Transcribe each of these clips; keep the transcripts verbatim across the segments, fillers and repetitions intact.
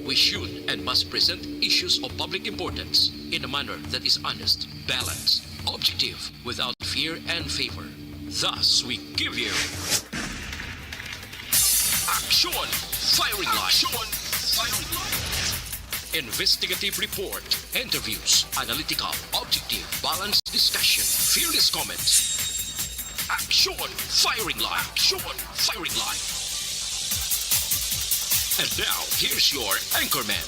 We should and must present issues of public importance in a manner that is honest, balanced, objective, without fear and favor. Thus, we give you Action Firing Line. Action Firing Line. Investigative report, interviews, analytical, objective, balanced discussion, fearless comments. Action Firing Line. Action Firing Line. And now, here's your anchorman.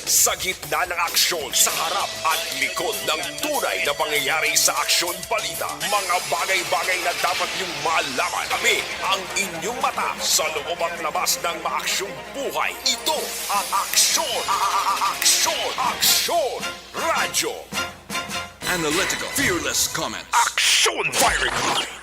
Sa gitna ng aksyon, sa harap at likod ng tunay na pangyayari sa aksyon balita, mga bagay-bagay na dapat niyong malaman. Kami ang inyong mata sa loob at labas ng maaksyong buhay. Ito ang Aksyon, a- a- a- Aksyon, Aksyon Radyo. Analytical, fearless comments. Aksyon Firing Line.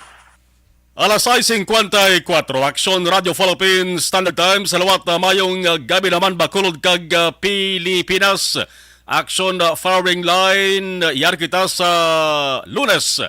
Alas sais singkwenta y kuwatro, Aksyon Radyo Philippines Standard Time. Sa liwat, ah, mayong, ah, gab-i naman, Bacolod kag, ah, Pilipinas. Aksyon, ah, Firing Line, yari kita sa Lunes.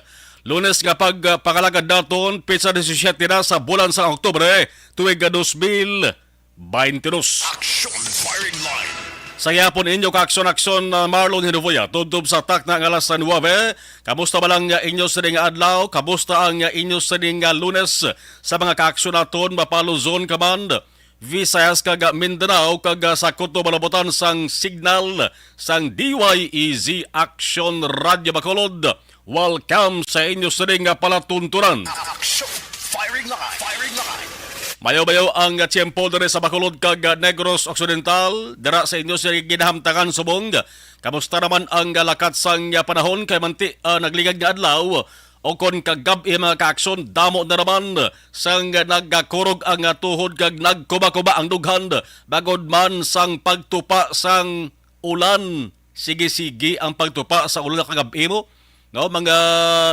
Lunes nga pagpangalagad naton, petsa disisiete na sa bulan sa Oktubre, tuig, ah, dos mil baynte dos. Action Firing Line. Sa gihapon, inyo ka-aksyon-aksyon, ah, Marlon Hinovoya, tubtob sa takna nga alas nuwebe. Kamusta ba lang, ah, inyo sining nga adlaw? Kamusta ang, ah, inyo sining nga Lunes? Sa mga ka-aksyon naton, mapa-Luzon ka man, Visayas kag, ah, Mindanao, kag, ah, sa kutob nga nabutan sang signal sang D Y E Z Action Radio Bacolod. Welcome sa inyo sining nga palatuntunan. Action! Firing line! Firing line! Mayo-mayo ang tiyempo diri sa Bacolod kag Negros Occidental. Dira sa inyo sining ginahamtangan subong. Kamusta naman ang lakat sang panahon kay manti, ah, naglingag nga adlaw? O kon kagab-i, mga kaaksyon, damo na naman sang nagkakurog ang tuhod kag nagkuba-kuba ang dughan, bangod man sang pagtupa sang ulan. Sige-sige ang pagtupa sa ulan kagab-i mo, no? Mga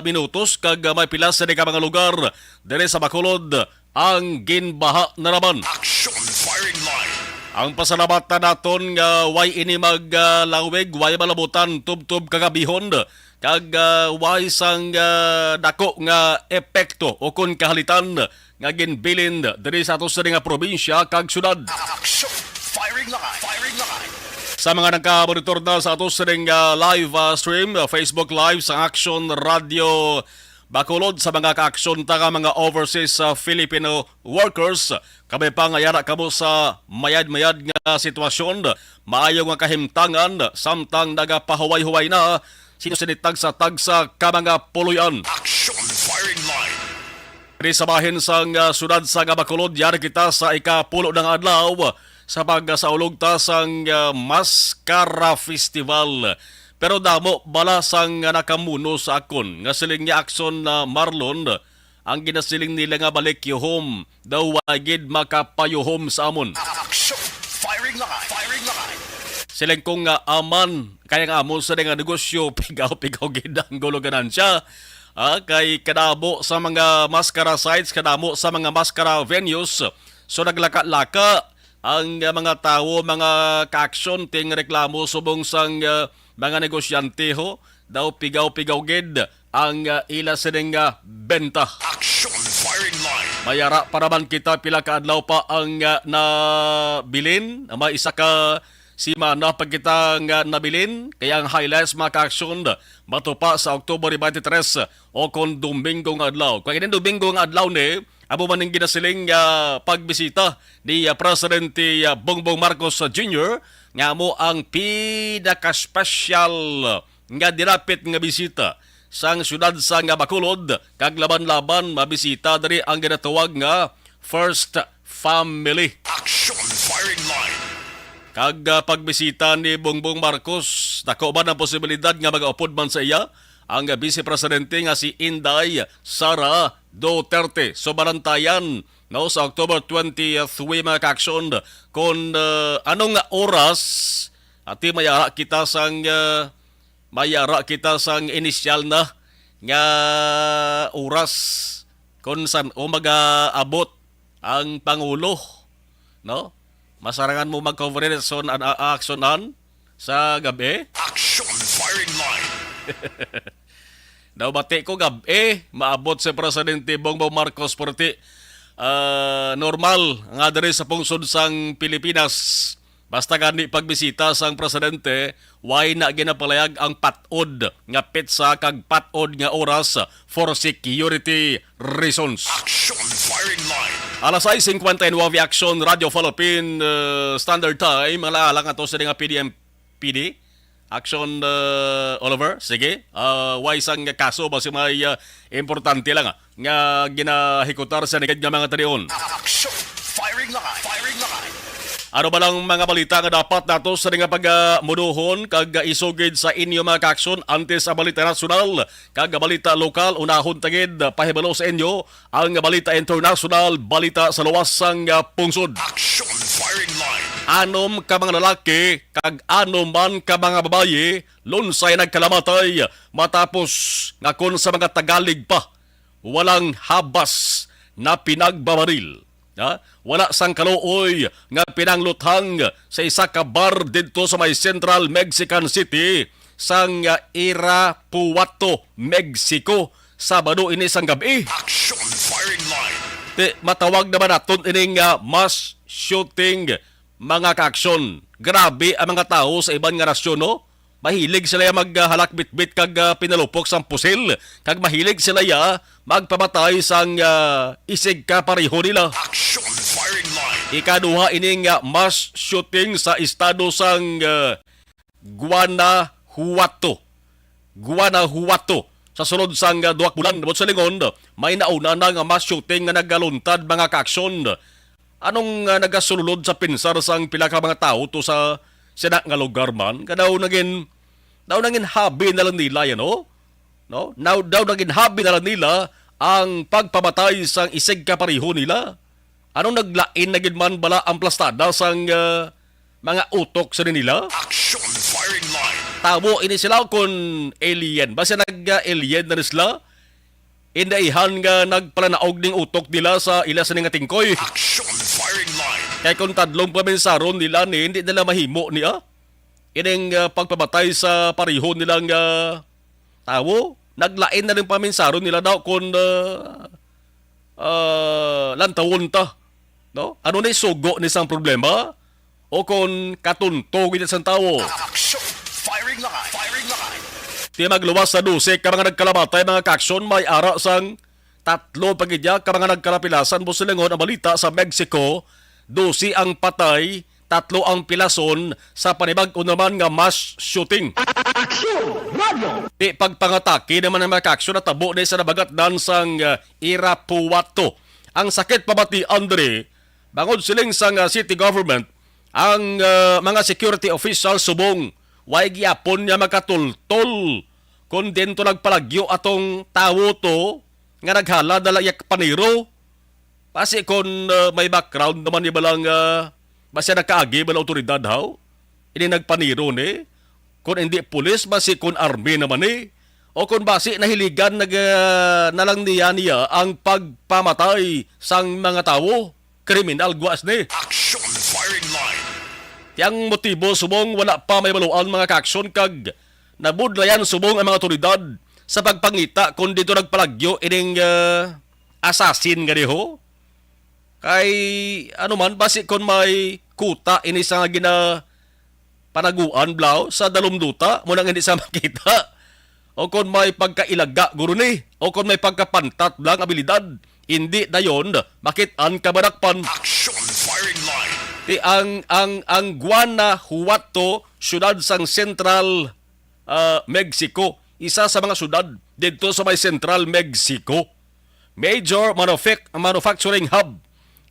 minutos kag, ah, may pila sa ka mga lugar diri sa Bacolod ang ginbaha na naman. Action Firing Line. Ang pasalamatan naton nga way ini maglawig, way malabutan tubtob kagabihon, kag, ah, way sang, ah, dako nga epekto o kon kahalitan nga ginbilin diri sa ato sining nga probinsya kag syudad. Action! Firing line! Firing line! Sa mga nagka-monitor na sa ato sining, ah, live, ah, stream, ah, Facebook Live sa Action Radio Bacolod, sa mga kaaksyon ta nga mga overseas, ah, Filipino workers, kami pa nga yara kamo sa mayad-mayad nga sitwasyon, maayo nga kahimtangan, samtang nagapahuway-huway na sino sini tagsa-tagsa ka mga puloy-an. Action Firing Line. Diri sa bahin sang, ah, siyudad sang Bacolod, yari kita sa ikapulo na nga adlaw sa pagsaulog ta sang, ah, Maskara Festival. Pero damo bala sang, ah, nakamuno sa akon nga siling ni Akson, ah, Marlon, ang ginasiling nila nga balik yuhom daw wa gid makapayuhom sa amon. Action! Firing line! Firing line! Siling ko nga aman, kaya nga amon sa nga negosyo, pigaw-pigaw gid ang gulo ganansya. Ah, kay kadamo sa mga maskara sites, kadamo sa mga maskara venues. So, naglaka-laka ang, ah, mga tawo, mga kaaksyon, ting reklamo subong sang, ah, mga negosyante ho. Daw pigaw-pigaw gid ang, ah, ila sining, ah, benta. Action Firing Line. May ara pa naman kita pila ka adlaw pa ang, ah, nabilin. May isa ka simana pa kita nga nabilin. Kaya ang highlights, mga kaaksyon, matupa sa October twenty-three o kon Domingo nga adlaw. Kung ini Domingo nga adlaw ni, amo man ang ginasiling nga pagbisita ni, ah, Presidente, ah, Bongbong Marcos, ah, Junior, nga amo ang pinaka-special nga dinapit nga bisita sang siyudad sang Bacolod, kag laban-laban mabisita diri ang ginatawag nga First Family. Action Firing Line. Kag, ah, pagbisita ni Bongbong Marcos, dako man ang posibilidad nga magaupod man sa iya ang Vice Presidente nga si Inday Sara Duterte. So, balantayan, no, sa October twenty-three, mga kaaksyon, kung, ah, anong oras, ati, may ara kita sang, ah, may ara kita sang inisyal na nga oras kung san o mag-aabot ang Pangulo, no? Masarangan mo mag-conference on an a-, action on sa gabi? Action Firing Line. Daw bati ko gabi, maabot si Presidente Bongbong Marcos, pero ti, ah, normal nga diri sa pungsod sang Pilipinas. Basta gani pagbisita sang presidente, way na ginapalayag ang patod nga petsa kag patod nga oras for security reasons. Action Firing Line. Alas sais cincuenta y nueve, Action Radio Philippine, uh, Standard Time. Mga alang ato sa nga P D M, P D. Action, uh, Oliver, sige. Uh, way sang kaso ba si may, uh, importante lang, ah, nga ginahikutar sa nigid nga mga talion. Action Firing Line. Firing Line. Ano ba lang mga balita nga dapat nato sa nga pagamuduhon kag isugid sa inyo, mga ka-action, antes ang balita nasyonal kag balita lokal? Unahon ta gid pahibalo sa inyo ang balita internasyonal, balita sa luwas sang, ah, pungsod. Action Firing Line. Anom ka mga lalaki kag anom man ka mga babayi lunsay nagkalamatay matapos nga kon sa mga Tagalog pa, walang habas na pinagbabaril. Ha? Wala sang kaluoy nga pinangluthang sa isa ka bar didto sa may Central Mexican City sang, ah, Irapuato, Mexico, Sabado ini sang gab-i. Action Firing Line. Ti, matawag naman naton ining, ah, mass shooting, mga ka-action. Grabe ang mga tawo sa iban nga nasyon, no? Mahilig sila ya maghalak bitbit kag, ah, pinalupok sang pusil, kag mahilig sila ya magpamatay sang, ah, isig ka pareho nila. Action Firing Line. Ikaduha ining, ah, mass shooting sa estado sang, ah, Guanajuato. Guanajuato. Sa sulod sang, ah, duha ka bulan, buot silingon, may nauna na nga mass shooting nga nagaluntad, mga ka-action. Anong, ah, nagasulod sa pensar sang pila ka mga tawo to sa sina nga lugar man? Nga daw nagin, daw nagin habi na lang nila yan, no? No? Daw, daw nagin habi na lang nila ang pagpamatay sang isig kapareho nila. Anong naglain na gid man bala ang plastada sang, ah, mga utok sa nila? Action Firing Line. Tawo ini sila o kon alien? Basta nag-alien na ni sila. Indaihan nga nagpalanaog ning utok nila sa ila sini nga tingkoy. Action Firing Line. Kay kung tadlong paminsaron nila ni, hindi nila mahimo ni, ah, ining, ah, pagpamatay sa pareho nilang, ah, tawo. Naglain na rin paminsaron nila daw kung, ah, ah, lantawon ta, no? Ano ni sugo ni sang problema? O kon katunto gid sang tawo? Action! Firing line! Firing line! Ti magluwas sa dose ka mga nagkalamatay, mga ka-action, may ara sang tatlo pa gid ya ka mga nagkalapilasan. Buot silingon ang balita sa Mexico, dose ang patay, tatlo ang pilason sa panibag-o naman nga mass shooting. Action! Radio! Ti pagpangatake naman ang mga ka-action natabo ni sa nabagatnan sang, ah, Irapuato. Ang sakit pa bati, Andre, bangod siling sang, ah, city government, ang, ah, mga security officials subong way gyapon niya makatultol kon diin to nagpalagyo atong tawo to nga naghala na lang iya paniro. Basi kon, ah, may background naman ni balang, ah, basi nakaagi bala awtoridad haw ini nagpaniro ni, kon hindi pulis, basi kon army naman ni, o kon basi nahiligan nag-, ah, na lang niya niya ang pagpamatay sang mga tawo. Kriminal guas ni. Action firing line. Ti ang motibo subong wala pa mahibaluan, mga ka-action, kag nabudlayan subong ang mga otoridad sa pagpangita kon didto nagpalagyo ining, ah, assassin nga diho. Kay ano man, basi kon may kuta ini sa gina-, panaguan, blaw, sa dalumduta, mo nang hindi sa makita. O kon may pagkailaga, guro ni, o kon may pagkapantat lang abilidad, hindi dayon makit-an ka madakpan. Action firing line. Ti ang, ang, ang Guanajuato, siyudad sang Central, ah, Mexico, isa sa mga siyudad didto sa may Central Mexico. Major manufac-, manufacturing hub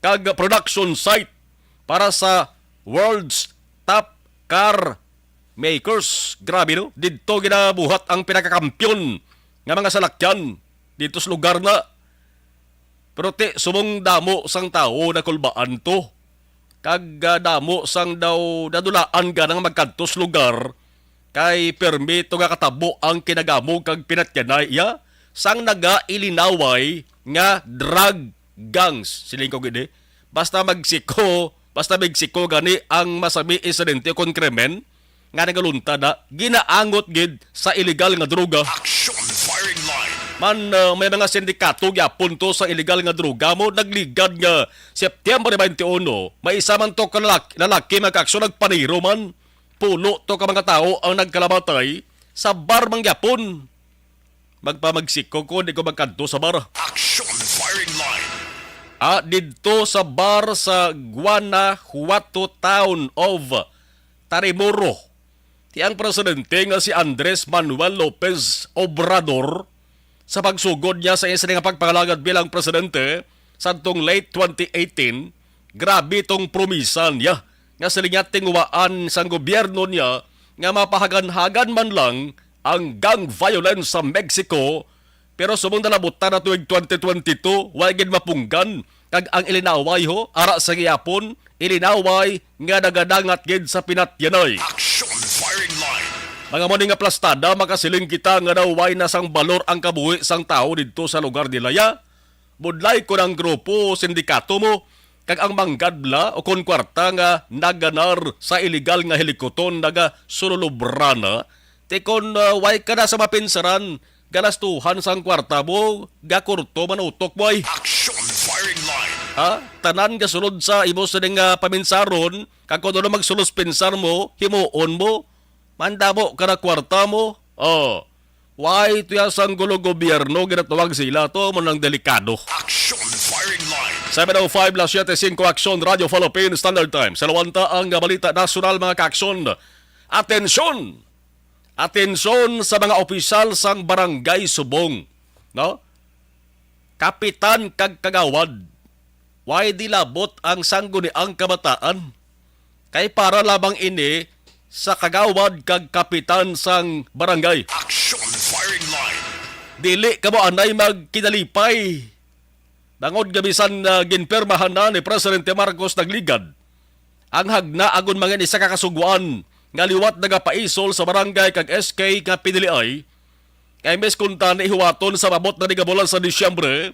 kag production site para sa world's top car makers. Grabe, no? Didto ginabuhat ang pinakakampiyon nga mga salakyan didto sa lugar na. Pero ti, subong damo sang tawo nakulbaan to. Kag, ah, damo sang daw nadulaan ganang magkadto sa lugar, kay permi to nga katabo ang kinagamog kag pinatyanay iya sang nagailinaway nga drug gangs. Siling ko gid, eh. Basta Mexico, basta Mexico gani ang masami insidente kon krimen nga nagaluntad na ginaangot gid sa iligal nga droga. Action firing Man, uh, may mga sindikato gyapon to sa illegal nga droga mo. Nagligad nga September twenty-one, may isa man to ka lalaki, lalaki, mga kaaksyon, nagpaniro man. Pulo to ka mga tawo ang nagkalamatay sa bar man gyapon. Magpamagsiko ko, di ko magkadto sa bar. Action firing line. Ah, didto sa bar sa Guanajuato Town of Tarimoro. Ti ang presidente nga si Andres Manuel Lopez Obrador, sa pagsugod niya sa iya sini nga pagpangalagad bilang presidente sadtong late twenty eighteen, grabe tong promisa niya nga sila niya tinguhaan sang gobyerno niya nga mapahaganhagan man lang ang gang violence sa Mexico, pero subong nalabutan na tuig twenty twenty-two, wa gid mapunggan, kag ang ilinaway ho, ara sa gihapon, ilinaway nga nagadangat gid sa pinatyanay. Action firing line. Mga mo ni nga plastada, makasiling kita nga daw way na sang balor ang kabuhi sang tawo didto sa lugar nila, ya. Budlay kon ang grupo o sindikato mo, kag ang manggadla o kon kwarta nga naganar sa iligal nga hilikuton nagasululubra na, ti kon, ah, way ka na sa mapinsaran, galastuhan sang kwarta mo, gakurto man utok mo ay. Action firing line. Ha? Tanan gasulod sa imo sining, ah, paminsaron, kag kon ano magsulos pinsar mo, himuon mo. Mandamo ka na kwarta mo. Oh. Way tuya sang gulo gobyerno, ginatawag sila to, mo nang delikado. Action firing line. Seven oh five, las siyete singko, Action Radio Philippines Standard Time. Sa lawanta ang balita nasyonal, mga kaaksyon. Atensyon! Atensyon sa mga opisyal sang barangay subong, no? Kapitan kag kagawad, way dilabot ang sangguniang kabataan, kay para lamang ini sa kagawad kag kapitan sang barangay. Action firing line. Dili kamo anay magkinalipay. Bangod nga bisan, ah, ginpirmahan na ni Presidente Marcos Nagligad ang hagna agon mangin isa ka kasugoan nga liwat nagapaisol sa barangay kag S K nga piniliay, kay miskonta ni hiwaton sa mabot na nga bulan sa Disyembre,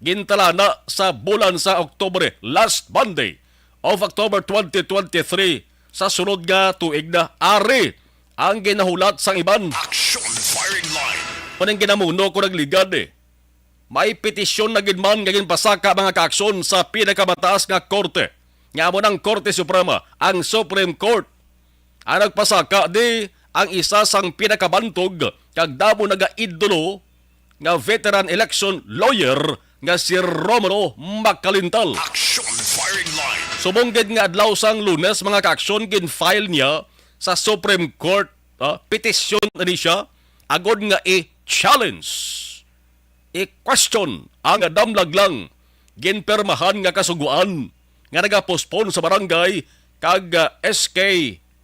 gintalana sa bulan sa Oktubre, last Monday of October twenty twenty-three, sa sunod nga tuig na. Ari ang ginahulat sang iban. Action firing line. Kuning ginamuno ko nagligad eh. May petisyon na gid man nga ginpasaka, mga kaaksyon, sa pinakamataas nga korte, nga amo nang Korte Suprema, ang Supreme Court. Ang nagpasaka di ang isa sang pinakabantog kag damo nagaidolo nga veteran election lawyer nga si Romulo Macalintal. Action firing line. Subong gid nga adlaw sang Lunes, mga kaaksyon, gin-file niya sa Supreme Court, ah, petisyon na ni siya agod nga i-challenge, i-question ang damlag lang ginpirmahan nga kasugoan nga nagapostpone sa barangay kag, ah, S K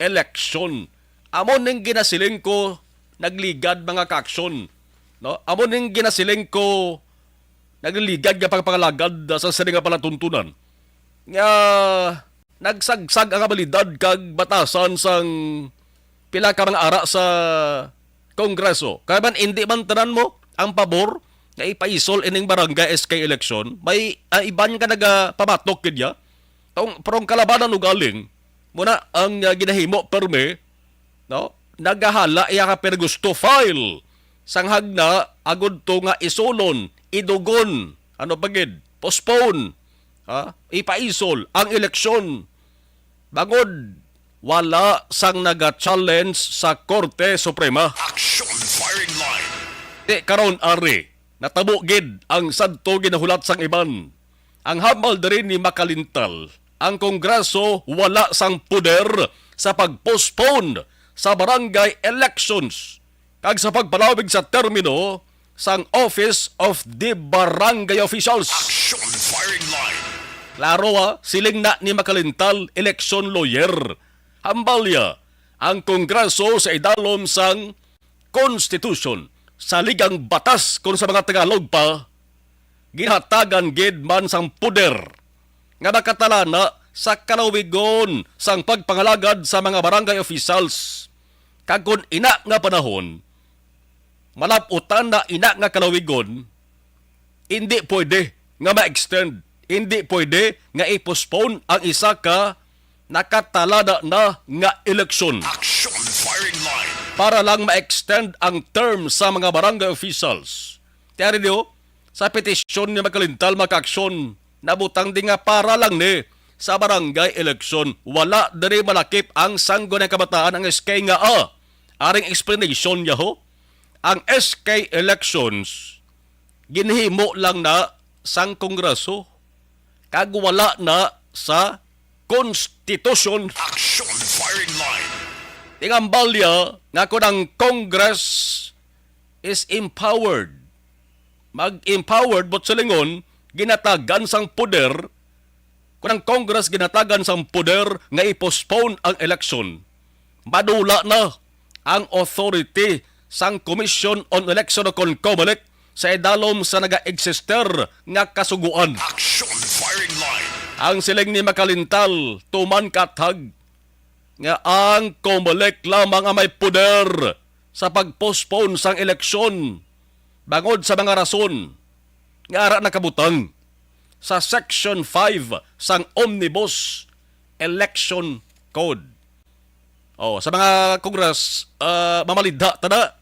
election. Amo ning ginasiling ko nagligad, mga kaaksyon, no? Amo ning ginasiling ko nagligad nga pagpangalagad, ah, sa sini nga palatuntunan nga nagsagsag ang abilidad kag batasan sang pila ka mga ara sa Kongreso. Kaya man, hindi man tanan mo ang pabor nga ipaisol ining barangay S K election. May, ah, iban nga nagapamatok gid ya. Tong, pero ang kalabanan ugaling, muna ang, ah, ginahimo permi, no? Nagahala iya ka pero gusto file sang hagna agud to nga isulon, idugon, ano pa gid, postpone, ha? Ipaisol ang eleksyon. Bangod wala sang naga-challenge sa Korte Suprema. Action firing line. Ti karon, ari, natabo gid ang sadto ginahulat sang iban. Ang hambal diri ni Macalintal, ang Kongreso wala sang poder sa pag-postpone sa barangay elections kag sa pagpalawig sa termino sang Office of the Barangay Officials. Action firing line. Klaro, ha, siling na ni Macalintal, election lawyer. Hambal niya, ang Kongreso sa idalom sang Constitution, sa ligang batas, kung sa mga Tagalog pa, ginhatagan gid man sang poder nga makatalana sa kalawigon sang pagpangalagad sa mga barangay officials. Kag kon ina nga panahon, malab-utan na ina nga kalawigon, hindi pwede nga ma-extend, hindi pwede nga i-postpone ang isa ka nakatalana na nga eleksyon. Action firing line. para lang ma-extend ang term sa mga barangay officials. Kaya rin, oh, sa petisyon ni Makalintal, mga kaaksyon, nabutang di nga para lang ni sa barangay election. Wala diri malakip ang Sangguniang Kabataan, ang S K nga, ah, aring explanation niya, ho. Ang S K elections, ginhimo lang na sang Kongreso, kag wala na sa Konstitusyon. Action Firing Line. Tingambal niya nga kung ang Congress is empowered, mag-empowered, but silingon, ginatagan sang poder, kung ang Congress ginatagan sang poder nga i-postpone ang eleksyon, madula na ang authority sang Commission on Election o kon COMELEC sa idalom sa naga-eksister nga kasugoan. Action Firing Line. Ang siling ni Makalintal, tuman kathag nga ang COMELEC lamang ang may poder sa pag-postpone sang eleksyon bangod sa mga rason nga ara nakabutang sa Section five sang Omnibus Election Code. Oh, sa mga Congress, ah, mamalidha ta na.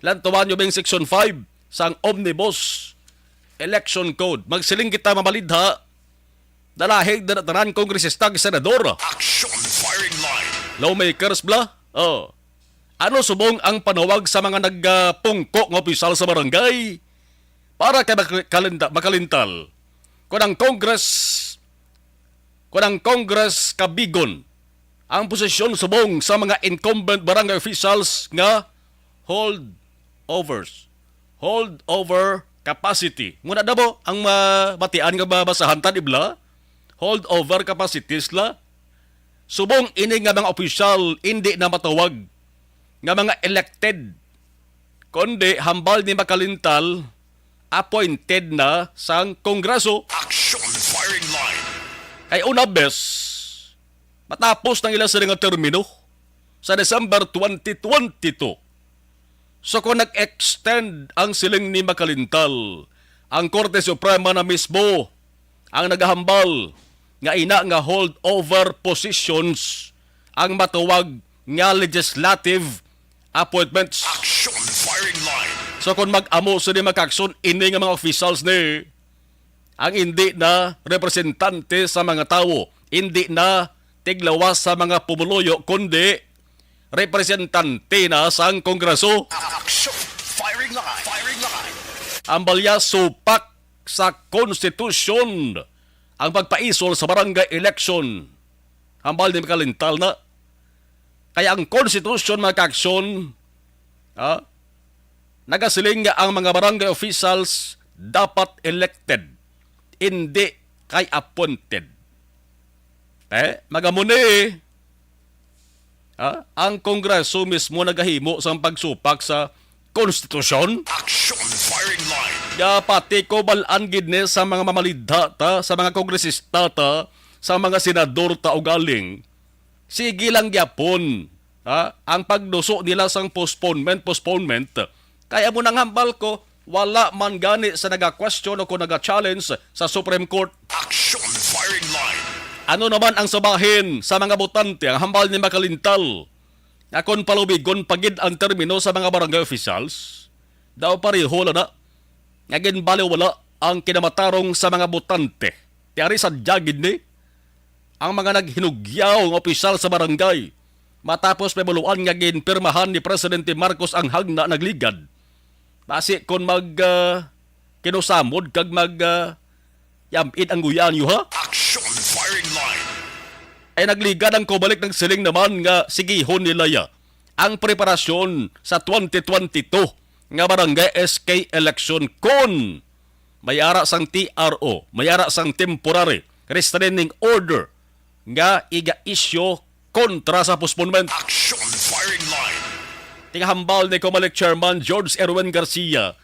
Lantawan nyo ba yung Section five sang Omnibus Election Code? Magsiling kita mamalidha, dalahig na tanan kongresista kag senador. Action Firing Line. Lawmakers bla? Oh. Ano subong ang panawag sa mga nagpungko nga opisyal sa barangay para kay Mak-, Kalinta-, Makalintal? Kung ang Congress, kung ang Congress kabigon ang posisyon subong sa mga incumbent barangay officials nga holdovers, holdover capacity. Muna na mo ang mabatian nga mabasahan ta, di bla? Holdover capacities la. Subong ini nga mga opisyal, indi na matawag nga mga elected, kundi hambal ni Makalintal, appointed na sang Kongreso. Action Firing Line. Kay una bes, matapos nang ila sila nga termino sa December twenty twenty-two. So kung nag-extend ang siling ni Makalintal, ang Korte Suprema na mismo ang nagahambal nga ina nga holdover positions ang matawag nga legislative appointments. Action Firing Line. So kung mag-amo sini, mga kaaksyon, ini nga mga officials ni ang indi na representante sa mga tawo, indi na tiglawas sa mga pumuluyo, kundi representante na sang Kongreso. Action Firing Line. Firing Line. Ang balya supak sa konstitusyon ang pagpaisol sa barangay election. Hambal ni Makalintal na. Kaya ang konstitusyon, mga kaaksyon, ha, nagasiling nga ang mga barangay officials dapat elected, hindi kay appointed. Eh, magamuni, ha? Ang Kongreso mismo nagahimo sang pagsupak sa konstitusyon. Action Firing Line. Ya, pati ko balaan gid ni sa mga mamalidha ta, sa mga kongresista ta, sa mga senador ta ugaling. Sige lang gyapon, ha? Ang pagduso nila sang postponement, postponement. Kaya mo nang hambal ko, wala man gani sa naga-question o kung naga-challenge sa Supreme Court. Action Firing Line. Ano naman ang sabahin sa mga botante, ang hambal ni Makalintal, nga kon palubigon pa gid ang termino sa mga barangay officials, daw pareho lang na nga ginbaliwala ang kinamatarong sa mga botante. Ti ari sadya gid ni ang mga naghinugyaw nga opisyal sa barangay, matapos pabuluan nga ginpirmahan ni Presidente Marcos ang hagna, nagligad. Basi kon mag, ah, kinusamod kag mag, ah, yam-id ang guyaan nyo, ha? Action Firing Line. Ay nagligad ang COMELEC, nagsiling naman nga sigihon nila ya ang preparasyon sa twenty twenty-two nga barangay S K election kon may ara sang T R O, may ara sang temporary restraining order nga iga-issue kontra sa postponement. Action Firing Line. Tingahambal ni COMELEC Chairman George Erwin Garcia,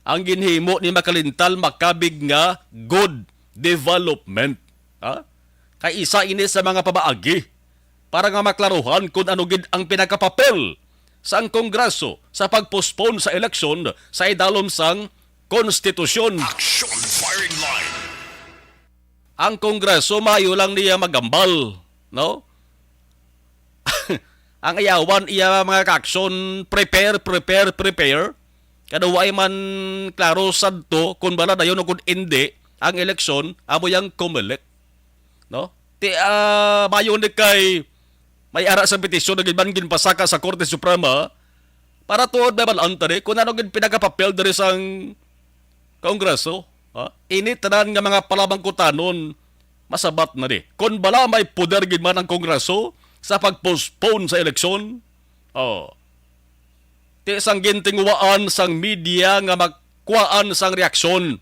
ang ginhimo ni Makalintal makabig nga good development. Ha? Kay isa ini sa mga pamaagi para nga maklaruhan kung ano gid ang pinakapapel sang Kongreso sa pag-postpone sa eleksyon sa idalom sang Konstitusyon. Action Firing Line. Ang Kongreso, maayo lang niya magambal, no? Ang ayawan iya, mga kaaksyon, prepare, prepare, prepare. Kada way man klaro sadto kung bala dayon o kung indi ang eleksyon, amo yang Comelec, no? Ti, ah, mayo ni kay may ara sa petisyon na gid man ginpasaka sa Korte Suprema para tuod may bal-an ta ni kung ano gid pinagapapel diri sang Kongreso, ha? Ini tanan nga mga palamangkutanon masabat na ni. Kon bala may poder gid man ang Kongreso sa pag-postpone sa eleksyon, oh, ti sang gintinguwaan sang media nga magkuhaan sang reaksyon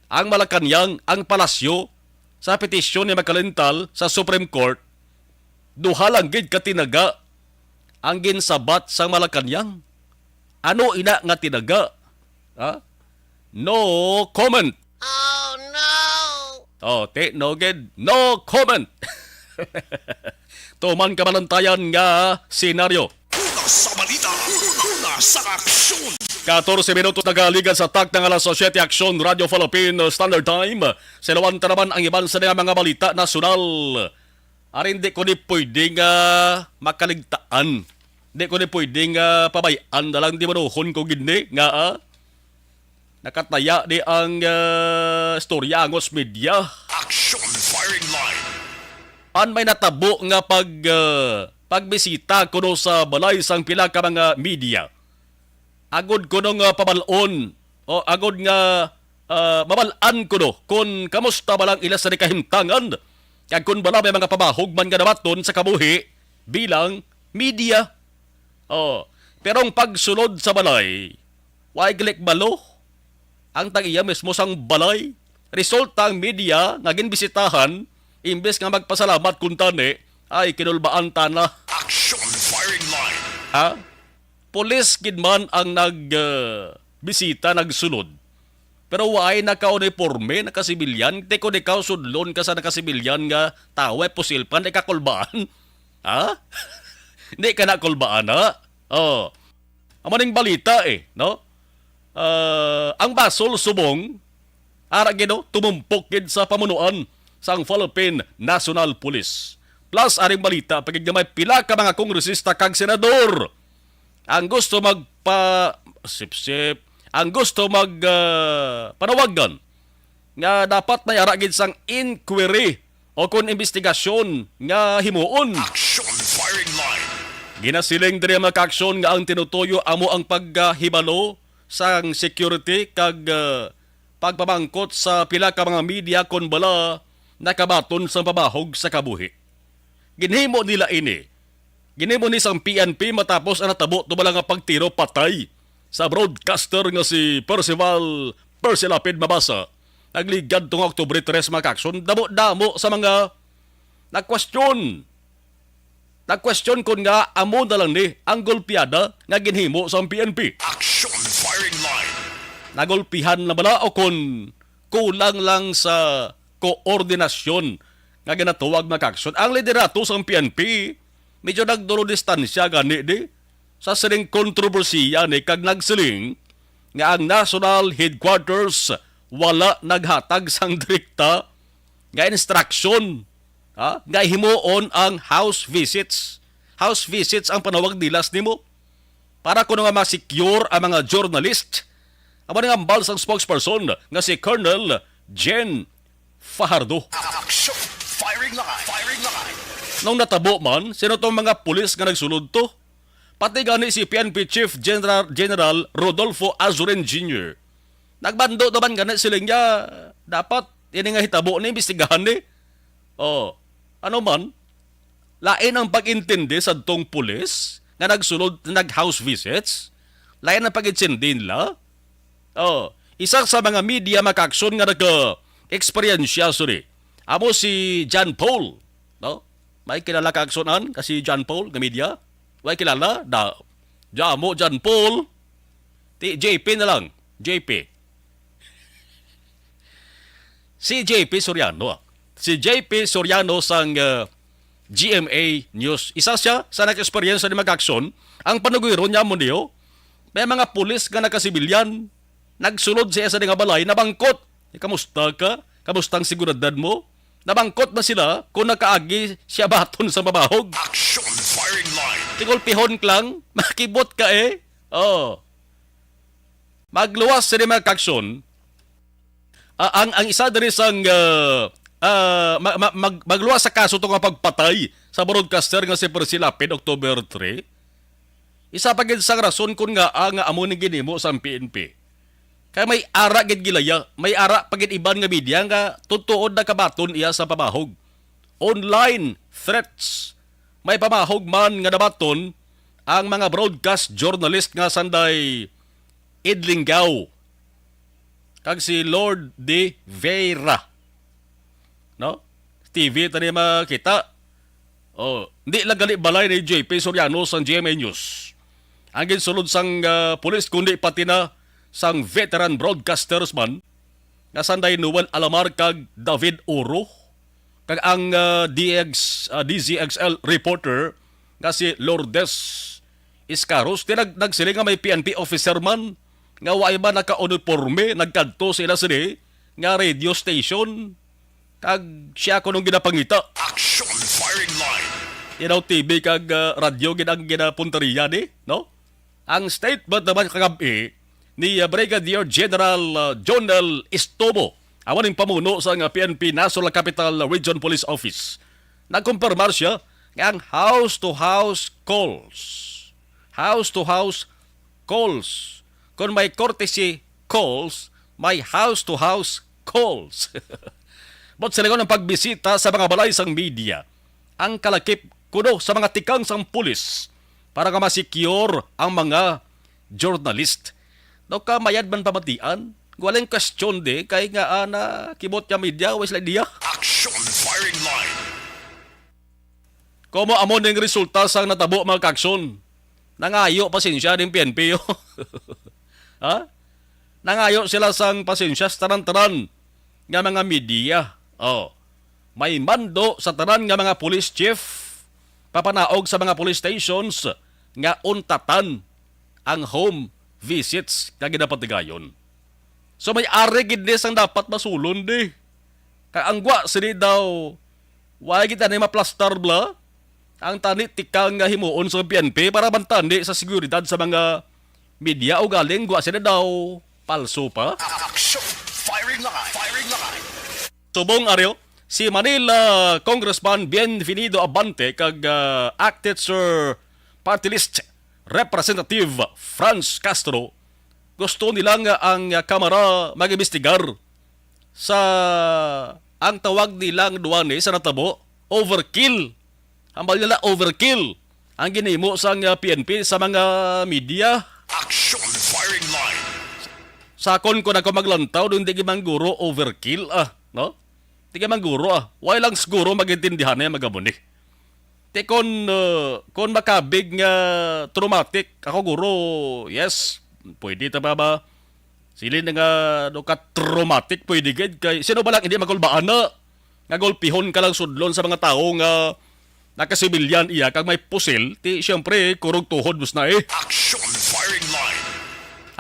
ang Malacañang, ang palasyo, sa petisyon ni Makalintal sa Supreme Court, duha lang gid ka tinaga ang ginsabat sang Malacañang. Ano ina nga tinaga? Ha? No comment. Oh, no! Oh, ti, no gid. No comment. Tuman ka malantayan nga senaryo. Una sa balita, una sa aksyon. Katorse minutos nagaligan sa takna nga alas siyete, Aksyon, Radyo Philippine Standard Time. Silawan ta naman ang iban sa nga mga balita nasyonal. Ari, hindi ko ni pwede nga makaligtaan. Hindi ko ni pwede nga pabay-an na lang, di manuhon ko gid ni nga, ah, nakataya di ang, ah, istorya angos media. Action Firing Line. An may natabo nga pag, ah, pagbisita kuno sa balay sang pila ka mga media. Agod kuno nga pabal-on o agod nga, ah, mabal-an kuno kon kamusta ba lang ila sa kahimtangan kag kon bala may mga pabahog man nga nabaton sa kabuhi bilang media. Oh, pero ang pagsulod sa balay, way gid balo ang tag-iya mismo sang balay. Resulta, ang media nga ginbisitahan, imbes nga magpasalamat kuntani, ay kinulbaan tana. Action Firing Line. Ha? Pulis gid man ang nag, ah, bisita, nagsulod. Pero waay naka-uniporme, nakasibilyan. Ti kon ikaw sudlon ka sa nakasibilyan nga tawo, pusilpan, di ka kulbaan. Ha? Di ka na kulbaan, ha? Oh. Amo ning balita, eh, no? Ah, ang basol subong, ara gid, no, tumumpok gid sa pamunuan sang Philippine National Police. Plus, aring balita pa gid nga may pila ka mga kongresista kag senador ang gusto magpa-, sip-sip, ang gusto mag, ah, panawagan nga dapat may ara gid sang inquiry o kon imbestigasyon nga himuon. Action Firing Line. Ginasiling diri, mga kaaksyon, nga ang tinutuyo amo ang paghibalo sang security kag, ah, pagpamangkot sa pila ka mga media kon bala nakabaton sang pabahog sa kabuhi. Ginhimo nila ini. Ginhimo ni sang P N P matapos ang natabo tubala nga pagtiro patay sa broadcaster nga si Percival Percy Lapid Mabasa. Nagligad tong Oktubre tres, mga kaaksyon, damo-damo sa mga nagkwestiyon. Nagkwestiyon kon nga amo na lang ni ang golpiada nga ginhimo sang P N P. Action Firing Line. Nagulpihan na bala o kon kulang lang sa koordinasyon nga ginatuwag, mga kaaksyon? Ang liderato sang P N P medyo nagduro distansya gani di sa sining kontrobersiya ni kag nagsiling nga ang National Headquarters wala naghatag sang direkta nga instruction, ha, nga himuon ang house visits. House visits ang panawag nila sa nimo. Para kuno nga ma-secure ang mga journalist, amo ning hambal sang spokesperson nga si Colonel Jen Fajardo. Action! Firing line! Firing line! Nung natabo man, sino tong mga pulis nga nagsulod to? Pati gani si P N P Chief General, General Rodolfo Azurin Junior Nagbando naman gani sila nga dapat ini nga hitabo ni imbestigahan ni. Oh, ano man, lain ang pag-intindi sa tong pulis nga nagsulod, nag-house visits. Lain ang pag-intindi nila. Oh, isa sa mga media, mga kaaksyon, nga nag-eksperyensya sini amo si John Paul, no? May kilala, kaaksyonan, ka si John Paul nga media? Way kilala? Da, damo, John Paul. Ti, J P na lang. J P. Si J P Soriano, ah. Si J P Soriano sang, uh, G M A News. Isa siya sa nag-eksperyensya ni, mga kaaksyon. Ang panugiro niya mo niyo, may mga pulis nga nakasibilyan, nagsulod siya sa nga balay, nabangkot. Eh, kamusta ka? Kamusta ang seguridad mo? Nabangkot na sila kung nakaagi siya baton sa mabahog. Action Firing Line. Tigulpihon ka lang, makibot ka eh. Oh. Magluwas sini mga kaaksyon. Ah, ang, ang isa diri sang, ah, ah, ma-, ma-, mag-, magluwas sa kaso to nga pagpatay sa broadcaster nga si Percy Lapid, October three. Isa pa gid sang rason kun ngaa nga amo ni ginhimo sang P N P. Kay may ara gid gilaya, may ara pa gid iban nga media nga tuod-tuod nakabaton iya sa pamahog. Online threats. May pamahog man nga nabaton ang mga broadcast journalist nga sanday Idlinggaw kag si Lord de Vera. No? T V ta ni makita. Oh, di lang gali balay ni J P Soriano sang G M A News. Ang ginsulod sang, ah, pulis, kundi pati na sang veteran broadcasters man, nga sanday Noel Alamar kag David Oro, kag ang, ah, D X, ah, D Z X L reporter nga si Lourdes Iscaros. Di nag-, nagsiling nga may P N P officer man nga wa man naka-uniporme nagkadto sa ila sini nga radio station, kag siya kuno ang ginapangita. Action firing line. Di daw T V kag, ah, radyo gid ang ginapunteriya ni, no? Ang statement naman kagab-i ni, ah, Brigadier General, ah, Jonel Estobo, amo ning pamuno sang, ah, P N P National Capital Region Police Office. Nagkumpirmar siya nga ang house-to-house calls, house-to-house calls, kung may courtesy calls, may house-to-house calls. But sa lagon ng pagbisita sa mga balay sang media, ang kalakip kuno sa mga tikang sang pulis para nga ma-secure ang mga journalist. Daw ka mayad man pamatian, walang question di kay nga ana kibot nga media, wa sila idea. Action firing line. Komo amo ning resulta sang natabo, mga kaaksyon. Nangayo pasensya ning P N P, oh. Ha? Nangayo sila sang pasensya sa tanan-tanan nga mga media. Oh. May mando sa tanan nga mga police chief, papanaog sa mga police stations nga untatan ang home visits nga ginapatigayon. So may ari gid ni sang dapat masulon di. Kay ang gwa sini daw, wala gid ani maplastar bla. Ang tani tikang nga himuon sa P N P para man tani sa seguridad sa mga media, ugaling gwa sini daw palso pa. Action! Firing line! Firing line! Subong, Aryo, si Manila Congressman Bienvenido Abante kag, ah, Acted Sir Party List Representative Franz Castro, gusto nila nga ang, ah, Kamara mag-imbestigar sa ang tawag nilang duwani sa natabo, overkill. Hambal nila overkill ang ginhimo sang, ah, P N P sa mga media. Action firing line. Sa akon, kung ako maglantaw, doon di gid man guro overkill, ah, no? Di gid man guro, ah. Why lang siguro magintindihan na yung magabuni? Ti kon, uh, kon makabig nga traumatic, ako guro, yes, pwede ta ba ba? Sili na nga do ka traumatic, pwede gid kay sino ba lang hindi magulbaan na nga gulpihon ka lang sudlon sa mga tawo nga nakasibilyan iya kag may pusil, ti siyempre kurog tuhod mas na eh. Action firing line.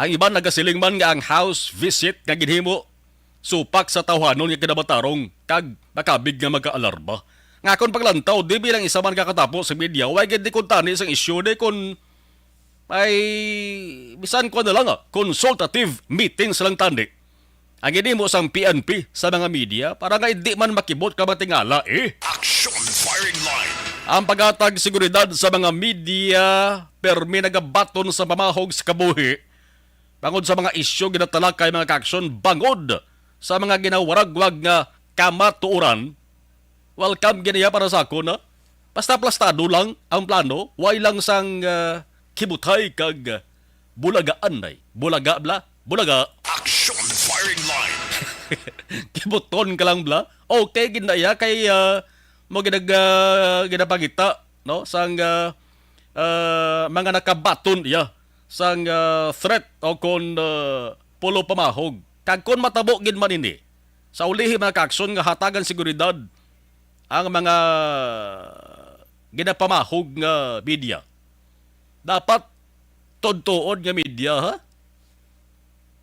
Ang iban nagasiling man nga ang house visit nga ginhimo supak sa tawhanon nga kinabatarong kag makabig nga magkaalarma. Nga akon paglantaw, di bilang isa man ka katapo sa media, way gid di kuntani sang isyu di kun may bisan ko na lang, ah, consultative meetings lang tani. Ang ginhimo sang P N P sa mga media para nga hindi man makibot ka matingala eh. Action firing line. Ang paghatag seguridad sa mga media permi nagabaton sa pamahog sa kabuhi bangod sa mga isyu ginatalakay mga kaaksyon bangod sa mga ginawaragwag nga kamatuoran. Welcome gid iya para sa akon, ha? Basta plastado lang ang plano, way lang sang, ah, kibutay kag, ah, bulagaan, ay. Bulaga, bla? Bulaga. Action firing line. Kibuton ka lang, bla? Okay gid na iya kay, ah, mo ginag-, ah, ginapangita, no? Sang, ah, ah, mga nakabaton iya sang, ah, threat o kon, ah, pulo pamahog. Kag kon matabo gid man ini, sa ulihi, mga kaaksyon, nga hatagan seguridad ang mga ginapamahog nga media. Dapat tuod-tuod nga media, ha?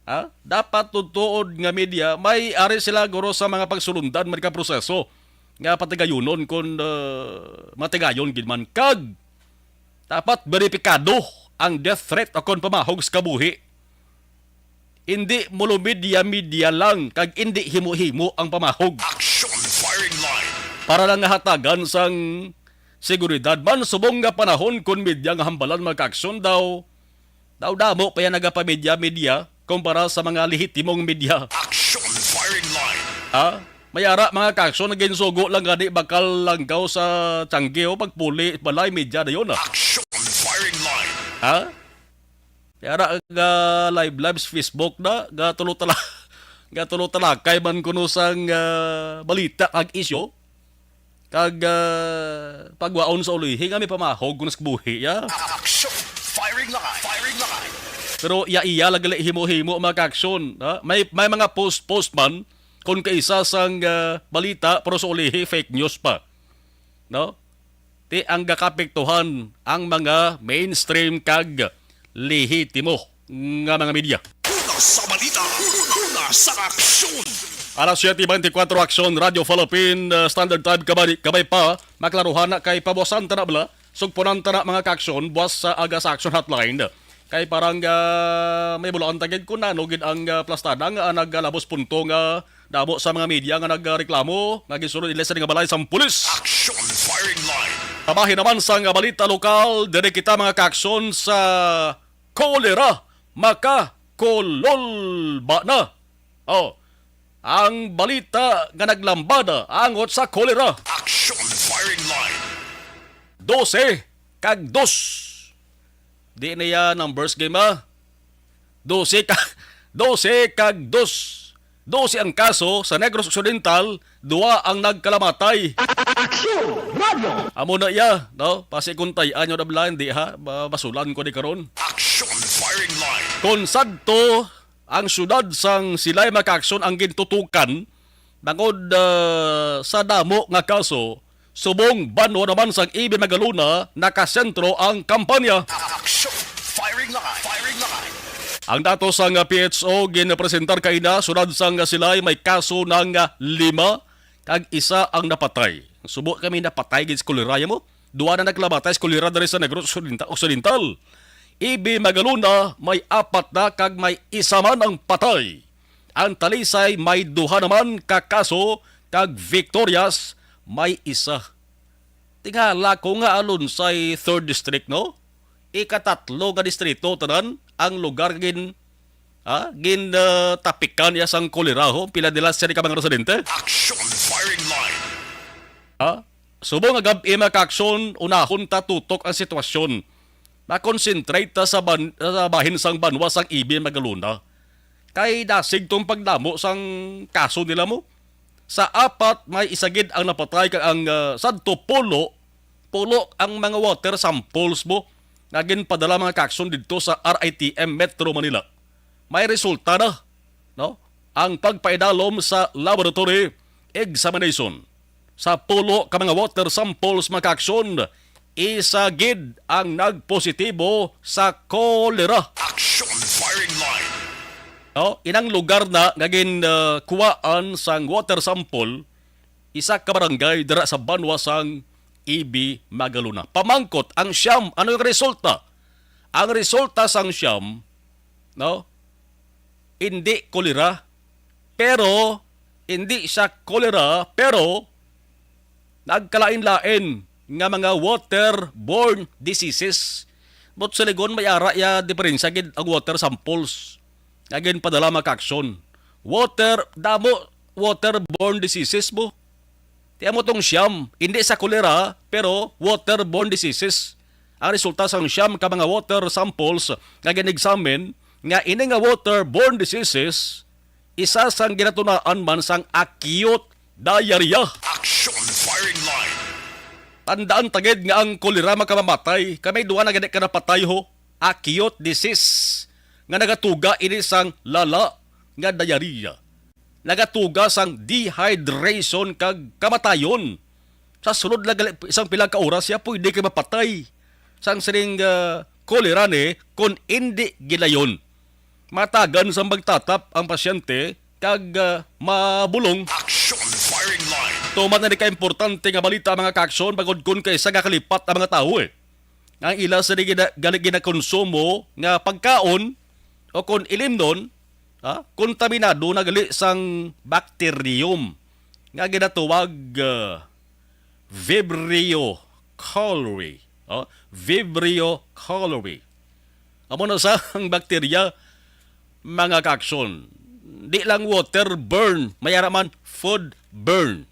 Ha? Dapat tuod-tuod nga media, may ari sila guro sa mga pagsulundan, mga proseso nga patigayunon kon, uh, matigayon gid man. Kag Dapat beripikado ang death threat o kon pamahog sa kabuhi. Indi mulumidya-midya lang kag indi himo-himo ang pamahog. Action firing line. Para lang nga hatagan sang seguridad man subong nga panahon kon media nga hambalan, mga kaaksyon, daw, daw damo pa yan nagapamidya-midya kumpara sa mga lehitimong media. Action firing line. Ha? May ara, mga kaaksyon, naginsugo lang gani bakal langgaw sa tiyangge, o pagpuli balay, media na yun, ah. Action firing line. Ha? May ara nga live, live sa Facebook na, nga tulo tala-, nga tulo talakay man kuno sang, ah, balita kag isyu. Kag, ah, pagwaon sa ulihi nga may pamahog kuno sa kabuhi, ya. Action firing line. Firing line. Pero iya-iya lang gali himo-himo, mga kaaksyon, ha? May, may mga post-post man kon kaisa sang, ah, balita, pero sa ulihi fake news pa. No? Ti ang gakapektuhan ang mga mainstream kag lehitimo nga mga media. Una sa balita, una sa aksyon. Alas siyete beintikwatro, Aksyon Radio Philippine, uh, Standard Time, kabay, kabay pa, maklaruhan na kay pabuasan ta na bala, sugpunan ta na, mga kaaksyon, buwas sa aga sa Action Hotline. Kay parang, ah, may bulaan ta gid kung nano gid ang, ah, plastada nga, ah, nagalabos punto nga damo sa mga media nga nagreklamo nga gisulod nila sa nga balay sang pulis. Action firing line. Kabahin naman sa nga balita lokal, diri kita, mga kaaksyon, sa kolera, makakulol ba na? Oh, ang balita nga naglambada angot sa kolera. Action firing line. Dose kag dos. Di na ya numbers game, ah. Dose ka, dose kag dos. Dose ang kaso sa Negros Occidental, duha ang nagkalamatay. Aksyon! Radyo! Amo na iya, no? Pasi kung tay-an nyo na bala, hindi ha? Ba-, basulan ko ni karon. Action firing line. Kon sadto ang siyudad sang Silay, mga kaaksyon, ang gintutukan, bangod, ah, sa damo nga kaso, subong banwa naman sang E B Magalona, nakasentro ang kampanya. Action! Firing line! Firing line! Ang datos sang P H O ginpresentar kaina, siyudad sang Silay may kaso ng, ah, lima, kag isa ang napatay. Subo kami napatay gid sa kolera, ya mo? Duha na naglabatay sa kolera diri sa Negros Occidenta-, Occidental. E B Magalona may apat na kag may isa man ang patay. Ang Talisay may duha naman ka kaso kag Victorias may isa. Tingala ko nga Alunsay third district, no? Ikatatlo nga distrito tanan ang lugar gin, ah, gin, ah, tapikan ya sang kolera, ho. Pila nila siya ni ka mga residente? Action firing line. Ha? Subong nga gab-i, mga kaaksyon, unahon ta tutok ang sitwasyon. Ma-concentrate ta sa ban-, sa bahin sang banwa sang E B Magalona. Kay dasig tong pagdamo sang kaso nila mo. Sa apat, may isa gid ang napatay kag ang, ah, sadto pulo, pulo ang mga water samples mo nga ginpadala, mga kaaksyon, didto sa R I T M Metro Manila. May resulta na, no? Ang pagpaidalom sa laboratory examination sa pulo ka mga water samples, mga kaaksyon, isa gid ang nagpositibo sa kolera. Action firing line. No, inang lugar na nga gin, uh, kuwaan sang water sample, isa ka barangay dira sa banwa sang E B Magalona. Pamangkot ang siyam, ano yung resulta? Ang resulta sang siyam, no? Hindi kolera, pero hindi siya kolera, pero nagkalain-lain nga mga waterborne diseases. But sa ligon, may ara ya diferensya gid ang water samples nga ginpadala, mga kaaksyon. Water, damo waterborne diseases mo. Ti amo tong siyam, hindi sa kolera, pero waterborne diseases. Ang resulta sang siyam ka mga water samples nga gin-examine nga ini nga waterborne diseases, isa sang ginatunaan man sang acute diarrhea. Action firing line. Tandaan ta gid nga ang kolera makamamatay. Kay may duha na gani ka napatay, ho. Acute disease nga nagatuga ini sang lala nga diarrhea. Nagatuga sang dehydration kag kamatayon. Sa sulod lang gali isang pila ka oras, siya pwede kay mapatay sang sining, ah, kolera ni kon indi gilayon. Matagan sang pagtatap ang pasyente kag, ah, mabulong. Action firing line. Tuman na ni ka importante nga balita, mga kaaksyon, bangod kon kay sa gakalipat ang mga tawo, eh. nga ang ila sa gina-, gali ginakonsumo nga pagkaon o kon ilimnon, ha, kontaminado na gali sang bacterium nga ginatawag, ah, Vibrio cholerae. Oh, Vibrio cholerae. Amo na sa ang bakterya, mga kaakson. Di lang water burn, may ara man food burn.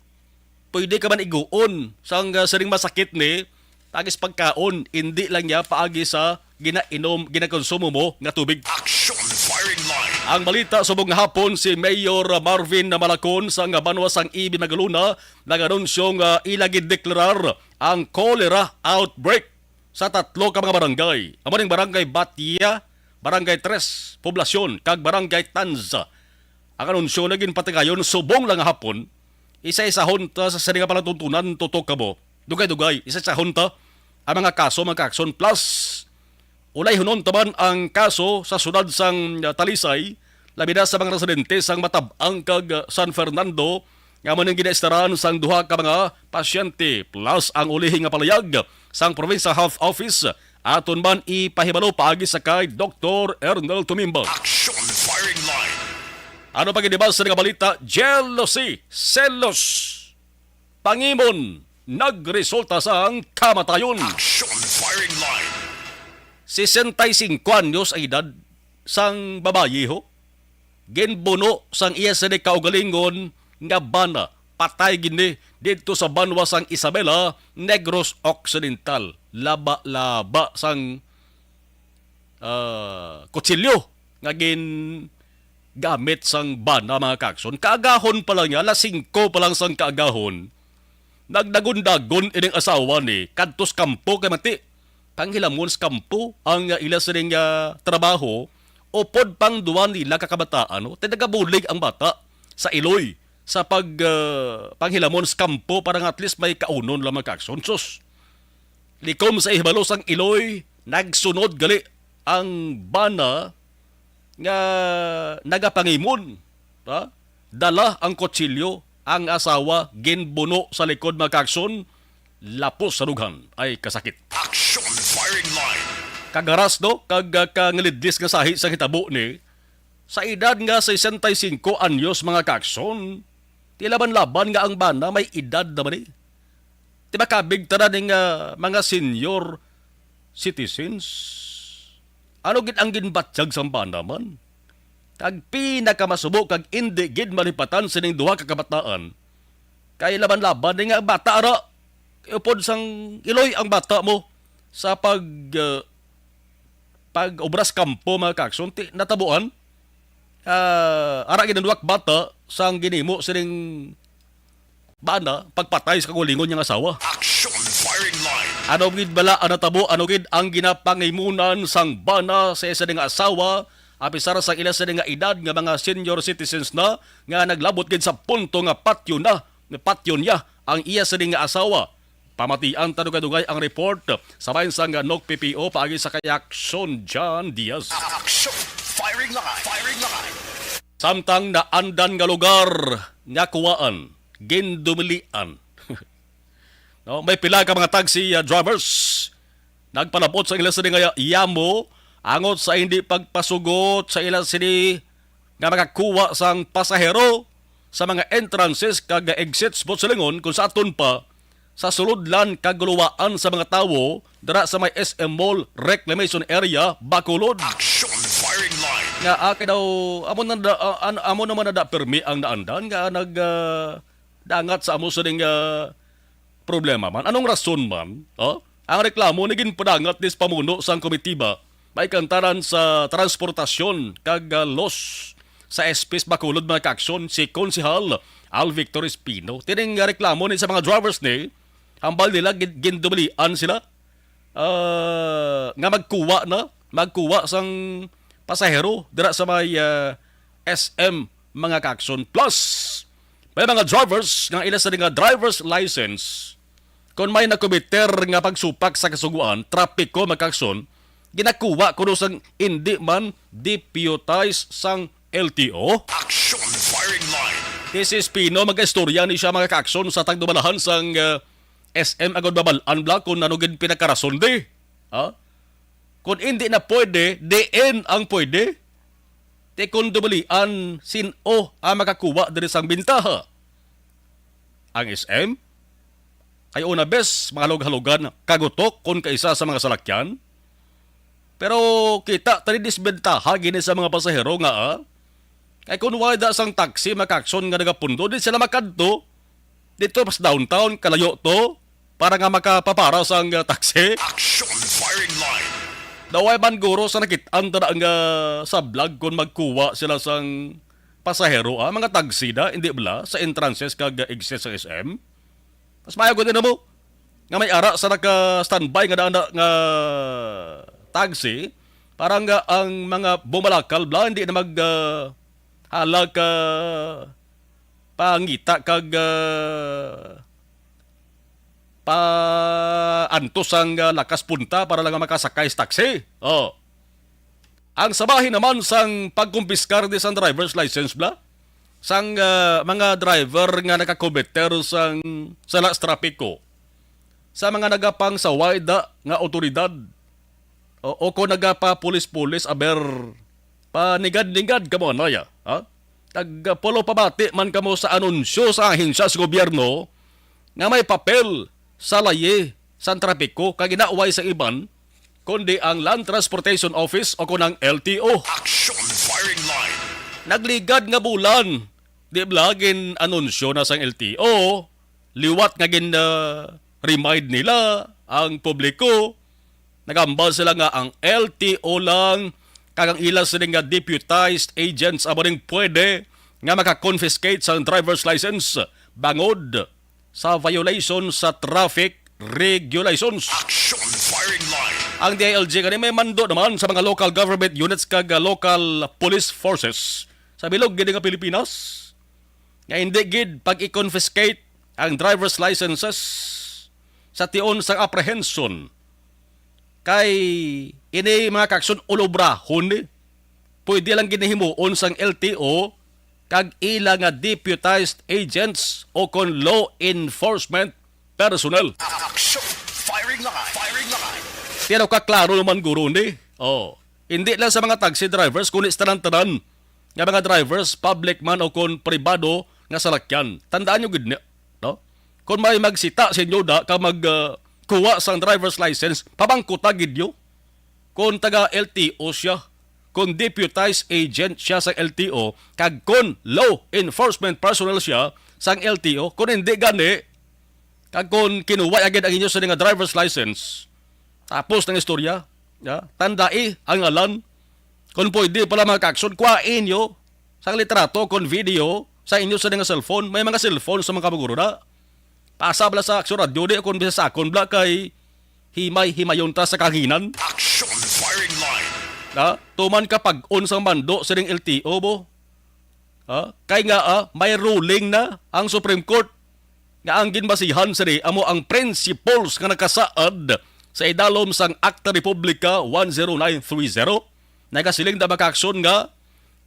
Pwede ka man iguon sang, ah, sining masakit ni tagis pagkaon, hindi lang niya paagi sa ginainom, ginakonsumo mo nga tubig. Action Firing Line. Ang balita subong nga hapon, si Mayor Marvin Malacon sa nga banwa sang Ibi Magalona naganunsyo nga ila gideklarar ang cholera outbreak sa tatlo ka mga barangay. Amo ning Barangay Batia, Barangay Tres Poblacion, kag Barangay Tanza. Ang anunsyo na ginpatigayon subong lang nga hapon, isa-isahon ta sa sini nga palatuntunan, tutok kamo. Dugay-dugay, isa-isahon ta ang mga kaso, mga kaakson. Plus, ulayhonon ta man ang kaso sa siyudad sang, ah, Talisay, labi na sa mga residente sang Matab-ang kag, ah, San Fernando, nga amo ning ginaistaraan sang duha ka mga pasyente, plus ang ulihi nga palayag sang Provincial Health Office. Aton man ipahibalo paagi sa kay Doktor Ernel Tumimba. Action Firing Line. Ano pa gid ba sa nga balita? Jealousy, selos, pangimon, nagresulta sang kamatayon. Action Firing Line. Sesenta y cinco anyos ang edad sang babayi, ho. Ginbuno sang iya sini kaugalingon nga bana, patay gid ni didto sa banwa sang Isabela, Negros Occidental. Laba-laba sang, ah, kutsilyo nga gingamit sang bana, mga kaakson. Kaagahon pa lang niya, alas singko pa lang sang kaagahon, nagdagon-dagon ining asawa ni kadto sa kampo kay mati panghilamon sa kampo ang, ah, ila sining, ah, trabaho, upod pang duwa nila ka kabataan, no? Tay nagabulig ang bata sa iloy sa pag, ah, panghilamon sa kampo para nga at least may kaunon lang, mga kaakson. Sus, likom sa ihibalo sang iloy, nagsunod gali ang bana nga nagapangimon, ha? Dala ang kutsilyo, ang asawa ginbuno sa likod, mga kaakson, lapos sa dughan. Ay, kasakit. Action Firing Line. Kagaras, no? Kag, ah, kangalidlis nga sahi sa hitabo ni, sa edad nga sesenta y cinco anyos, mga kaakson, ti laban-laban nga ang bana may edad naman, eh. Ti makabig tanan ning, ah, mga senior citizens? Ano gid ang ginbatyag sang bana man? Kag pinakamasubo kag indi gid malipatan sining duha ka kabataan, kay laban-laban ni nga bata ra, upod sang iloy ang bata mo sa pag, ah, pag-obra sa kampo, mga kaakson, ti natabuan, ah, ara gid ang duha ka bata sang ginhimo sining bana pagpatay sa kaugalingon niyang asawa. Action Firing Line. Ano gid bala ang natabo? Ano gid ang ginapangimunan sang bana sa isa nga asawa? Apisar sa ila sa nga edad nga mga senior citizens na, nga naglabot gid sa punto nga patyon na, patyon niya ang iya sa nga asawa. Pamatian ta dugay-dugay ang report sa bahin sang N O C P P O paagi sa kay Action John Diaz. Action Firing Line. Firing Line. Samtang naandan nga lugar nga kuwaan, gindumilian. No, may pila ka mga taxi, ah, drivers nagpalabot sa ila sini nga yamo angot sa hindi pagpasugot sa ila sini nga makakuha sang pasahero sa mga entrances kag exits, buot silingon, kung sa aton pa sa sulodlan kag guluwaan sa mga tawo dira sa may S M Mall Reclamation Area, Bacolod. Action Firing Line. Nga, ah, kay daw, amo na da, ah, an-, amo naman na da permi ang naandan nga nag, ah, dangat sa amo sining, ah, problema man. Anong rason man? Oh? Ang reklamo ni ginpadangat ni sa pamuno sang komitiba, may kantaran sa transportasyon kag, ah, los sa S P sa Bacolod, mga kaaksyon, si Konsehal Al Victor Espino. Tining, ah, reklamo ni sa mga drivers ni, hambal nila gin-, gindumilian sila, ah, nga magkuha na, magkuha sang pasahero dira sa may, ah, S M, mga kaaksyon. Plus, may mga drivers nga ila sa nga driver's license, kung may nakomiter nga pagsupak sa kasugoan, trapiko, mga kaaksyon, ginakuha kuno sang indi man deputize sang L T O. Action Firing Line. This is Pino, mag-istorya ni siya, mga kaaksyon, sa tagdumalahan sang, ah, S M agod mabal-an bala kung ano gid pinakarason di. Ha? Kung hindi na pwede, diin ang pwede? Ti kung dubalian, sin-o ang makakuha diri sang bintaha? Ang S M? Kay una bes, mahalog-halogan, kagutok kon kaisa sa mga salakyan. Pero kita tani disbentaha gini sa mga pasahero nga, ah, kay kun wala da sang taxi, mga ka-aksyon, nga nagapundo, di sila makadto dito pas downtown, kalayo to, para nga makapapara sang, ah, taxi. Action firing line. Daway man guro sa nakit-an ta na nga sa vlog kon magkuha sila sang pasahero, ah, mga taxi na, hindi bala, sa entrances kag, ah, exit sa S M? Mas maayo gud na mo nga may ara sa naka-standby nga daan na nga taxi para nga ang mga bumalakal bala hindi na mag, ah, hala ka pangita kag, ah, paantos ang, ah, lakas punta para lang makasakay sa taxi. Oh. Ang sabahin naman sang pagkumpiskar ni sang driver's license bala sang, ah, mga driver nga nakakometer sang sala sa trapiko sa mga nagapangsaway da nga awtoridad o, o kon nagapapulis-pulis, aber, panigad-nigad kamo, ano ya? Ha? Nagpulo pabati man kamo sa anunsyo sa ahensya sa gobyerno nga may papel sa layi sang trapiko kag ginaway sa iban, kundi ang Land Transportation Office o kon ang L T O. Action firing line. Nagligad nga bulan, di bala gin-anunsyo na sang L T O, liwat nga gin, ah, remind nila ang publiko. Nagambal sila nga ang L T O lang kag ang ila sini nga deputized agents amo ning pwede nga maka-confiscate sang driver's license bangod sa violation sa traffic regulations. Action firing line. Ang D I L G gani may mando naman sa mga local government units kag, ah, local police forces sa bilog gid nga Pilipinas nga hindi gid pag-i-confiscate ang driver's licenses sa tion sang apprehension, kay ini, mga ka-aksyon, ulobrahon ni. Pwede lang ginahimuon sang L T O kag ila nga deputized agents o kon law enforcement personnel. Action! Firing line! Firing line! Pero kaklaro naman guro ni. Oh, hindi lang sa mga taxi drivers, kundi sa tanan-tanan nga mga drivers, public man o kon pribado nga salakyan. Tandaan nyo gid ni, no? Kung may magsita sa inyo da ka mag, ah, kuha sang driver's license, pamangkuta gid nyo kung taga L T O siya, kung deputized agent siya sa L T O, kag kung law enforcement personnel siya sang L T O. Kung hindi gani, kag kung kinuha agad ang inyo sa nga driver's license, tapos ng istorya, ya, tandai ang ngalan. Kung pwede pala, mga ka-aksyon, kuhain nyo sang litrato kung video sa inyo sa nga cellphone. May mga cellphone sa mga kamaguro na. Pasabla sa Aksyon Radyo, di, kung bisa sa akon bala kay himay-himayon ta sa kahanginan. Action firing line. Na, tuman ka pag-on sang mando sining L T O mo. Ha? Kay nga, ah, may ruling na ang Supreme Court nga ang ginbasihan sini amo ang principles nga nakasaad sa idalom sang Akta Republika one zero nine three zero. Nagasiling da, mga ka-aksyon, nga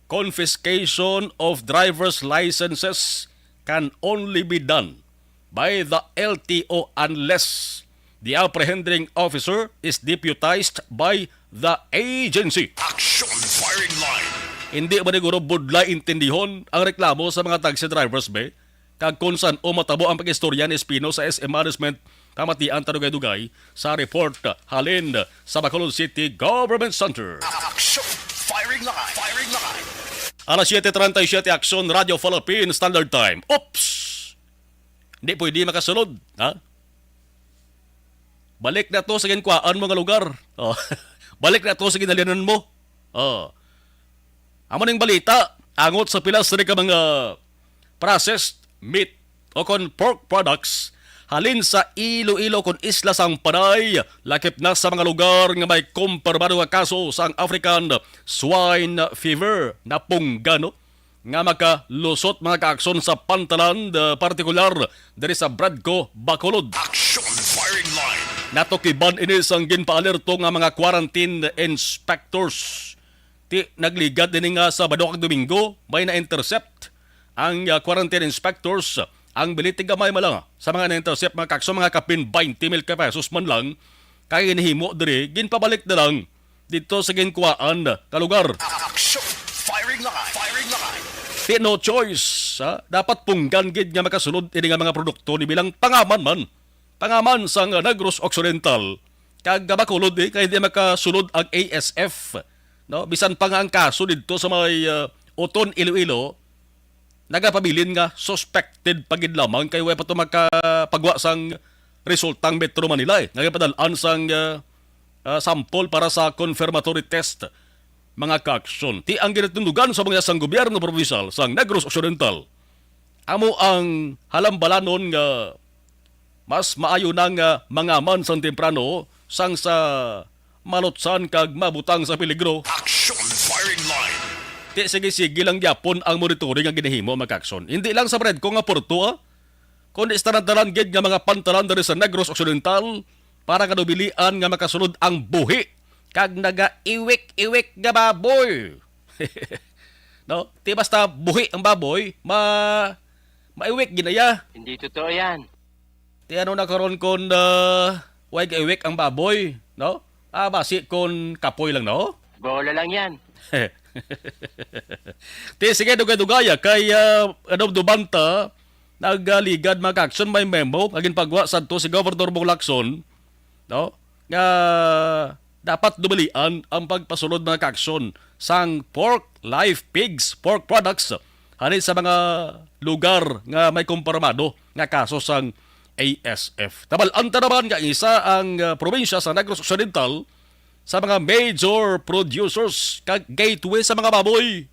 confiscation of driver's licenses can only be done by the L T O unless the apprehending officer is deputized by the agency. Action firing line. Hindi ba ni guro budlay intindihon ang reklamo sa mga taxi drivers, be? Kag kung san-o matabo ang pag-istorya ni Espino sa S M management, pamatian ta dugay-dugay sa report halin sa Bacolod City Government Center. Action firing line. Firing line. Alas siete treinta y siete, Aksyon Radyo Philippine Standard Time. Oops! Di pwede makasulod, ha? Balik na to sa ginkuhaan mo nga lugar. Oh. Balik na to sa ginalinan mo. Oh. Amo ning balita, angot sa pila sini ka mga processed meat o kon pork products halin sa Iloilo kon isla sang Panay, lakip na sa mga lugar nga may kumpirmado nga kaso sang African Swine Fever, napunggan, no? nga makalusot, mga ka-aksyon, sa pantalan, ah, partikular diri sa Bradco, Bacolod. Action firing line. Natukiban ini sang ginpaalerto nga mga quarantine inspectors. Ti, nagligad ini nga Sabado kag Domingo, may na-intercept ang, ah, quarantine inspectors. Ang bilite gamay man lang sa mga na-intercept, mga ka-aksyon, mga kapin twenty mil ka pesos man lang. kag ginhimo diri, ginpabalik na lang didto sa ginkuhaan nga lugar. Action! Firing line! Firing line! Di, no choice, ha? Dapat punggan gid nga makasulod ini nga mga produkto ni bilang pangaman man. Pangaman sang Negros Occidental. Kag bakulod, eh, kay di makasulod ang A S F, no? Bisan pa nga ang kaso didto sa may, ah, Oton, Iloilo, nagapabilin nga suspected pa gid lamang kay way pa to makapagwa sang resultang Metro Manila, eh, nga gipadal-an sang, ah, ah, sample para sa confirmatory test, mga kaaksyon. Ti ang ginatindugan sa mga sang gobyerno probinsyal sang Negros Occidental. Amo ang halambalanon nga mas maayo na nga mangaman sang temprano sang sa malutsan kag mabutang sa peligro. Action firing line. Ti sige-sige lang gyapon ang monitoring nga ginahimo, mga kaaksyon. Hindi lang sa Predco nga porto, ah, kundi sa tanan-tanan gid nga mga pantalan diri sa Negros Occidental para kanubilian nga makasulod ang buhi kag nagaiwik-iwik nga baboy. No? Ti basta buhi ang baboy, ma maiwik gid na iya. Hindi totoo yan. Ti ano na karon kon, ah, way gaiwik ang baboy, no? Ah, basi kon kapoy lang, no? Bola lang yan. Ti sige, dugay-dugaya kay, ah, ano, Dubanta, nagaligad, mga kaaksyon, may memo nga ginpagwa sadto si Governor Bong Lacson, no? Nga dapat dumalian ang pagpasulod, mga kaaksyon, sang pork, live pigs, pork products halin sa mga lugar nga may kumpirmado nga kaso sang A S F. Tabal-an ta naman nga isa ang, ah, probinsya sa Negros Occidental sa mga major producers kag gateway sa mga baboy.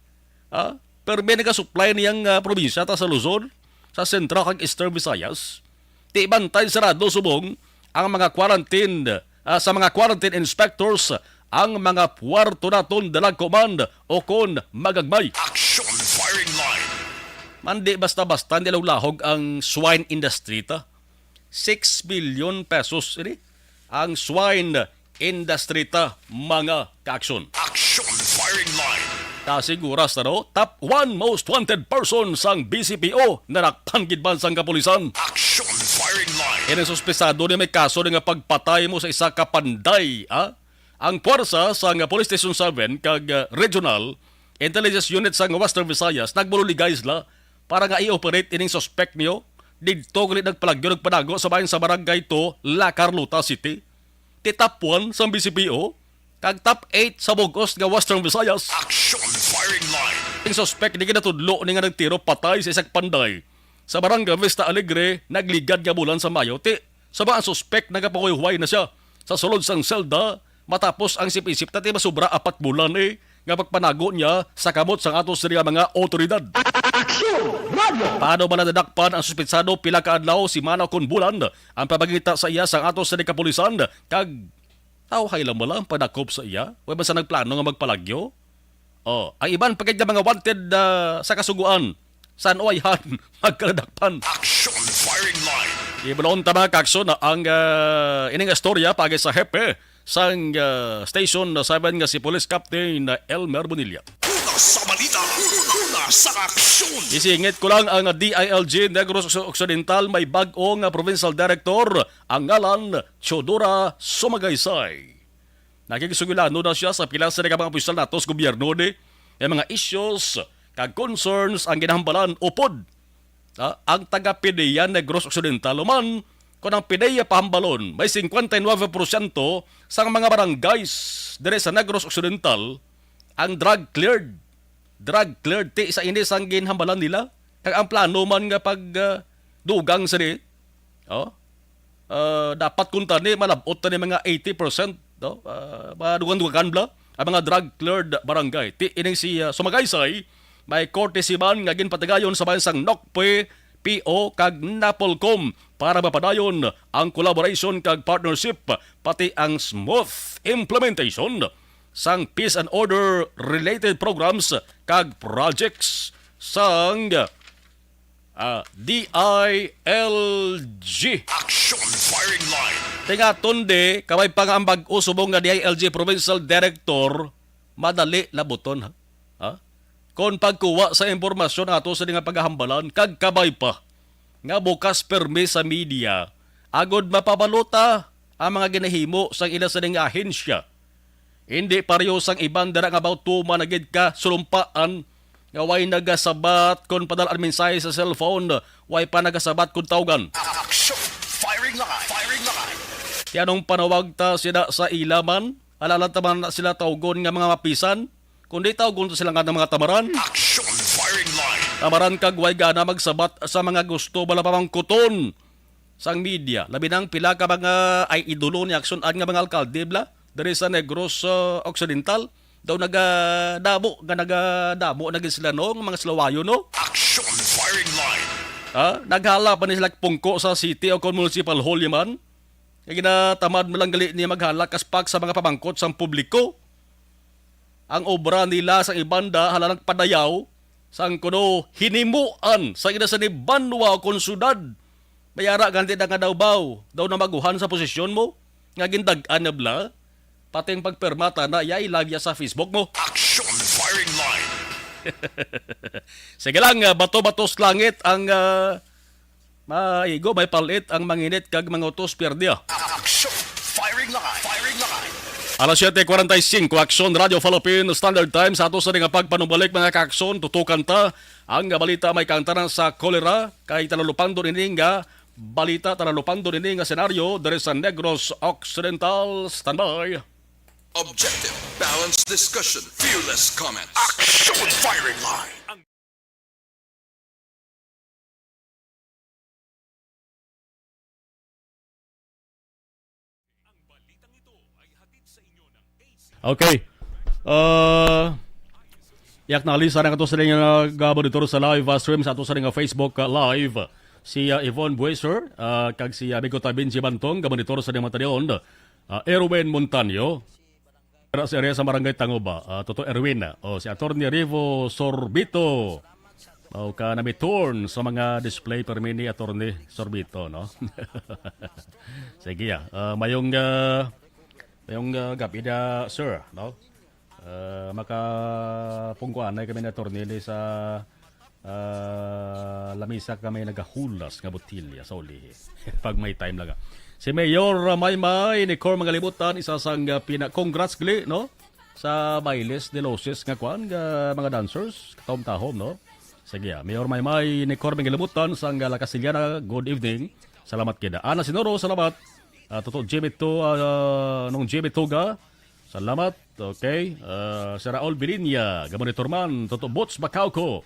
Ah, permi nagasupply niyang, ah, probinsya ta sa Luzon, sa Central kag Eastern Visayas. Ti bantay sarado subong ang mga quarantine, ah, sa mga quarantine inspectors ang mga puwarto naton, dalagkuman o kon magagmay. Action firing line. Man, di basta-basta nilahulahog ang swine industry ta. Six billion pesos ini ang swine industry ta, mga kaaksyon. Action firing line. Ta siguras na, no? Top one most wanted person sang B C P O, nadakpan gid man sang kapulisan. Action firing line. Ini suspetsado ni may kaso ni nga pagpatay mo sa isa ka panday, ah? Ang puwersa sang Police Station seven kag, ah, Regional Intelligence Unit sang Western Visayas nagbuligay sila para nga i-operate ining suspek niyo didto gali nagpalagyo, nagpanago sa bahin sa Barangay two, La Carlota City. Ti top one sang B C P O kag top eight sa bug-os nga Western Visayas. Action firing line. Ang suspek ni ginatudlo ni nga nagtiro patay sa isa ka panday sa Barangay Vista Alegre, nagligad nga bulan sa Mayo. Ti, sa mga suspek, nagapahuway-huway na siya sa sulod sang selda matapos ang isip-isip na ti masobra apat bulan, eh, nga pagpanago niya sa kamot sang ato sini nga mga awtoridad. Action Radio! Paano man nadakpan ang suspetsado pila ka adlaw, semana kon bulan ang pamangita sa iya sang ato sini kapulisan, kag tawhay lang bala ang panakop sa iya? Way man sa nagplano nga magpalagyo? Oh, ang iban pa gid nga mga wanted, ah, sa kasugoan, san-o ayhan magkaladakpan. Action firing line. Ibulon ta, mga kaaksyon, na ang, ah, ining istorya paagi sa hepe sang, ah, Station seven nga si Police Captain Elmer Bonilla. Una sa balita, una sa aksyon. Isingit ko lang ang D I L G Negros Occidental may bag-o nga provincial director, ang ngalan Teodora Sumagaysay. Nakigsugilanon na siya sa pila sa mga opisyal nato sa gobyerno ni nga mga issues kag concerns ang ginahambalan upod, ah, ang taga PDEA Negros Occidental. Human kon ang PDEA pahambalon, may singkwenta y nuebe porsyento sang mga barangays diri sa Negros Occidental ang drug cleared. Drug cleared, ti sa ini sang ginhambalan nila. Kag ang plano man nga pag, ah, dugang sa di, oh, ah, dapat kuntani malab-ot na ni mga eighty percent, no? Ah, madugang-dugang bala ang mga drug cleared barangay. Ti ining si, ah, Sumagaysay, may courtesy man nga ginpatigayon sa bahin sang NOCPE, P O kag NAPOLCOM para mapadayon ang collaboration kag partnership, pati ang smooth implementation sang peace and order related programs kag projects sang, ah, D I L G. Action firing line. Tingaton di, kabay pa nga ang bag-o subong nga D I L G Provincial Director, madali labuton, ha? Ha? Kon pagkuha sa impormasyon ato sa nga pagahambalan, kag kabay pa nga bukas permi sa media, agod mapabalota ang mga ginahimo sang ila sining ahensya. Hindi pareho sang iban dira nga about tuman na gid ka sulumpaan nga way nagasabat kon padala ang mensahe sa cellphone, way pa nagasabat kon tawgan. Action! Firing line! Firing line! Ti anong panawag ta sila sa ila man? Halala ta man na sila tawgon nga mga mapisan? Kundi tawgon ta sila nga ng mga tamaran. Action! Firing line! Tamaran kag way gana magsabat sa mga gusto bala pamangkuton sang media, labi nang pila ka mga ay idolo ni Action Ad nga mga alkalde bla diri sa Negros, uh, Occidental. Daw nagadamo nga nagadamo na gid sila, no, nga mga silawayon, no? Action firing line. Ha? Naghala pa ni sila pungko sa city o kon municipal hall man. Nga ginatamad mo lang gali niya maghala kaspak sa mga pamangkot sang publiko. Ang obra nila sang ibanda hala nagpadayaw sang kuno hinimuan sa ina sa ni banwa kon syudad. May ara gani na nga daw baw, daw namaguhan sa posisyon mo, nga gindag-an na bla, pati ang pagpermata na iya ilagya sa Facebook mo. Action firing line. Sige lang, ah, bato-batos langit ang, ah, maigo, may palit ang manginit kag mangutos pierde, ah. Action firing line. Firing line. Alas siyete cuarenta y cinco, Action Radio Philippines Standard Time. Sa ato sa nga pagpanumbalik, mga ka-aksyon, tutukan ta ang balita may kaangtanan sa kolera, kay talalupandon ini nga balita, talalupandon ini nga senaryo diri sa Negros Occidental. Standby. Objective, balanced discussion, fearless comments. Action firing line. Okay. Uh, i-acknowledge sana kato sa nga nagmonitor sa live, uh, stream sa ato sa nga Facebook, uh, live. Si, uh, Yvonne Bueser, uh, kag si, uh, Amigo Tabin Jibantong, gamonitor sa nga matalion. Uh, Erwin Montaño. Pero sa area sa Barangay Tanguba, ah, Toto Erwin, o si Attorney Rivo Sorbito. O ka namiturn sa mga display permi ni Attorney Sorbito, no? Sige, ah. Ah, mayong, ah, mayong, ah, gabi na, sir, no? Ah, makapungkuanay kami na, Attorney, ni sa ah, lamisa kami nagahulas nga botilya sa ulihi. Pag may time lang, ah. Si Mayor, ah, Maymay Nicor Mangalibutan, isa sang, ah, pina-, congrats gali, no? Sa Bailes de Luces nga kwan, nga mga dancers, katahom-tahom, no? Sige, ah. Mayor Maymay Nicor Mangalibutan sang, ah, La Castellana, good evening. Salamat gid. Ana Sinoro, salamat. Ah, Toto Jimmy To, ah, nung Jimmy Tuga, salamat. Okay. Ah, si Raul Bilinya, gamonitor man, Toto Boots Bacauco.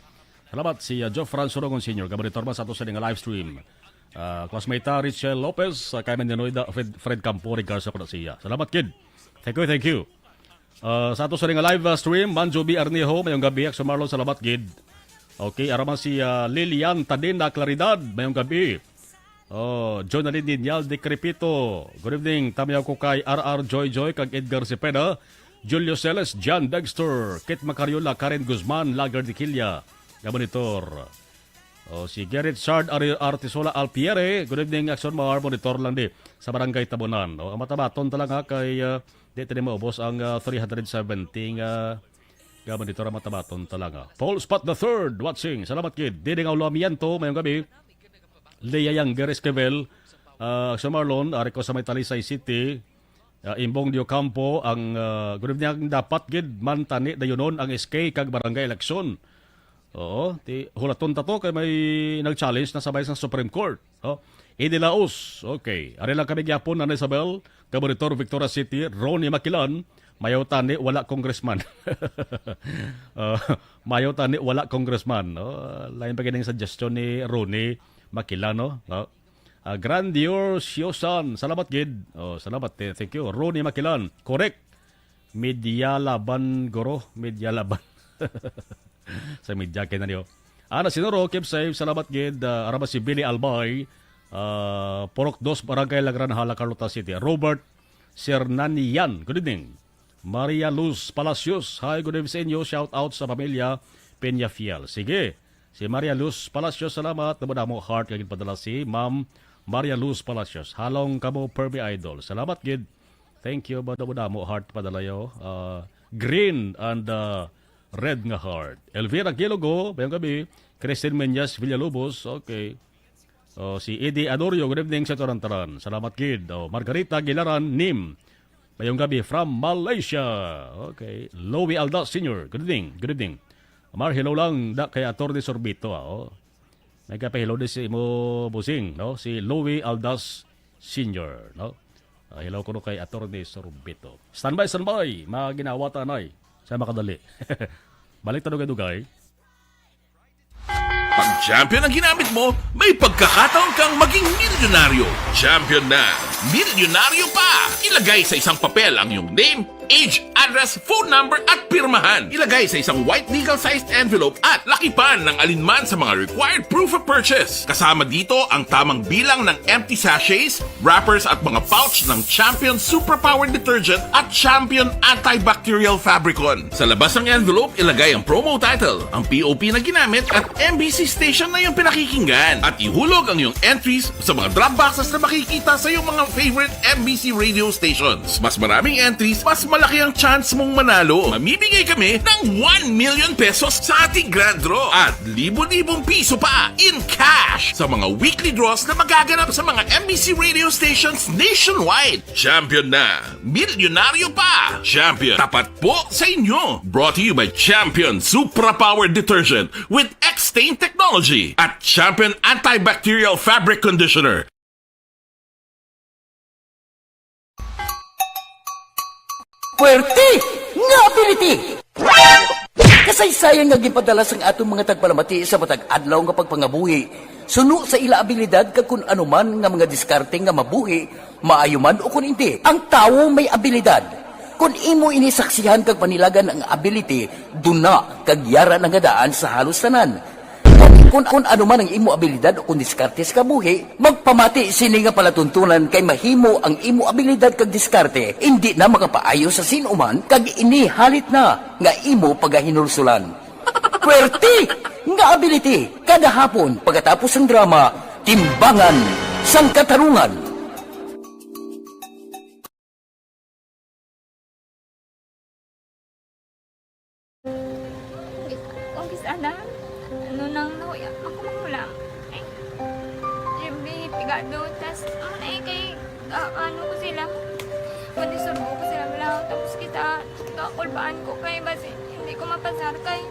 Salamat si, ah, Geoff Franz Surongon Senior, gamonitor man sa ato sa nga live stream. Ah, classmate ta, Richel Lopez, ah, Carmen Denoida, Fred, Fred Campo, Regards sa Panasia. Salamat gid. Thank you, thank you. Ah, sa ato sa nga live, ah, stream, Manjo B. Arnejo, mayong gabi, Action Marlon, salamat gid. Okay, ara man si, ah, Lilian Tadina Claridad, mayong gabi. Oh, Jonalyn Dinyal Decrepito. Good evening. Tamiyaw ko kay R R Joy Joy kag Edgar Cepeda, Julio Celes, John Dexter, Kit Macariola, Karen Guzman, Lager de Quilla, nga monitor. Oh, si Gerrit Sard Ari-, Artisola Alpiere. Good evening, Action Mar. Monitor lang di sa Barangay Tabonan. Oh, ang matabaton talaga kay, ah, di tani maubos ang, ah, three hundred seventy nga, nga monitor ang matabaton talaga. Paul Spot the third watching. Salamat gid. Didi nga Ulamiento, mayong gabi. Lea Yang Geres Kevel, ah, Action Marlon, ari ko sa may Talisay City. Ah, Imbong Diocampo, ang, ah, good evening, ang dapat gid man tani dayunon ang S K kag barangay eleksyon. Oo, ti, hulaton ta to kay may nag-challenge na sa bay sa Supreme Court. Oh, Eddie Laos, okay. Ari lang kami gyapon, Nanay Isabel, Kaburitor, Victoria City, Ronnie Makilan, mayaw tani, wala congressman. Ah, mayaw tani, wala congressman. Oh, lain pa gining suggestion ni Ronnie Makilan, no? Oh. Ah, Grandiosiosan, salamat gid. Oh, salamat. Th-, thank you. Ronnie Makilan, correct. Media laban, guro. Media laban. Sa media kay na niyo. Ana Sinoro, keep safe. Salamat gid. Ah, arama si Billy Albay. Ah, Purok Dos, Barangay La Granjala, Carlota City. Robert Sernanian, good evening. Maria Luz Palacios, hi, good evening sa inyo. Shout out sa pamilya Peñafiel. Sige. Si Maria Luz Palacios, salamat. Damo-damo heart nga ginpadala si Ma'am Maria Luz Palacios. Halong kamo, Permi Idol. Salamat gid. Thank you, madamo-damo heart padala yo. Ah, green and, ah, red nga heart. Elvira Gilogo, mayong gabi. Christine Meñas Villalobos, okay. Oh, si Eddie Adorio, good evening sa tanan-tanan. Salamat gid. Oh, Margarita Gilaran Nim, mayong gabi from Malaysia. Okay. Louie Aldas Senior, good evening. Good evening. Mar, hello lang da kay Attorney Sorbito, ah, oh. May kapahello di si imo busing, no? Si Louie Aldas Senior, no? Ah, hello kuno kay Attorney Sorbito. Standby, standby, mga ginawata, nay. Sa makadali. Balik ta dugay-dugay. Pag champion ang ginamit mo, may pagkakataon kang maging milyonaryo. Champion na, milyonaryo pa! Ilagay sa isang papel ang iyong name, age, address, phone number, at pirmahan. Ilagay sa isang white legal-sized envelope at lakipan ng alinman sa mga required proof of purchase. Kasama dito ang tamang bilang ng empty sachets, wrappers, at mga pouch ng Champion Superpower Detergent at Champion Antibacterial Fabricon. Sa labas ng envelope, ilagay ang promo title, ang P O P na ginamit, at M B C station na iyong pinakikinggan. At ihulog ang iyong entries sa mga drop boxes na makikita sa iyong mga favorite M B C radio stations. Mas maraming entries, mas malaki ang chance mong manalo. Mamimigay kami ng one million pesos sa ating grand draw at libo-libong piso pa in cash sa mga weekly draws na magaganap sa mga M B C radio stations nationwide. Champion na, milyonaryo pa! Champion, tapat po sa inyo! Brought to you by Champion Supra Power Detergent with X-Stain Technology at Champion Antibacterial Fabric Conditioner. Puwerte nga ability! Kasaysayan nga ginpadala sang aton mga tagpalamati sa matag adlaw nga pagpangabuhi, suno sa ila abilidad kag kun ano man nga mga diskarte nga mabuhi, maayo man o kun indi, ang tawo may abilidad. Kun imo ini saksihan kag panilagan ang ability, duna kag yara na nga daan sa halos tanan. Kun, kun ano man ang imo abilidad o kun diskarte sa kabuhi, magpamati sini nga palatuntunan kay mahimo ang imo abilidad kag diskarte indi na makapaayo sa sin-o man kag ini halit na nga imo pagahinulsolan. Puwerte nga ability kada hapon pagkatapos sang drama, Timbangan sang Katarungan. Kung kis-, kung kis-, ana, ano nang nahuya, ako manghulam. Ay, Jimmy, pigado, tas, ano na eh, kay, ah, ano ko sila, kung isurbo ko sila, wala, tapos kita, kakulbaan ko kay, basi, hindi ko mapasar kay.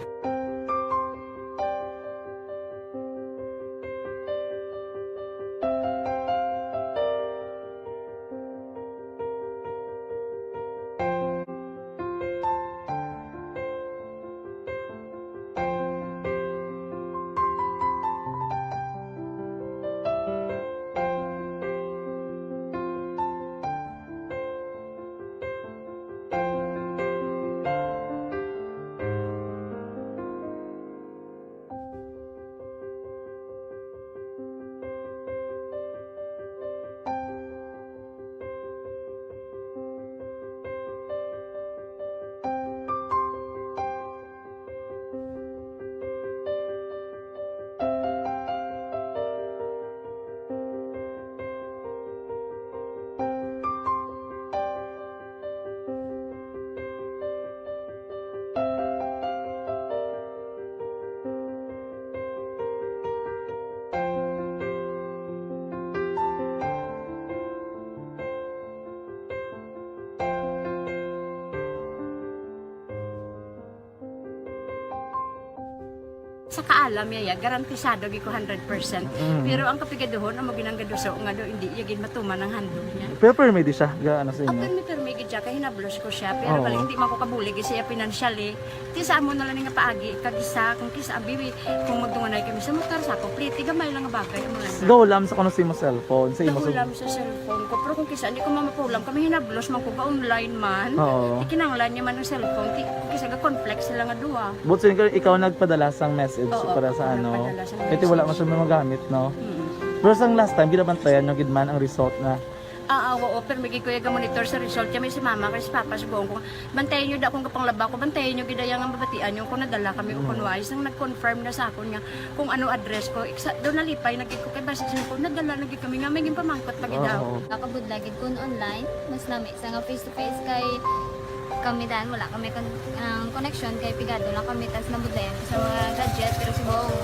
Sa kaalam niya, ya, garantisado gyud ko hundred percent. Mm. Pero ang kapigaduhon, amo ginang gaduso nga do, hindi niya gid matuman ang handog niya. Pero permi di siya, ga, ano sa imo? Permi, permi gid siya, kay hinablos ko siya. Pero Oo. bali, hindi man ko kabulig siya financially. Ti sa amo na lang nga paagi, kag isa, kung kisa, abi, kung magdunganay kami sa motor, sa ako, pliti, gamay lang nga bagay, amo lang. Gahulam sa kuno sa imo cellphone, sa imo sa Gahulam sa cellphone ko. Pero kung kisa, hindi ko mamapulam, kami hinablos man ko ga online man. Oo. Ikinanglan niya man ang cellphone, ti, kung kisa, ga-conflict sila nga duha. But since ikaw nagpadala sang message Oo, para sa ako ano, nagpadala sang kaya wala man message. siya magamit, no? Mm. Pero sang last time, ginabantayan nyo gid man ang result na Ah, ah, oo, pero may gid ko yung monitor sa result. Kami si mama, kay si papa, si buong ko. Bantayan nyo da kung kapanglaba ko, bantayan nyo gid ang mabatian nyo kung nadala kami o kung Mm. wais. Nang nag-confirm na sa akon nga kung ano address ko, iksa, doon nalipay na gid ko kay basi sa ko, nadala na gid kami nga may ginpamangkot pa gid daw. Oo. Nakabudla gid kun online, mas nami sa nga face to face kay kami dan wala kami kon-, ang connection kay pigado lang kami tas nabudlayan ko sa mga gadget pero si Bong,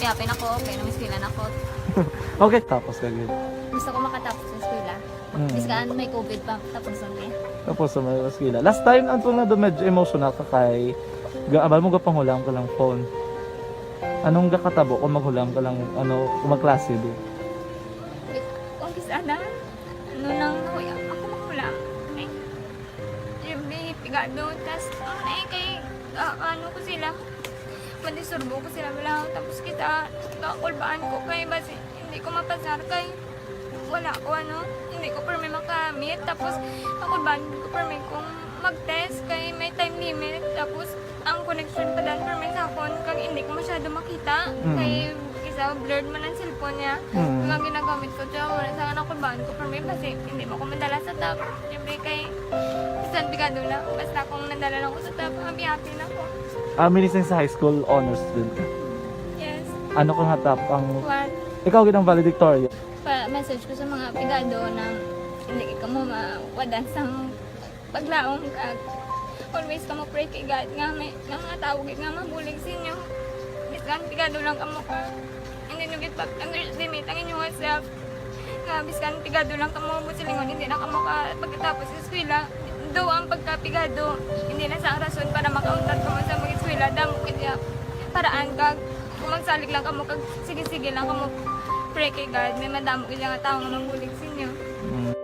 kaya pin ako, okay, nang eskwela na ako. Okay, tapos ka gid. Gusto ko makatapos sa eskwela. Mm. Bis kaan may covid pa, tapos ang eh. Tapos sa may eskwela. Last time, ang tunga do medyo emotional ka kay ga-, abal mo gapanghulam ka lang phone. Anong gakatabo kung maghulam ka lang, ano, kung magklase di? Kung kis-a na, ano nang nahuya, ako maghulam. Ay, Jimmy, pigado, tas, ano na eh, kay, ah, ano ko sila, madisturbo ko sila, wala, tapos kita, kakulbaan ko, kay basi, hindi ko mapasar, kay, wala ko, ano, hindi ko permi makamit, tapos, kakulbaan ko permi kung mag-test, kay may time limit, tapos, ang connection pa dan permi sa akon, kag hindi ko masyado makita, Mm. kay, isa, blurred man ang cellphone niya, Mm. ang ginagamit ko, tiyo, wala sa nakulbaan ko permi, basi, hindi mo ko madala sa top, siyempre, kay, bisan pigado na, basta kung nadala lang ko sa top, happy-happy na ko. Ah, minising sa high school, honors student ka? Yes. Ano ka nga top ang One. Ikaw gid ang valedictorian. Pa-message ko sa mga pigado na hindi ka mo mawadan sang paglaom kag always ka mo pray kay God nga may, nga mga tawo gid nga mabulig sa inyo. Bisan pigado lang kamo ka, hindi nyo gid pag-underestimate ang inyong self. Nga bisan pigado lang kamo mo silingon, hindi na kamo ka pagkatapos sa eskwela. Do ang pagkapigado, hindi na sa rason para makauntat kamo sa mag-eskwela. Damo gid ya paraan kag kung magsalig lang kamo kag sige-sige lang kamo pray kay God, may madamo gid nga tawo nga mabulig sa inyo. Mm.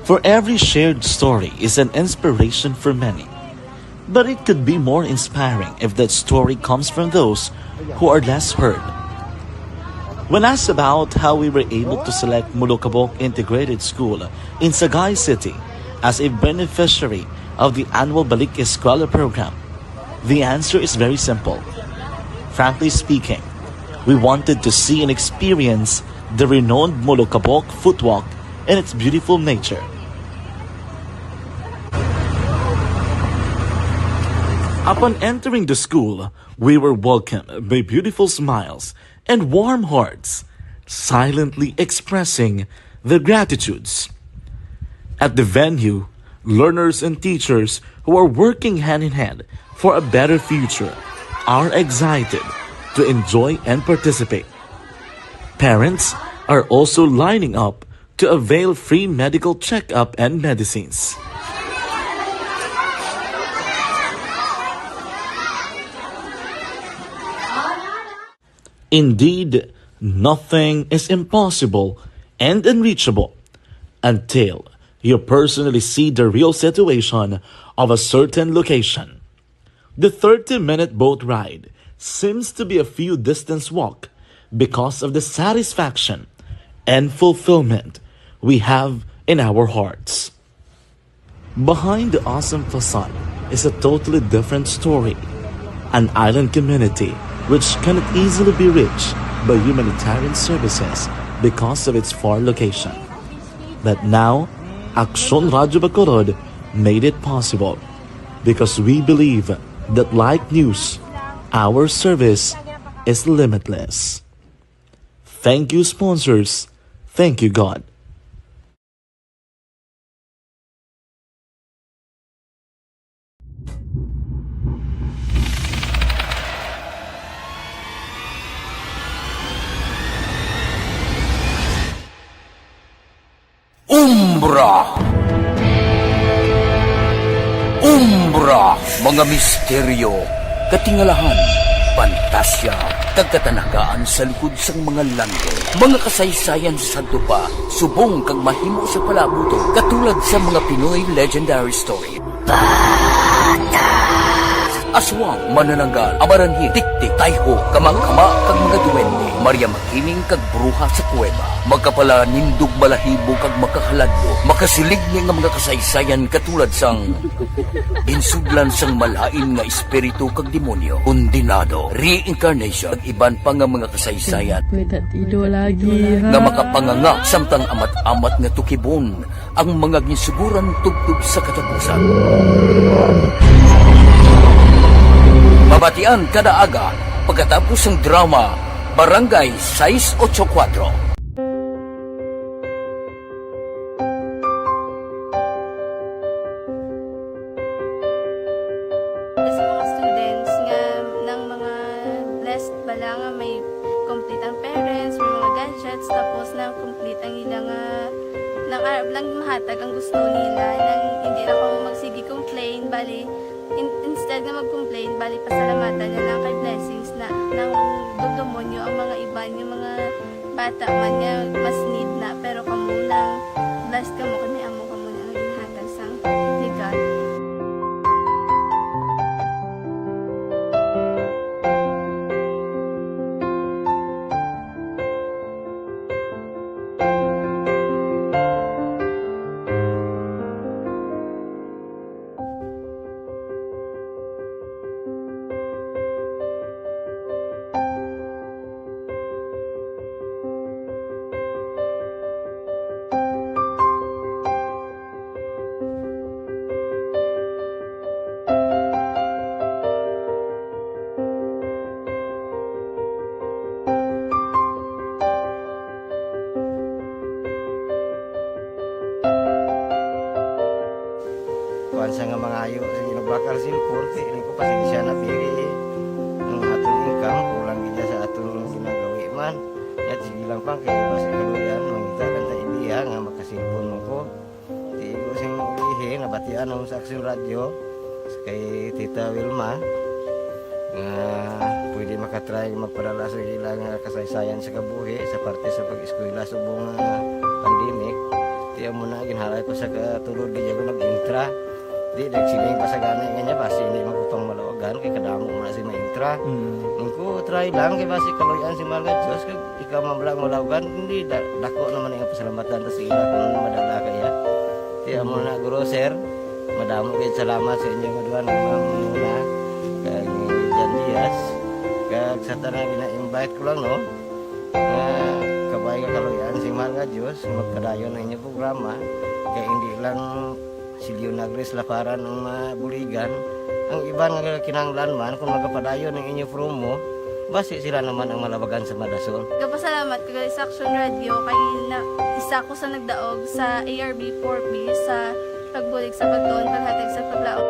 For every shared story is an inspiration for many. But it could be more inspiring if that story comes from those who are less heard. When asked about how we were able to select Molokabok Integrated School in Sagay City as a beneficiary of the annual Balik Eskwela program, the answer is very simple. Frankly speaking, we wanted to see and experience the renowned Molokabok footwalk and its beautiful nature. Upon entering the school, we were welcomed by beautiful smiles and warm hearts, silently expressing their gratitudes. At the venue, learners and teachers who are working hand in hand for a better future are excited to enjoy and participate. Parents are also lining up to avail free medical checkup and medicines. Indeed, nothing is impossible and unreachable until you personally see the real situation of a certain location. The thirty-minute boat ride seems to be a few distance walk because of the satisfaction and fulfillment we have in our hearts. Behind the awesome facade is a totally different story. An island community which cannot easily be reached by humanitarian services because of its far location. But now, Aksyon Radyo Bacolod made it possible because we believe that like news, our service is limitless. Thank you, sponsors. Thank you, God. Umbra. Umbra, mga misteryo, katingalahan, pantasya, kag katanagaan sa likod sang mga langit. Mga kasaysayan sa sadto pa, subong kag mahimo sa palabuton, katulad sa mga Pinoy legendary story. Aswang, manananggal, amaranhit, tiktik, tayho, kamakama, kag mga duwende, Maria Makiling kag bruha sa kuweba, makapalanindog balahibo kag makahaladlo, makasiligni nga mga kasaysayan katulad sang ginsudlan sang malain nga espiritu kag demonyo, kondenado, reincarnation, kag iban pa nga mga kasaysayan May tatido lagi, ha? Nga makapanganga samtang amat-amat nga tukibon ang mga ginsuguran tubtob sa katapusan. Mabatian kada aga pagkatapos sang drama Barangay sais ocho kuwatro. Sa mga students nga, ng mga blessed bala nga may complete ang parents, may mga gadgets, tapos na complete ang ila nga, nang arab lang mahatag ang gusto nila, nang hindi na kamo magsige complain, bali, in-, instead nga mag-complain, bali, pasalamatan na lang kay blessings na, nang dugdumon nyo ang mga iban, yung mga bata man nga mas need na, pero kamo lang, blessed kamo kay may amo kamo na nga ginhatag sang regalo. Kuan sa nga mangayo sa ginubakal sin korte, ini ko pasensya na, pili ang aton income, kulang gid sa aton ginagawi man. Yat, sige lang pang, kay basi kaluyan, mangita lang ta idea nga makasilpon mo ko. Tigo sing ulihi, nabatian mo sa Aksyon Radyo, kay Tita Wilma, nga pwede makatry magpadala sa ila nga kasaysayan sa kabuhi sa parte sa pag-eskwela subong nga pandemic. Tiyan mo na, ginhalay ko sa katulod, di ako nag-intra. Di, nagsiling pa sa gani nga niya, basi hindi man ko pang malawagan, kay kadamo mo na si ma-intra. Mm. Ang ko, try lang, kay basi kaluyan si Mahal nga Diyos, kag ikaw man lang malawagan, hindi, da-, dako naman ang pasalamatan ta sa ila kung ano madala kaya. Tiyan mo na, guro, sir, madamo kayo salamat sa inyong aduan, ni Ma'am Muna, kag ni Jan Diaz, kag sa tanan gina-invite ko lang, no? Nga kabay nga kaluyan si Mahal nga Diyos, magpadayon ang inyong programa, kay hindi lang si Leonagres Laparan ang mabuligan, ang iban nga kinahanglan man, kung magapadayon ang inyo promo, basi sila naman ang malabagan sa madason. Gapasalamat ko gali sa Aksyon Radyo kay na, isa ko sa nagdaog sa A R B four B sa pagbulig sa pagtuon, paghatag sa paglaom.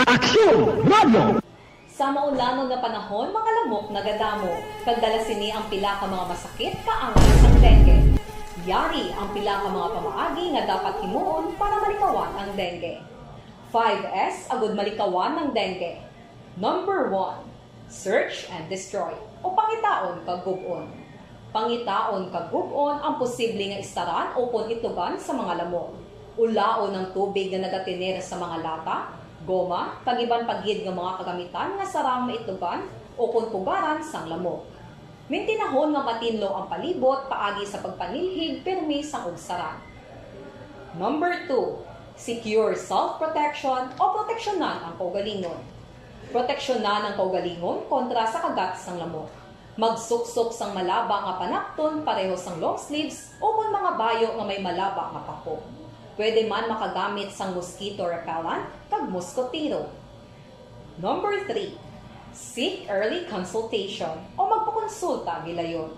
Aksyon Radio! Sa maulanon nga panahon, mga lamok nagadamo, kag dala sini ang pila ka mga masakit kaangay sang dengue. Yari ang pila ka mga pamaagi nga dapat himuon para malikawan ang dengue. Five S agud malikawan ang dengue. Number one, search and destroy, o pangitaon kag gub-on. Pangitaon kag gub-on ang posible nga istaran ukon itlogan sa mga lamok. Ulaon ang tubig nga nagatener sa mga lata, goma, kag iban pa gid nga mga kagamitan nga sarang maitlogan ukon pugaran sang lamok. Mintinahon nga matinlo ang palibot paagi sa pagpanilhig pirmi sang ugsaran. Number two, secure self-protection o proteksyonan ang kaugalingon. Proteksyonan ang kaugalingon kontra sa kagat sang lamok. Magsuksok sang malaba nga panapton pareho sang long sleeves ukon mga bayo nga may malaba nga pako. Pwede man makagamit sang mosquito repellent kag moskotero. Number three, seek early consultation o magpakonsulta gilayon.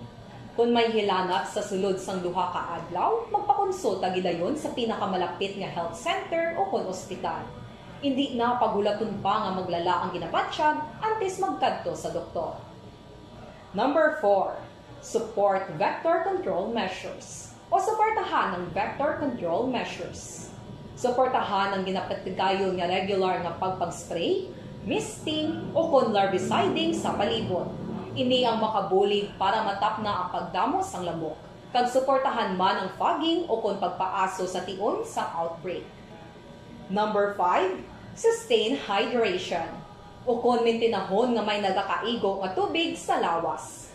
Kon may hilanat sa sulod sang duha ka adlaw, magpakonsulta gilayon sa pinakamalapit nga health center ukon ospital. Indi na paghulaton pa nga maglala ang ginabatyag antes magkadto sa doktor. Number four, support vector control measures o suportahan ang vector control measures. Suportahan ang ginapatigayon nga regular nga pagpag-spray, misting, o kon larviciding sa palibot. Ini ang makabulig para matapna ang pagdamo sang lamok, kag suportahan man ang fogging o kon pagpaaso sa tion sang outbreak. Number five, sustain hydration, o kon mintinahon nga may nagakaigo nga tubig sa lawas.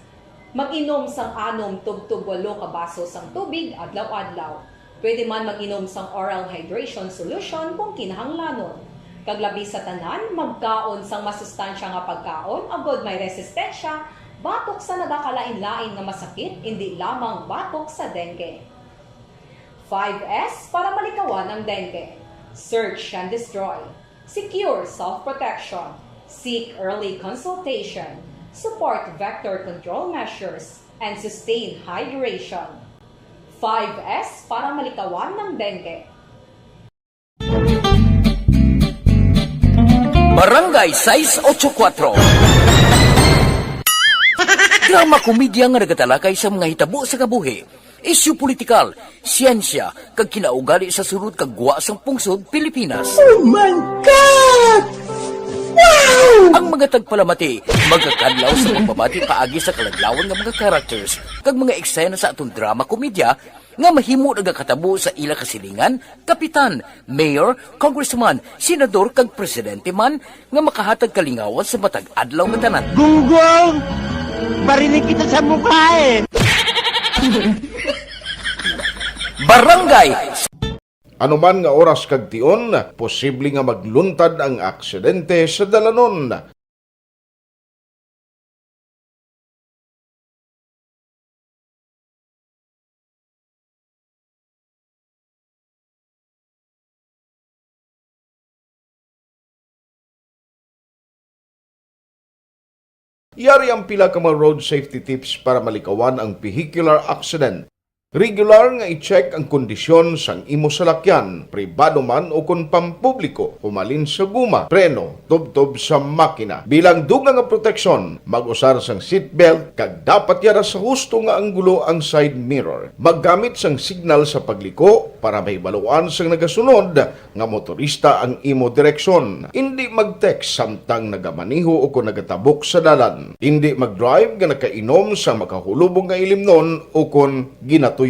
Mag-inom sang anom tubtob walo ka baso sang tubig adlaw-adlaw. Pwede man mag-inom sang oral hydration solution kung kinahanglanon. Kag labi sa tanan, magkaon sang masustansya nga pagkaon agod may resistensya batok sa nagakalain-lain nga masakit, indi lamang batok sa dengue. Five S para malikawan ang dengue. Search and destroy. Secure self-protection. Seek early consultation. Support vector control measures and sustain hydration. Five S para malikawan ng dengue. Barangay sais ocho kuatro. Drama komedya nga nagatalakay sa mga hitabo sa kabuhi, isyu politikal, siyensya, kag kinaugali sa sulod kag gwa sang pungsod Pilipinas. Oh my God! Wow! Ang mga tagpalamati magakadlaw sa pagbabati paagi sa kaladlawan nga mga characters kag mga eksena sa aton drama komedya nga mahimo nagakatabo sa ila kasilingan, kapitan, mayor, congressman, senador, kag presidente man nga makahatag kalingawan sa matag adlaw nga tanan. Gunggong! Barinig kita sa mukha eh! Barangay Ano man nga oras kag tion, posible nga magluntad ang aksidente sa dalanon. Yari ang pila ka mga road safety tips para malikawan ang vehicular accident. Regular nga i-check ang kondisyon sang imo salakyan, pribado man o kon pampubliko, humalin sa guma, preno, tubtob sa makina. Bilang dugang nga proteksyon, mag-usar sang seatbelt kag dapat yara sa husto nga anggulo ang side mirror. Maggamit sang signal sa pagliko para mahibaluan sang nagasunod nga motorista ang imo direksyon. Indi mag-text samtang nagamaneho o kon nagatabok sa dalan. Indi mag-drive nga nakainom sang makahulubong nga ilimnon o kon ginatuyo.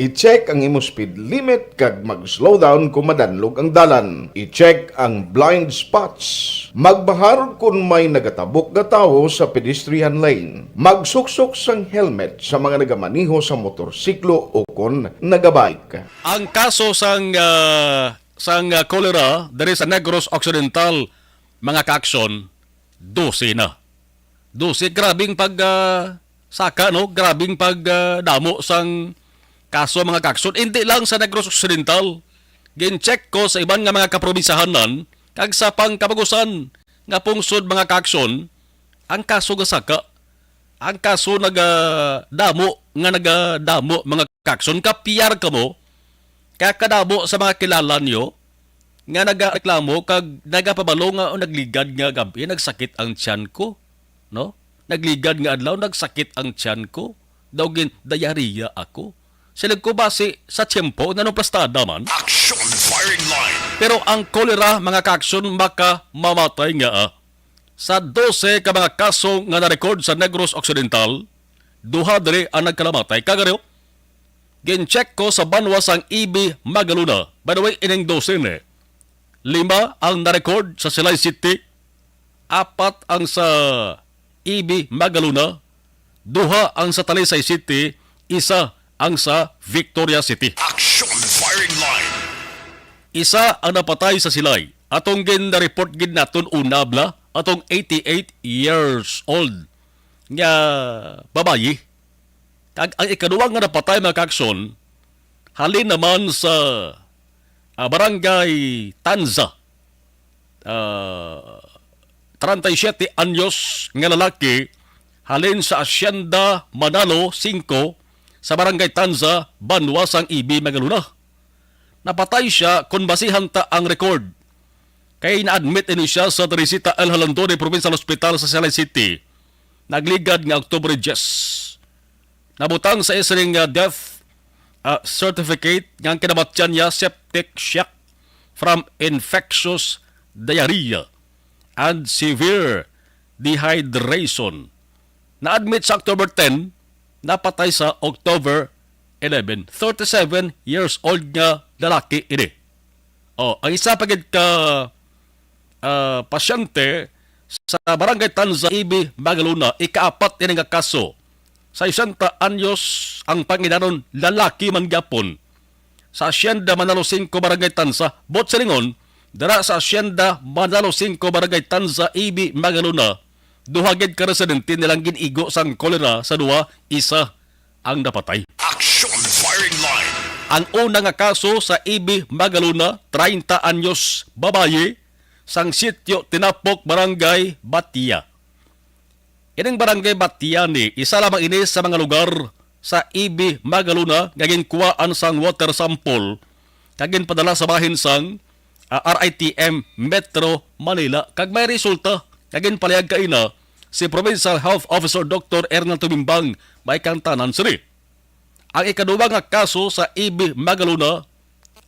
I-check ang imo speed limit kag mag-slow down kon madanlog ang dalan. I-check ang blind spots. Magbahar kon may nagatabok nga tawo sa pedestrian lane. Magsuksok sang helmet sa mga nagamaneho sa motorsiklo o kon nagabike. Ang kaso sang ah, sang ah, kolera diri sa Negros Occidental, mga kaakson, dose na. Dose, grabing pag ah, saka, no? Grabing pag ah, damo sang kaso, mga kaakson. Hindi lang sa Negros Occidental. Gin-check ko sa iban nga mga kaprobinsyahanan kag sa pangkabagusan nga pungsod, mga kaakson, ang kaso nga saka. Ang kaso nagadamo nga nagadamo, mga kaakson. Kapiyar kamo, kaya kadamo sa mga kilala niyo nga nagareklamo kag nagapabalo nga o nagligad nga gab-i nagsakit ang tiyan ko, no? Nagligad nga adlaw nagsakit ang tiyan ko. Daw gin diarrhea ako. Siling ko, basi sa tiyempo nga nung plastada man. Action firing line. Pero ang kolera, mga kaakson, maka mamatay nga ah. Sa dose ka mga kaso nga na-record sa Negros Occidental, duha diri ang nagkalamatay. Kag ano, gin-check ko sa banwa sang E B Magalona. By the way, ining dose ni. Lima ang na-record sa Silay City, apat ang sa E B Magalona, duha ang sa Talisay City, isa ang sa Victoria City. Action firing line. Isa ang napatay sa Silay. Atong gin-report gid naton una, bla, atong eighty-eight years old nga babayi. Kag ang ikaduwa nga napatay, mga kaakson, halin naman sa ah, Barangay Tanza. Ah, treinta y siete anyos nga lalaki halin sa Hacienda Manalo singko sa Barangay Tanza, banwa sang E B Magalona. Napatay siya kon basihan ta ang record. Kay na-admit ini siya sa Teresita L. Jalandoni Provincial Hospital sa Silay City. Nagligad nga Oktubre diyes. Nabutang sa isa ning, ah, death, ah, certificate nga ang kinamatyan niya septic shock from infectious diarrhea. and severe dehydration. Na-admit sa October ten, napatay sa October eleven. Thirty-seven years old nga lalaki ini. Oh, ang isa pa gid ka, ah, pasyente sa Barangay Tanza, Ibi, Magalona, ikaapat ini nga kaso. Sesenta anyos ang pangidaron, lalaki man gyapon. Sa Hacienda Manalo Cinco, Barangay Tanza, buot silingon, dira sa Hacienda Manalo Cinco, Barangay Tanza, Ibi, Magalona, duha gid ka residente nilang gin-igo sang kolera sa duha, isa ang napatay. Action Firing Line. Ang una nga kaso sa Ibi, Magalona, treinta anyos, babayi, sang Sitio Tinapok, Barangay Batia. Ining Barangay Batia ni, isa lamang ini sa mga lugar sa Ibi, Magalona nga ginkuhaan sang water sample kag ginpadala sa bahin sang, ah, R I T M Metro Manila, kag may resulta nga ginpalihag kaina si Provincial Health Officer Doktor Ernal Tumimbang, may kantanan sini. Ang ikaduha nga kaso sa Ibi, Magalona,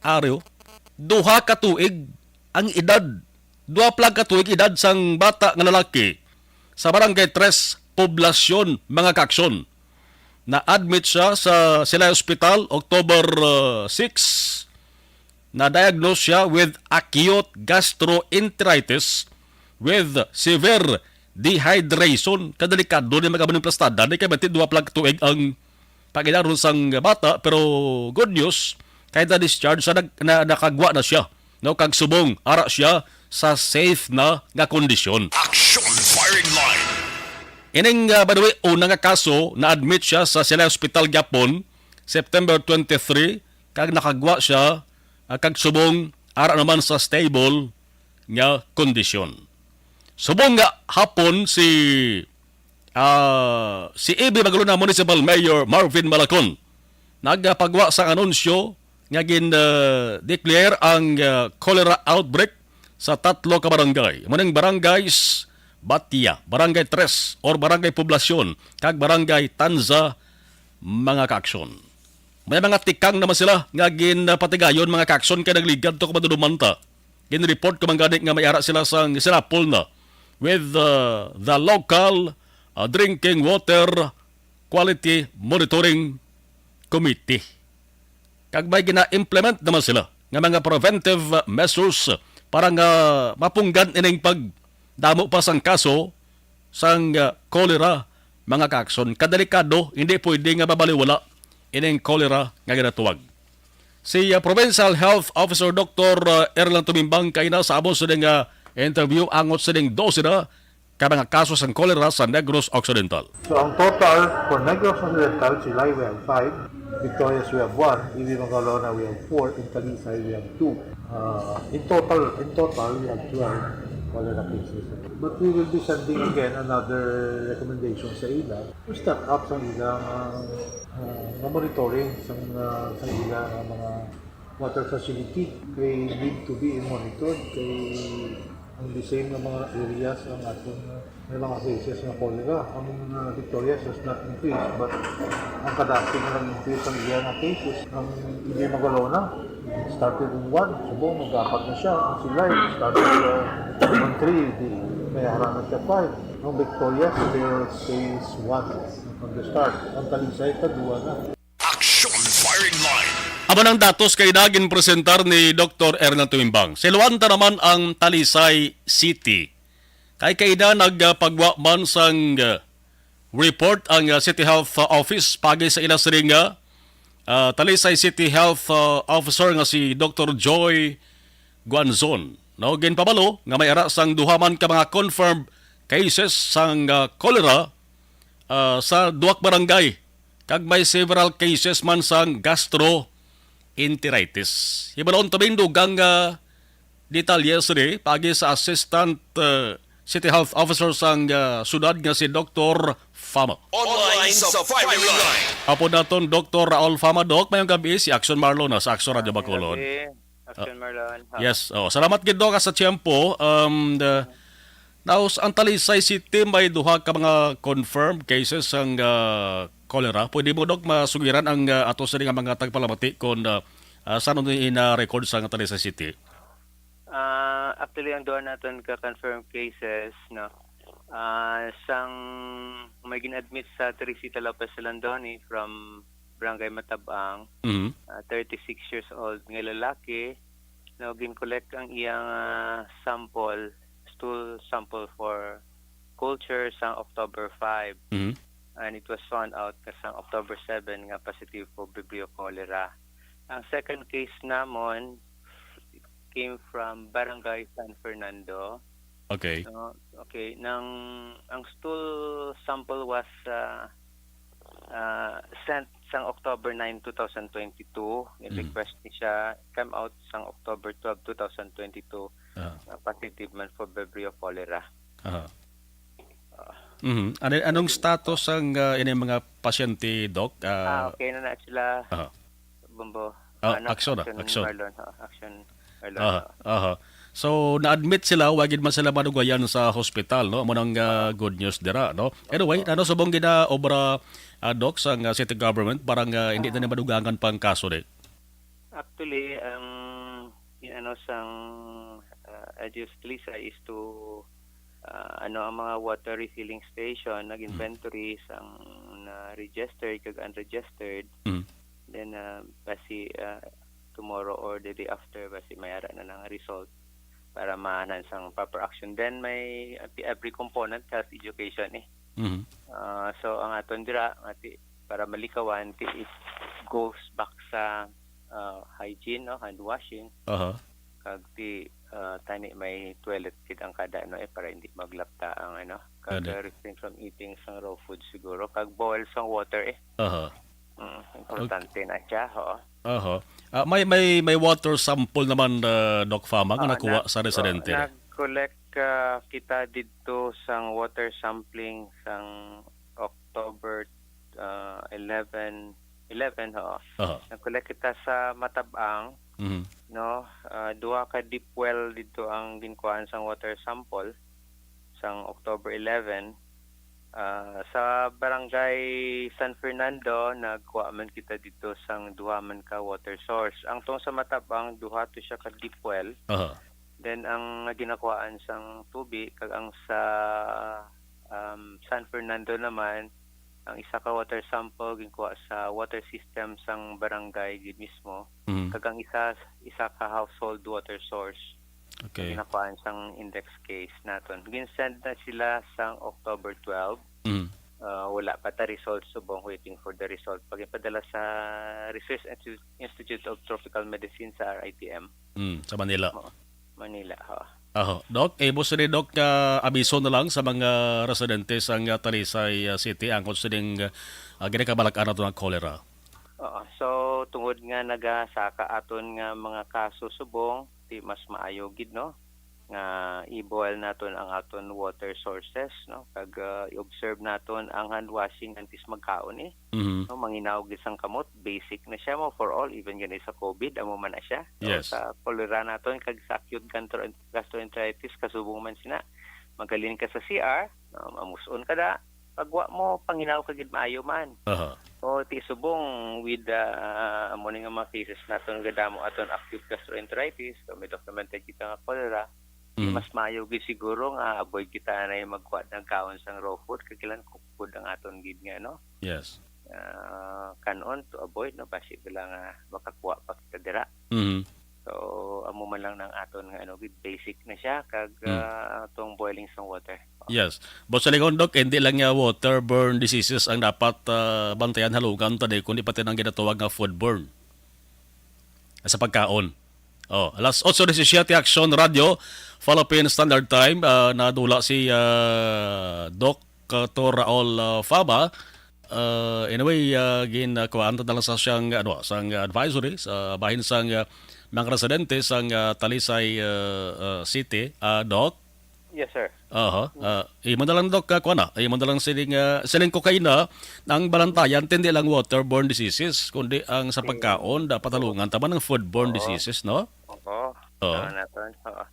Areo, duha ka tuig ang edad. Duha pa lang ka tuig edad sang bata nga lalaki sa Barangay Tres, Poblacion, mga kaaksyon. Na-admit siya sa Silay Hospital, October, uh, six. Na-diagnose siya with acute gastroenteritis with severe dehydration. Kadelikado ni, mga kabaning plastada, ni kay bati duha pa lang tuig ang pangidaron sang bata, pero good news, kay na-discharge sa nag-, na, nakagwa na siya, no, kag subong ara siya sa safe na nga kondisyon. Action Firing Line. Ining, ah, by the way, una nga kaso, na-admit siya sa Silay Hospital gyapon, September twenty-three, kag nakagwa siya, ah, kag subong ara naman sa stable nga kondisyon. Subong nga hapon si, ah, si Ibi, Magalona Municipal Mayor Marvin Malacon nagapagwa sang anunsyo nga gin, ah, declare ang, ah, cholera outbreak sa tatlo ka barangay. Amo ning barangays Batia, Barangay Tres or Barangay Poblacion, kag Barangay Tanza, mga kaaksyon. May mga tikang naman sila nga ginpatigayon, mga kaaksyon, kay nagligad to kung madudumanta. Gin-report ko man gani nga may ara sila sang sinapol na with, uh, the local, uh, drinking water quality monitoring committee. Kag may gina-implement naman sila nga mga preventive, uh, measures para nga mapunggan ining pagdamo pa sang kaso sang, uh, cholera, mga kaaksyon. Kadelikado, hindi pwede nga mabaliwala ining cholera nga ginatawag. Si, uh, Provincial Health Officer Doktor, uh, Erlan Tumimbang kaina sa amo sini nga interview angot sining dose na ka mga kaso sang cholera sa Negros Occidental. So, ang total for Negros Occidental, Silay, we have five, Victorias, we have one, Ibi, Magalona, we have four, and Talisay, we have two. Uh, in total, in total, we have twelve cholera cases. But we will be sending again another recommendation sa ila to step up sang ilang, uh, uh, nga monitoring sang, uh, sang ila nga mga water facility. They need to be monitored kay ang the same nga mga areas ang aton, uh, may mga cases nga cholera. Ang, uh, Victorias has not increased, but ang kadasig nga nag-increase ang iya nga cases. Ang Ibi, Magalona, started on one, subong mag-apat na siya. Ang Silay started, uh, on three, di may ara na siya five. Ang Victorias still stays one from the start. Ang Talisay, kadua na. Action Firing Line. Amo nang datos kay na ginpresentar ni Doktor Erna Tumimbang. Siluanta naman ang Talisay City. Kay kaina nagpagwa man sang, uh, report ang, uh, City Health, uh, Office pagi sa ila siring nga, uh, Talisay City Health, uh, Officer nga si Doktor Joy Guanzon. No, ginpabalo nga may ara sang duha man ka mga confirmed cases sang, uh, cholera, uh, sa duwak barangay, kag may several cases man sang gastroenteritis. Hibalon ta bing dugang, uh, detalye sini pagi sa Assistant, uh, City Health Officer sang, uh, siyudad nga si Doktor Fama. Online sa Firing Line. Apo naton, Doktor Raul Fama, Doc. Mayong gabi, si Action Marlo na sa Action Radio Bacolod. Mayong gabi, Action Marlon. Ha. Yes, oh, salamat gid, Doc, sa tiyempo. Um, the, now, ang Talisay City may duha ka mga confirmed cases sang, uh, cholera. Pwede mo, Doc, masugiran ang, uh, ato sa nga mga tagpalamati kung, uh, uh, saan ina-record sa Talisay City? Ah, actually, ang duha naton ka confirmed cases, no? Ah, sang may gin-admit sa Teresita Lopez Landoni from Barangay Matabang, Mhm. ah, thirty-six years old nga lalaki, no, gin-collect ang iyang, ah, sample, stool sample for culture sang October five. Mhm. And it was found out ka sang October seven nga positive for Vibrio cholera. Ang second case namon came from Barangay San Fernando. Okay. No? Okay, nang ang stool sample was, ah, ah, sent sang October nine, two thousand twenty-two. Mm. Request ni siya, come out sang October twelve, two thousand twenty-two. Ah. Nga positive man for Vibrio cholera. Aha. Ah. Mhm. Ano, anong status ang, ah, ining mga pasyente, Doc? Ah, Ah, okay na na sila. Aha. Bombo. Ah, Ano, action na, action, action. Marlon, ha? Action, Marlon, Aha, ha? Aha. So, na-admit sila, wa gid man sila madugayan sa hospital, no? Amo nang, ah, Ah. good news dira, no? Anyway, Opo. ano subong ginaobra, ah, Doc, sang, ah, city government para nga hindi na Ah. ni madugangan pang kaso, di? Actually, ang, yung ano, sang, ah, L G U sa Talisay is to, ah, ano, ang mga water refilling station, Mm. nag-inventory sang na-registered kag unregistered. Mm. Then, ah, basi, ah, tomorrow or the day after, basi may ara na lang result para maanan sang proper action. Then may, ah, every component, health education, eh. Mhm. Ah, so, ang aton dira, nga ti-, para malikawan, ti-, it goes back sa, ah, hygiene, no? Hand washing. Aha. Kag ti-, ah, tani may toilet kit ang kada, no? Eh, para hindi maglapta ang, ano, kag, Ade. ah, refrain from eating sang raw food siguro. Kag boil sang water, eh. Aha. Mm, importante na siya, oo. Aha. Ah, may, may, may water sample naman, ah, Doc Fama, nga Ah, nakuha na-, sa residente. oh, nag-collect, ah, kita didto sang water sampling sang October, ah, eleven, eleven, oo. Aha. Nag-collect kita sa Matabang, Mhm. no? Ah, duha ka deep well didto ang ginkuhaan sang water sample sang October eleven. Ah, sa Barangay San Fernando, nagkuha man kita dito sang duha man ka water source. Ang tong sa Matabang, duha to siya ka deep well. Aha. Then, ang ginakuhaan sang tubig, kag ang sa, um, San Fernando naman, ang isa ka water sample ginkuha sa water system sang barangay gid mismo, Mhm. kag ang isa, isa ka household water source. Okay. Ginakuhaan sang index case naton. Ginsend na sila sang October twelve. Mm. Ah, wala pa ta result, subong waiting for the result. Pag ipadala sa Research Institute, Institute of Tropical Medicine sa R I T M. Mm, sa Manila. Oo, Manila, ho. Aho. Doc, eh, mo sini, Doc, nga abiso na lang sa mga residente sang, ah, Talisay, ah, City angkon sining, ah, ginakabalak-an nato nga cholera. Oo. So, tungod nga nagasaka aton nga mga kaso subong, di mas maayo gid, no, nga i-boil naton ang aton water sources, no, kag, ah, i-observe naton ang hand washing antes magkaon, eh. Mhm. No, manginaw gid sang kamot, basic na siya mo for all, even gani sa covid, amo man na siya. So, Yes. sa cholera naton kag sa acute gastro-, gastroenteritis, kasubong man sina, magalin ka sa C R, no, mamus-on ka da, pag wa mo panginaw ka gid maayo man. Aha. O, ti subong with, ah, amo ni nga mga cases naton nga damo aton acute gastroenteritis, so may documented kita nga cholera, di Mm. mas maayo gid siguro nga avoid kita na yung magkuha ng kaon sang raw food, kag kailan cooked food ang aton gid nga, no? Yes. Ah, kanon to avoid, no? Basi bala nga makakuha pa kita dira. Mhm. So, amo man lang nang aton nga ano, gid basic na siya, kag, Mm. ah, tong boiling sang water. Yes. But sa lingon, Doc, hindi lang nga waterborne diseases ang dapat, ah, bantayan halungan ta di, kundi pati nang ginatawag nga foodborne. Sa pagkaon. Oh, alas otso disisiete, Aksyon Radio, Philippine Standard Time, ah, nadula si, ah, Doc Raul, ah, Faba. Ah, anyway, ah, gin, ah, kuhaan ta na lang sa siyang, ano, sang advisory sa bahin sang, ah, mga residente sang, ah, Talisay, ah, ah, City, ah, Doc. Yes, sir. Aha. Ah, imo na lang, Doc, ah, kuha na. Imo na lang siling, ah, siling ko kaina, ang balantayan, hindi lang waterborne diseases, kundi ang sa Okay. pagkaon, dapat Oo. halungan tama ng foodborne Oo. diseases, no? Oo. Oo. Tama naton. Oo.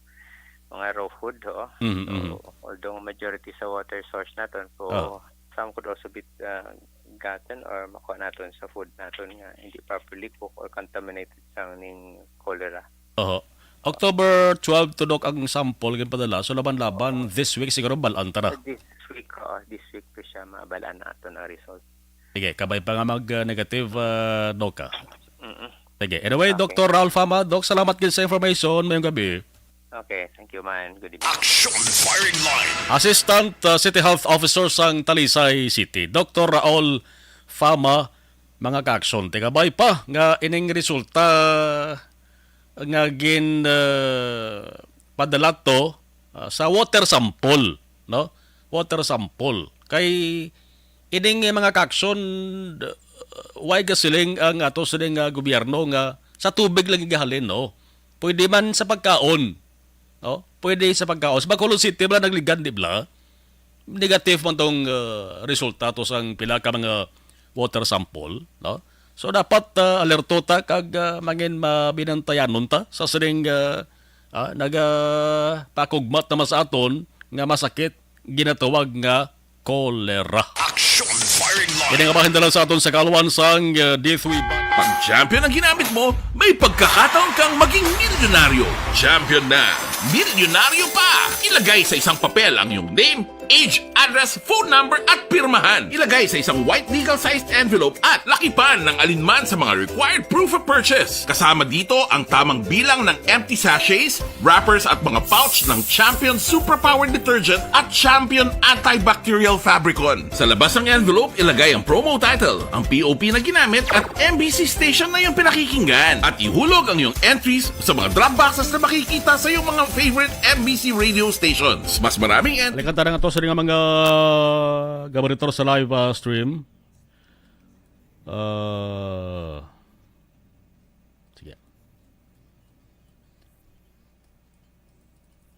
Mga raw food, oo. Mhm, So, mhm. although majority sa water source naton, so, Ah. some could also be, ah, gotten or makuha naton sa food naton nga hindi properly cooked or contaminated sang ning cholera. Oho. October twelve to, Doc, ang sample ginpadala. So, laban-laban, this week siguro bal-an ta na. So, this week, oo, this week to siya mabal-an naton ang result. Sige, kabay pa nga mag-negative, ah, Doc, ah. Mm-mm. Sige. Anyway, Okay. Doctor Raul Fama, Doc, salamat gid sa information. Mayong gabi. Okay, thank you, man. Good evening. Action Firing Line. Assistant, ah, City Health Officer sang Talisay City, Doctor Raul Fama, mga ka-action. Tigabay pa nga ining resulta nga gin, ah, padala to, ah, sa water sample, no? Water sample. Kay ining mga ka-action, d-, way gasiling ang ato sining, ah, gobyerno nga sa tubig lang igahalin, no? Pwede man sa pagkaon, no? Pwede sa pagkaon. Sa Bacolod City, bala, nagligad, di bala? Negative man tong, ah, resulta to sang pila ka mga water sample, no? So, dapat, ah, alerto ta kag, ah, mangin mabinantayanon ta sa sining, ah, ah, nagapakugmat naman sa aton nga masakit, ginatawag nga cholera. Action Firing Line. Ini nga bahin dala sa aton sa kaluan sang, ah, D three Bank. Pag champion ang ginamit mo, may pagkakataon kang maging milyonaryo. Champion na, milyonaryo pa! Ilagay sa isang papel ang iyong name, age, address, phone number, at pirmahan. Ilagay sa isang white legal-sized envelope at lakipan ng alinman sa mga required proof of purchase. Kasama dito ang tamang bilang ng empty sachets, wrappers, at mga pouch ng Champion Superpower Detergent at Champion Antibacterial Fabricon. Sa labas ng envelope, ilagay ang promo title, ang P O P na ginamit, at M B C station na iyong pinakikinggan. At ihulog ang iyong entries sa mga drop boxes na makikita sa iyong mga favorite M B C radio stations. Mas maraming ent- Balikan ta na nga to sa mga, mga gabaritor sa live, ah, stream. Ah, sige.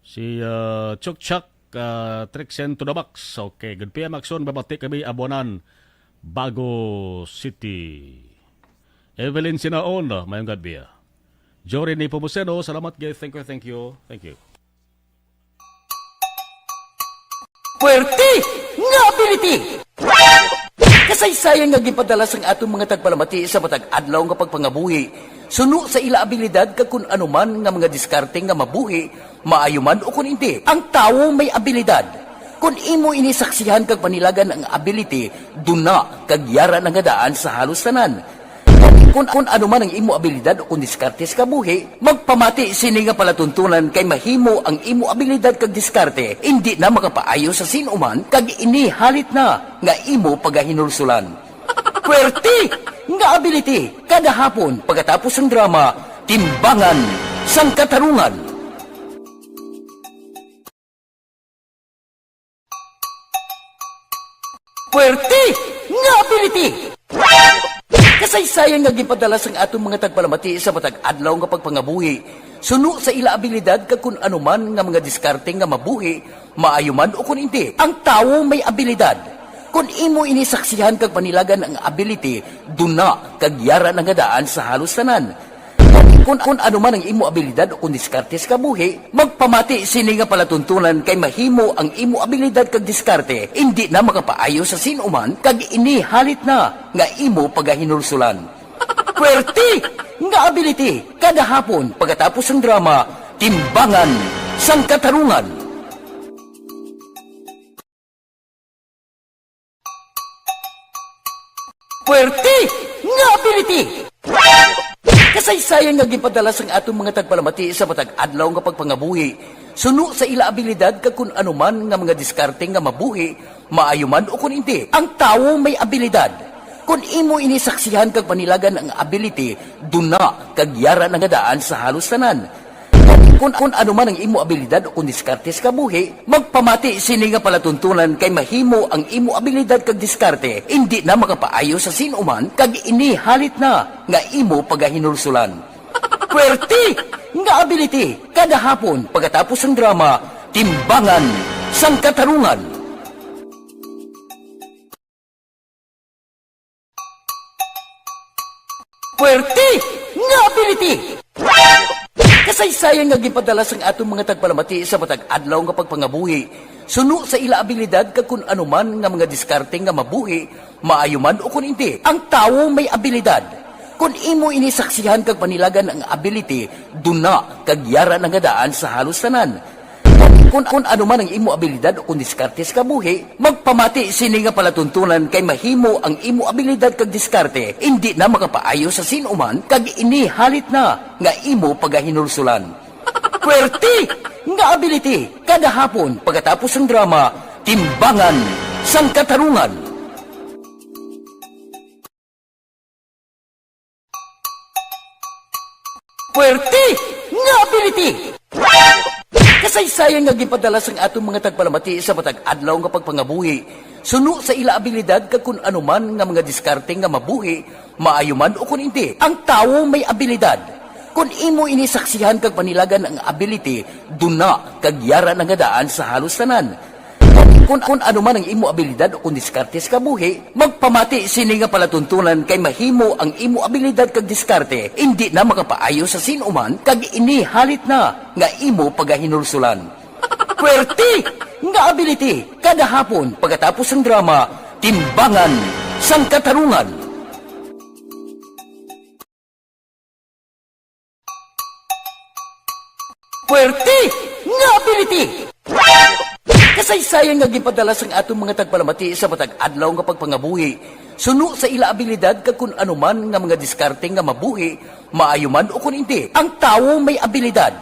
Si, ah, Chuk Chak, ah, Trixen to the Box. Okay, good P M action, babati kami, Abuanan, Bago City. Evelyn Sinaon, mayong gabi, ah. Jory Nepomuceno, salamat, gay. Thank you, thank you, thank you. Puwerte nga ability! Kasaysayan nga ginpadala sang aton mga tagpalamati sa matag adlaw nga pagpangabuhi, suno sa ila abilidad kag kun ano man nga mga diskarte nga mabuhi, maayo man o kun indi. Ang tawo may abilidad. Kun imo ini saksihan kag panilagan ang ability, duna kag yara na nga daan sa halos tanan. Kun, kun ano man ang imo abilidad o kun diskarte sa kabuhi, magpamati sini nga palatuntunan kay mahimo ang imo abilidad kag diskarte indi na makapaayo sa sin-o man kag ini halit na nga imo pagahinulsulan. Puwerte nga ability kada hapon pagkatapos sang drama, Timbangan sang Katarungan. Puwerte nga ability! Kasaysayan nga ginpadala sang aton mga tagpalamati sa matag adlaw nga pagpangabuhi, suno sa ila abilidad kag kun ano man nga mga diskarte nga mabuhi, maayo man o kun indi. Ang tawo may abilidad. Kun imo ini saksihan kag panilagan ang ability, duna kag yara na nga daan sa halos tanan. Kun, kun ano man ang imo abilidad o kun diskarte sa kabuhi, magpamati sini nga palatuntunan kay mahimo ang imo abilidad kag diskarte indi na makapaayo sa sin-o man kag ini halit na nga imo pagahinulsulan. Puwerte nga ability kada hapon pagkatapos sang drama, Timbangan sang Katarungan. Puwerte nga ability! Kasaysayan nga ginpadala sang aton mga tagpalamati sa matag adlaw nga pagpangabuhi, suno sa ila abilidad kag kun ano man nga mga diskarte nga mabuhi, maayo man o kun indi. Ang tawo may abilidad. Kun imo ini saksihan kag panilagan ang ability, duna kag yara na nga daan sa halos tanan. Kun, kun ano man ang imo abilidad o kun diskarte sa kabuhi, magpamati sini nga palatuntunan kay mahimo ang imo abilidad kag diskarte indi na makapaayo sa sin-o man kag ini halit na nga imo pagahinulsulan. Puwerte nga ability kada hapon pagkatapos sang drama, Timbangan sang Katarungan. Puwerte nga ability! Kasaysayan nga ginpadala sang aton mga tagpalamati sa matag adlaw nga pagpangabuhi, suno sa ila abilidad kag kun ano man nga mga diskarte nga mabuhi, maayo man o kun indi. Ang tawo may abilidad. Kon imo ini saksihan kag panilagan ang ability, duna kag yara na nga daan sa halos tanan. Kon, kon ano man ang imo abilidad o kon diskarte sa kabuhi, magpamati sini nga palatuntunan kay mahimo ang imo abilidad kag diskarte indi na makapaayo sa sin-o man kag ini halit na nga imo pagahinulsulan. Puwerte nga ability kada hapon pagkatapos sang drama, Timbangan sang Katarungan. Puwerte nga ability! Kasaysayan nga ginpadala sang aton mga tagpalamati sa matag adlaw nga pagpangabuhi, suno sa ila abilidad kag kun ano man nga mga diskarte nga mabuhi, maayo man o kun indi, ang tawo may abilidad. Kon imo ini saksihan kag panilagan ang ability, duna kag yara na nga daan sa halos tanan. Kon, kon ano man ang imo abilidad o kon diskarte sa kabuhi, magpamati sini nga palatuntunan kay mahimo ang imo abilidad kag diskarte indi na makapaayo sa sin-o man kag ini halit na nga imo pagahinulsulan. Puwerte nga ability kada hapon pagkatapos sang drama, Timbangan sang Katarungan. Puwerte nga ability! Kasaysayan nga ginpadala sang aton mga tagpalamati sa matag adlaw nga pagpangabuhi, suno sa ila abilidad kag kun ano man nga mga diskarte nga mabuhi, maayo man o kun indi, ang tawo may abilidad.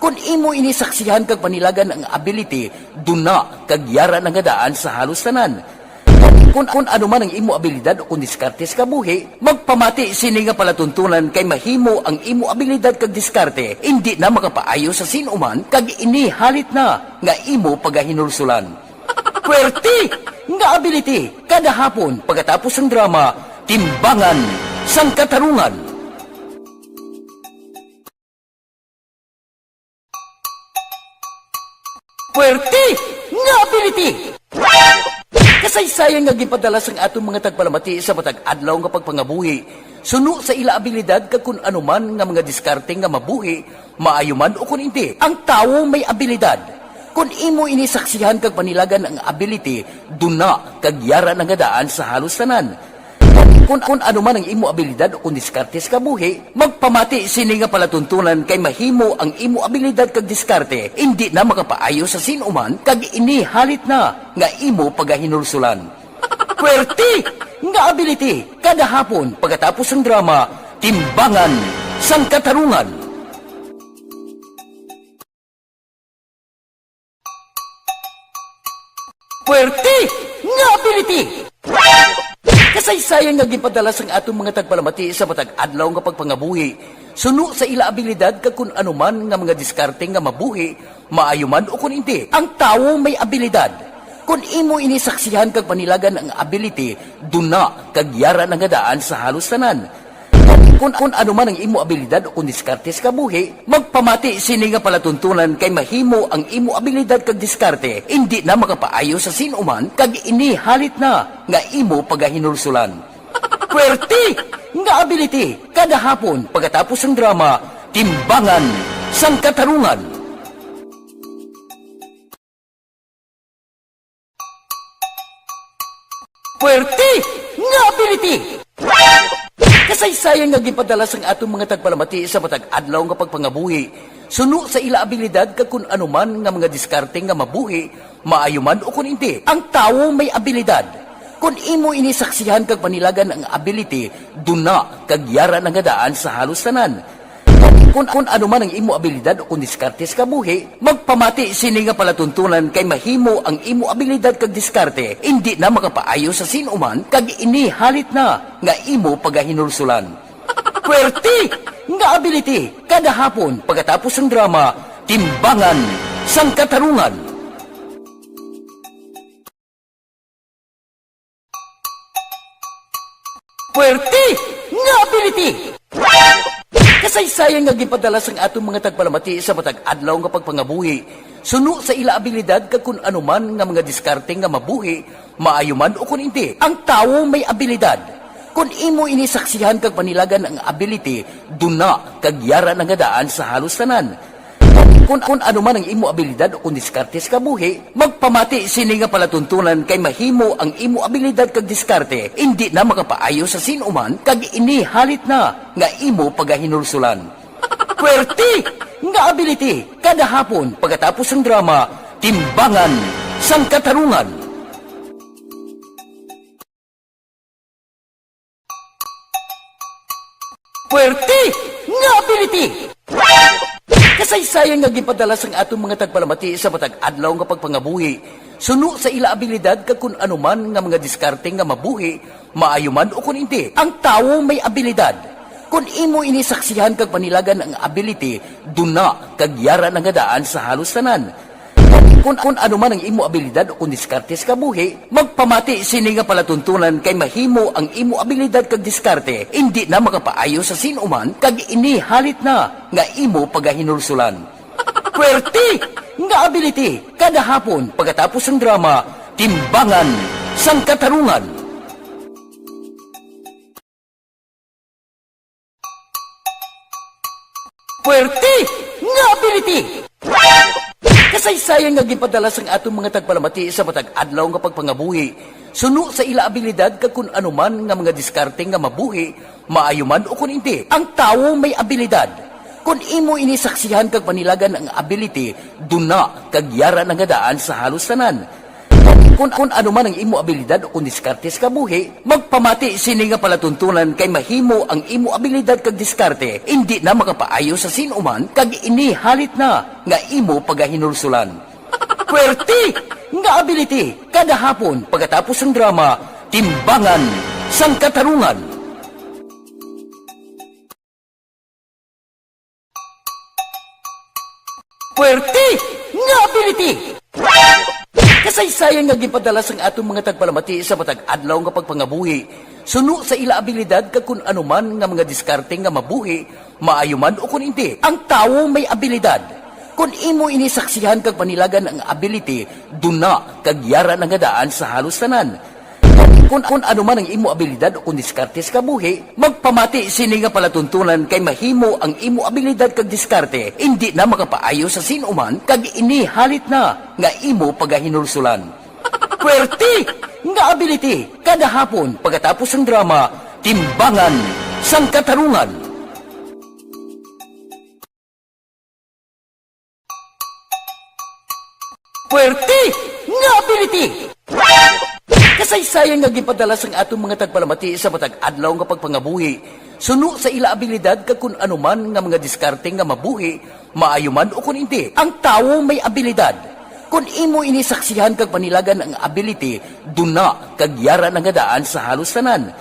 Kon imo ini saksihan kag panilagan ang ability, duna kag yara na nga daan sa halos tanan. Kon, kon ano man ang imo abilidad o kon diskarte sa kabuhi, magpamati sini nga palatuntunan kay mahimo ang imo abilidad kag diskarte indi na makapaayo sa sin-o man kag ini halit na nga imo pagahinulsulan. Puwerte nga ability kada hapon pagkatapos sang drama, Timbangan sang Katarungan. Puwerte nga ability! Kasaysayan nga ginpadala sang aton mga tagpalamati sa matag adlaw nga pagpangabuhi, suno sa ila abilidad kag kun ano man nga mga diskarte nga mabuhi, maayo man o kun indi, ang tawo may abilidad. Kon imo ini saksihan kag panilagan ang ability, duna kag yara na nga daan sa halos tanan. Kon, kon ano man ang imo abilidad o kon diskarte sa kabuhi, magpamati sini nga palatuntunan kay mahimo ang imo abilidad kag diskarte indi na makapaayo sa sin-o man kag ini halit na nga imo pagahinulsulan. Puwerte nga ability kada hapon pagkatapos sang drama, Timbangan sang Katarungan. Puwerte nga ability! Kasaysayan nga ginpadala sang aton mga tagpalamati sa matag adlaw nga pagpangabuhi, suno sa ila abilidad kag kun ano man nga mga diskarte nga mabuhi, maayo man o kun indi, ang tawo may abilidad. Kon imo ini saksihan kag panilagan ang ability, duna kag yara na nga daan sa halos tanan. Kon, kon ano man ang imo abilidad o kon diskarte sa kabuhi, magpamati sini nga palatuntunan kay mahimo ang imo abilidad kag diskarte indi na makapaayo sa sin-o man kag ini halit na nga imo pagahinulsulan. Puwerte nga ability kada hapon pagkatapos sang drama, Timbangan sang Katarungan. Puwerte nga ability! Kasaysayan nga ginpadala sang aton mga tagpalamati sa matag adlaw nga pagpangabuhi, suno sa ila abilidad kag kun ano man nga mga diskarte nga mabuhi, maayo man o kun indi, ang tawo may abilidad. Kon imo ini saksihan kag panilagan ang ability, duna kag yara na nga daan sa halos tanan. Kon, kon ano man ang imo abilidad o kon diskarte sa kabuhi, magpamati sini nga palatuntunan kay mahimo ang imo abilidad kag diskarte indi na makapaayo sa sin-o man kag ini halit na nga imo pagahinulsulan. Puwerte nga ability kada hapon pagkatapos sang drama, Timbangan sang Katarungan. Puwerte nga ability! Kasaysayan nga ginpadala sang aton mga tagpalamati sa matag adlaw nga pagpangabuhi, suno sa ila abilidad kag kun ano man nga mga diskarte nga mabuhi, maayo man o kun indi, ang tawo may abilidad. Kon imo ini saksihan kag panilagan ang ability, duna kag yara na nga daan sa halos tanan. Kung, kung ano man ang imo abilidad o kung diskarte sa kabuhi, magpamati sini nga palatuntunan, kay mahimo ang imo abilidad kag diskarte indi na makapaayo sa sin-o man, kag ini halit na nga imo pagahinulsulan. Puwerte nga ability, kada hapon pagkatapos sang drama, Timbangan sang Katarungan. Puwerte nga ability! Kasaysayan nga ginpadala sang aton mga tagpalamati sa matag adlaw nga pagpangabuhi, suno sa ila abilidad kag kun ano man nga mga diskarte nga mabuhi, maayo man o kun indi, ang tawo may abilidad. Kun imo ini saksihan kag panilagan ang ability, duna kag yara na nga daan sa halos tanan. Kun, kun ano man ang imo abilidad o kung diskarte sa kabuhi, magpamati sini nga palatuntunan, kay mahimo ang imo abilidad kag diskarte indi na makapaayo sa sin-o man, kag ini halit na nga imo pagahinulsulan. Puwerte nga ability, kada hapon pagkatapos sang drama, Timbangan sang Katarungan. Puwerte nga ability! Kasaysayan nga ginpadala sang aton mga tagpalamati sa matag adlaw nga pagpangabuhi, suno sa ila abilidad kag kun ano man nga mga diskarte nga mabuhi, maayo man o kun indi, ang tawo may abilidad. Kun imo ini saksihan kag panilagan ang ability, duna kag yara na nga daan sa halos tanan. Kun, kun ano man ang imo abilidad o kung diskarte sa kabuhi, magpamati sini nga palatuntunan, kay mahimo ang imo abilidad kag diskarte indi na makapaayo sa sin-o man, kag ini halit na nga imo pagahinulsulan. Puwerte nga ability, kada hapon pagkatapos sang drama, Timbangan sang Katarungan. Puwerte nga ability! Kasaysayan nga ginpadala sang aton mga tagpalamati sa matag adlaw nga pagpangabuhi, suno sa ila abilidad kag kun ano man nga mga diskarte nga mabuhi, maayo man o kun indi, ang tawo may abilidad. Kun imo ini saksihan kag panilagan ang ability, duna kag yara na nga daan sa halos tanan. Kun, kun ano man ang imo abilidad o kung diskarte sa kabuhi, magpamati sini nga palatuntunan, kay mahimo ang imo abilidad kag diskarte indi na makapaayo sa sin-o man, kag ini halit na nga imo pagahinulsulan. Puwerte nga ability, kada hapon pagkatapos sang drama, Timbangan sang Katarungan. Puwerte nga ability! Kasaysayan nga ginpadala sang aton mga tagpalamati sa matag adlaw nga pagpangabuhi, suno sa ila abilidad kag kun ano man nga mga diskarte nga mabuhi, maayo man o kun indi, ang tawo may abilidad. Kun imo ini saksihan kag panilagan ang ability, duna kag yara na nga daan sa halos tanan.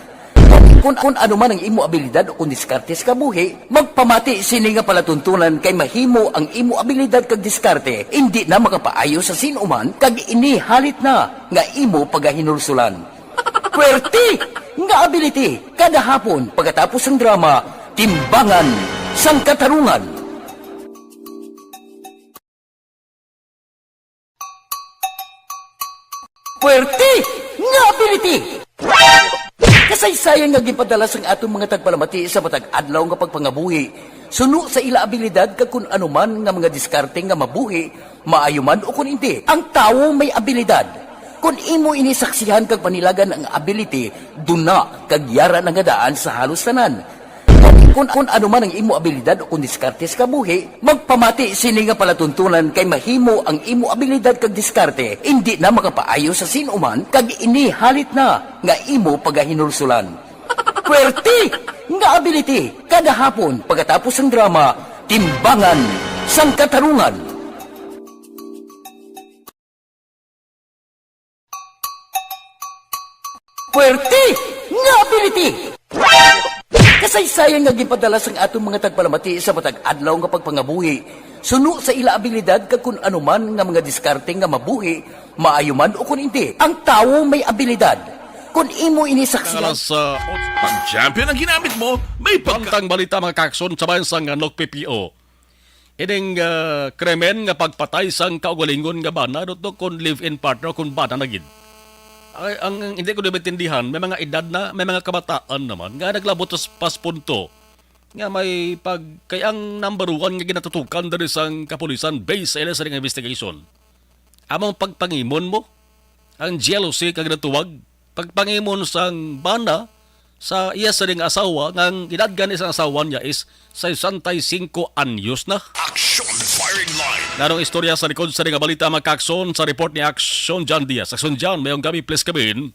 Kun, kun ano man ang imo abilidad o kung diskarte sa kabuhi, magpamati sini nga palatuntunan, kay mahimo ang imo abilidad kag diskarte indi na makapaayo sa sin-o man, kag ini halit na nga imo pagahinulsulan. Puwerte nga ability, kada hapon pagkatapos sang drama, Timbangan sang Katarungan. Puwerte nga ability! Kasaysayan nga ginpadala sang aton mga tagpalamati sa matag adlaw nga pagpangabuhi, suno sa ila abilidad kag kun ano man nga mga diskarte nga mabuhi, maayo man o kun indi, ang tawo may abilidad. Kun imo ini saksihan kag panilagan ang ability, duna kag yara na nga daan sa halos tanan. Kun, kun ano man ang imo abilidad o kung diskarte sa kabuhi, magpamati sini nga palatuntunan, kay mahimo ang imo abilidad kag diskarte indi na makapaayo sa sin-o man, kag ini halit na nga imo pagahinulsulan. Puwerte nga ability, kada hapon pagkatapos sang drama, Timbangan sang Katarungan. Puwerte nga ability! Kasaysayan nga ginpadala sang aton mga tagpalamati sa matag adlaw nga pagpangabuhi, suno sa ila abilidad kag kun ano man nga mga diskarte nga mabuhi, maayo man o kun indi, ang tawo may abilidad. Kun imo ini saksihan, alas, ah, pag champion ang ginamit mo, may pagka- Bantang balita, mga kakson, sa bayan sang Nokpipio. Ining, ah, krimen nga pagpatay sang kaugalingon nga bana, daw to kon live-in partner, kon bana na gid. Ay, ang, ang hindi ko maintindihan, may mga edad na, may mga kabataan naman nga naglabot sa pas punto. nga may pag-, kay ang number one nga ginatutukan diri sang kapulisan based sa ila sa investigation, among pagpangimon mo, ang jealousy kag natuwag, pagpangimon sang bana sa iya sa ding asawa, nga ang edad gani sang asawa niya is sesenta y cinco anyos na. Action Firing Line. Narong istorya sa likod sa ding balita, mga ka-aksyon, sa report ni Action John Diaz. Action John, mayong gabi, please come in.